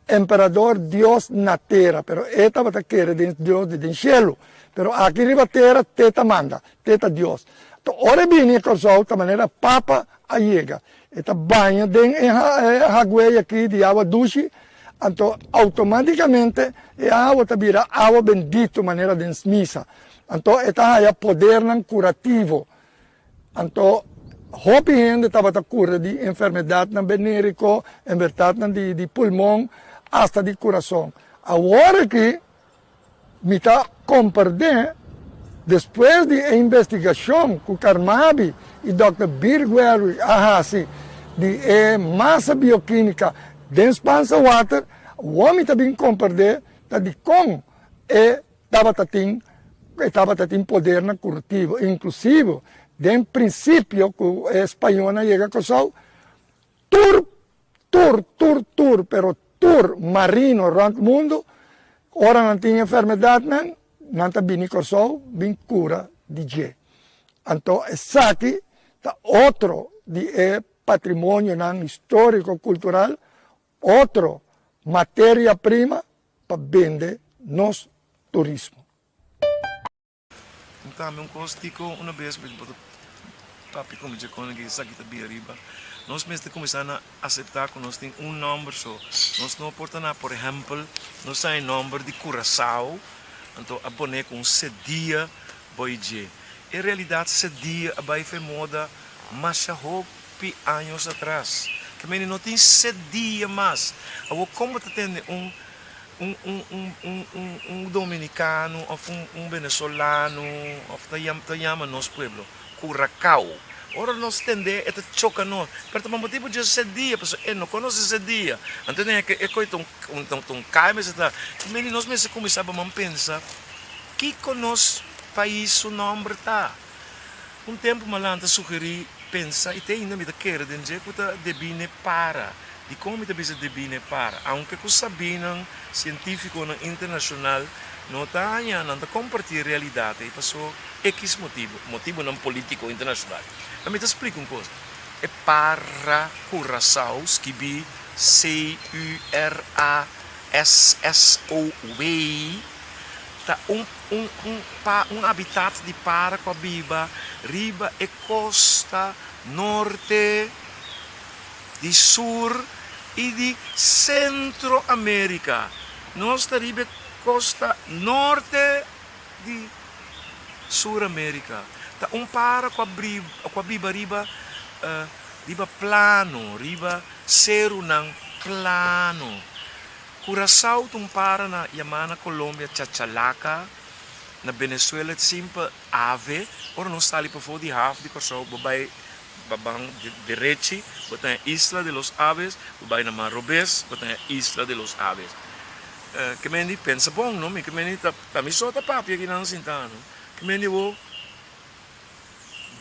emperador, dios na tera, pero e tabata kere den dios di den shelu, pero aki riba tera te ta manda, te ta dios. Anto ora e bini Kòrsou ta manera papa a yega. E ta baña den e hagüey aki di awa dushi, anto automáticamente e awa ta bira awa bendito manera den misa. Anto e ta haya podernan curativo. Anto hopi hende tabata cura di enfermedadnan venerico, enfermedadnan di pulmon, hasta di curason. Awor aki Mi ta komperdé despues di e investigashon ku Carmabi i dòkter Birk Werwig a hasi di e masa biokímika den Spaanse Water, awor mi ta bin komperdé ta dikon e tabata tin e tabata tin podernan kurativo, inklusivo den prinsipio ku e spañolnan yega Kòrsou, tur tur tur tur pero Tur marino rònt mundu, ora nan tin enfermedadnan, nan ta bini Kòrsou bin kura di dje. Anto esaki ta otro di e patrimonionan históriko kultural, otro materia prima pa bende nos turismo. Un tambe un kos tiko una bes mi bo ta papia ku mi dje kon ke esaki ta bira riba. Nos mester kuminsá na aseptá ku nos tin un nòmber so. Nos no por ta na por ehèmpel nos ta e nòmber di Kurasao anto a pone ku un sedia boi dje. En realidat sedia a bai fe moda masha hopi años atras. Ke mende no tin sedia mas. Awor kon bo ta tende un un un un un un un dominicano of un un venezolano of ta yama ta yama nos pueblo Curacao. Ora nos tend'é, e ta choka nos. Pero ta pa motibu dje sedia, pasobra e no konosé sedia. Anto den e koi ta un kai mester ta. Meni nos mester kuminsá baman pensa kiko nos pais su nòmber ta. Un tempu Malan ta sugerí pensa i te ainda mi ta kere den dje ku ta debí n'e para. Dikon mi ta bisa debí n'e para? Aunke ku sabínan sientífikonan internashonal no ta haña nan ta kompartí e realidat ei paso ekis motibu, motibunan polítiko internashonal. Pero mi ta splika un kos, e para Curacao skibí C-U-R-A-S-S-O-W ta un un un pa un habitat di para ku a biba riba e kosta norte di Sur i di Sentro Amerika. Nos ta riba e kosta norte di Sur Amerika. Ta un para ku a ku a biba riba riba plano, riba serunan plano. Curacao ta un para na yamá na Colombia chachalaka, na Venezuela simpel ave. Ora nos sali pafó di haf di Kòrsou bo bai ba ban derechi bo ta den Isla de los Aves, bo bai na man robes bo ta den Isla de los Aves. Ke men di pensa bon no, mi ke men di ta mi so ta papia kinan sinta no. Ke men di bo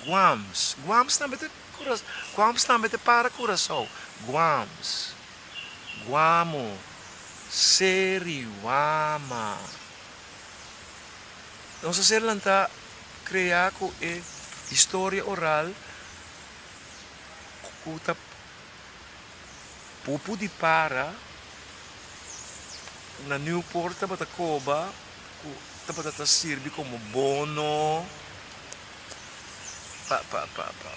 Guams, Guams tambe ta Guams tambe ta para Curacao, Guams. Guamo, Seriwama. Nos a ser lantá kreá ku e historia oral ku ta pupu di para na Newport tabata koba ku tabata ta sirbi komo bono pa pa pa pa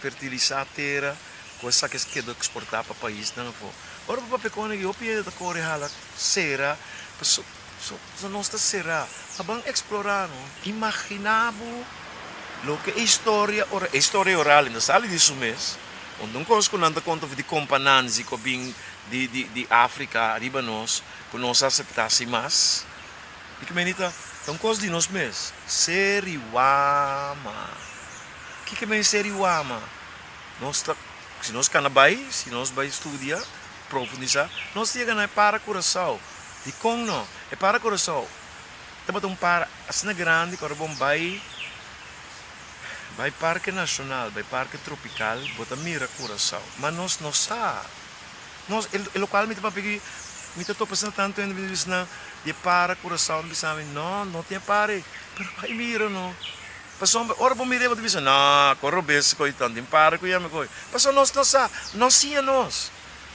fertilisá tera ku esaki a keda eksportá pa paisnan afó. Ora bo papia kon aki hopi hende ta kore hala sera paso so nos ta será. A ban eksplorá no. Imaginá bo loke e historia ora e historia oral no sali di su mes. Unda un kos ku nan ta konta di Kompa Nanzi ku a bin di di di Afrika riba nos ku nos a aseptá sin mas. Di ki manera ta un kos di nos mes. Seriwama. Kiko men seriwama? Nos ta, si nos kana bai, si nos bai studia, profundisá, nos ta yega na e para Curaçao. Dikon no? E para Curaçao tabata un para asina grandi ku ora bo bai bai Parke Nashonal, bai Parke Tropikal, bo ta mira Curaçao. Ma nos no sa. Nos, e lokual mi ta papia aki, mi ta topa asina tantu hende mi ta bisa nan di e para Curaçao, mi bisa mi, no, no tin e para ei. Pero bai mira no. Pasobra ora bo mir'é bo ta bisa, No, ku robes ko'i tan tin para ku yami ko'i. Pasobra nos no sa, no siña nos.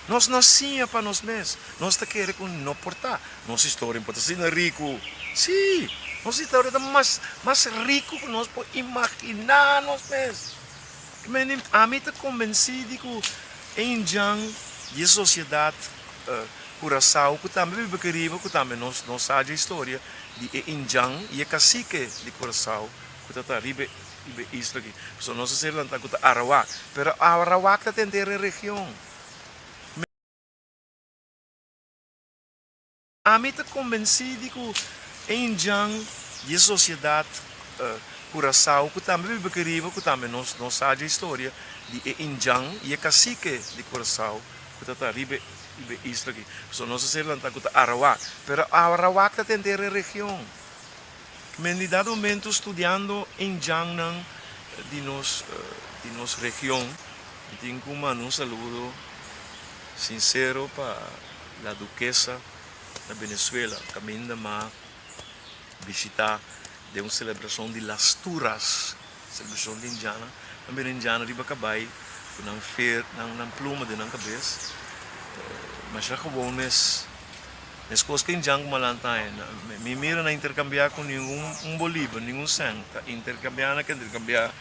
Nos no siña pa nos mes. Nos ta kere ku no por ta. Nos historia por ta asina riku. Sí, nos historia ta mas mas riku ku nos por imaginá nos mes. Ami ta kombensí di ku e indjan di e sosiedat Kurasao ku tambe biba aki riba ku tambe nos no sa dje historia di e indjan i e kasike di Kurasao ku ta ta riba e isla aki. Pasobra nos a ser lantá ku ta Arawak, pero Arawak ta tenter e region. Ami ta kombensí di ku e indjan di e sosiedat Kurasao ku tambe biba aki riba ku tambe nos no sa dje historia di e indjan i e kasike di Kurasao ku ta ta riba e isla aki. Pasobra nos a ser lantá ku ta Arawak, pero Arawak ta tenter e region. Men di dado momento studiando indjannan di nos di nos region mi tin ku manda un saludo sinsero pa La Duquesa na Venezuela kaminda m'a bishita den un selebrashon di Las Turas, selebrashon di indjana. Nan bira indjana riba kabai ku nan fer nan nan pluma den nan kabes. Masha gewoon mes meskos ku indjan ku malanta aña. Mi mira nan interkambiá ku ningun un bolivar, ningun sèn. Ta interkambiá nan ke interkambiá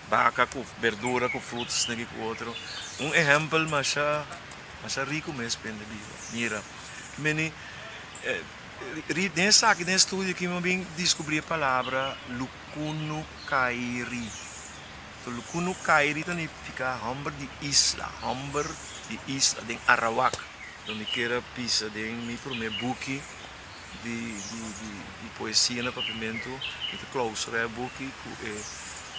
baka ku berdura ku frutas esaki ku otro. Un ehèmpel masha Masha riku mes pende biba. Mira, meni den esaki, den e studio aki mi a bin diskubrí e palabra lukunukairi. So lukunukairi ta nifiká hòmber di isla, hòmber di isla den Arawak. Lo mi kier a bisa den mi promé buki di di poesia na papiamentu, mi ta klousurá e buki ku e.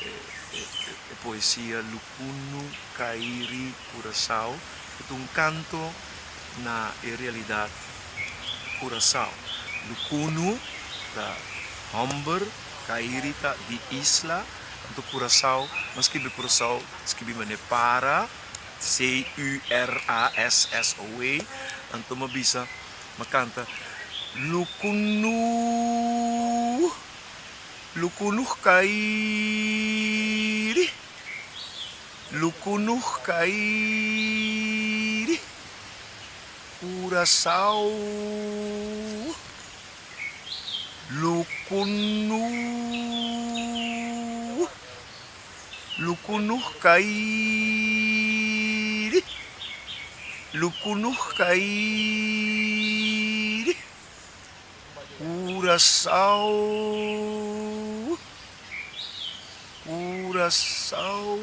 E poesia Lukunu Kairi Curaçao ku ta un kanto na e realidat Curaçao. Lukunu ta hòmber, Kairi ta di isla, anto Curaçao, nan skibi Curaçao skibi manera para, C-U-R-A-S-S-O-A, anto mi a bisa, mi a kanta Lukunu. Lukunuh kairi, lukunuh kairi, Curaçao, lukunuh, lukunuh kairi, lukunuh kairi. Curaçao, Curaçao.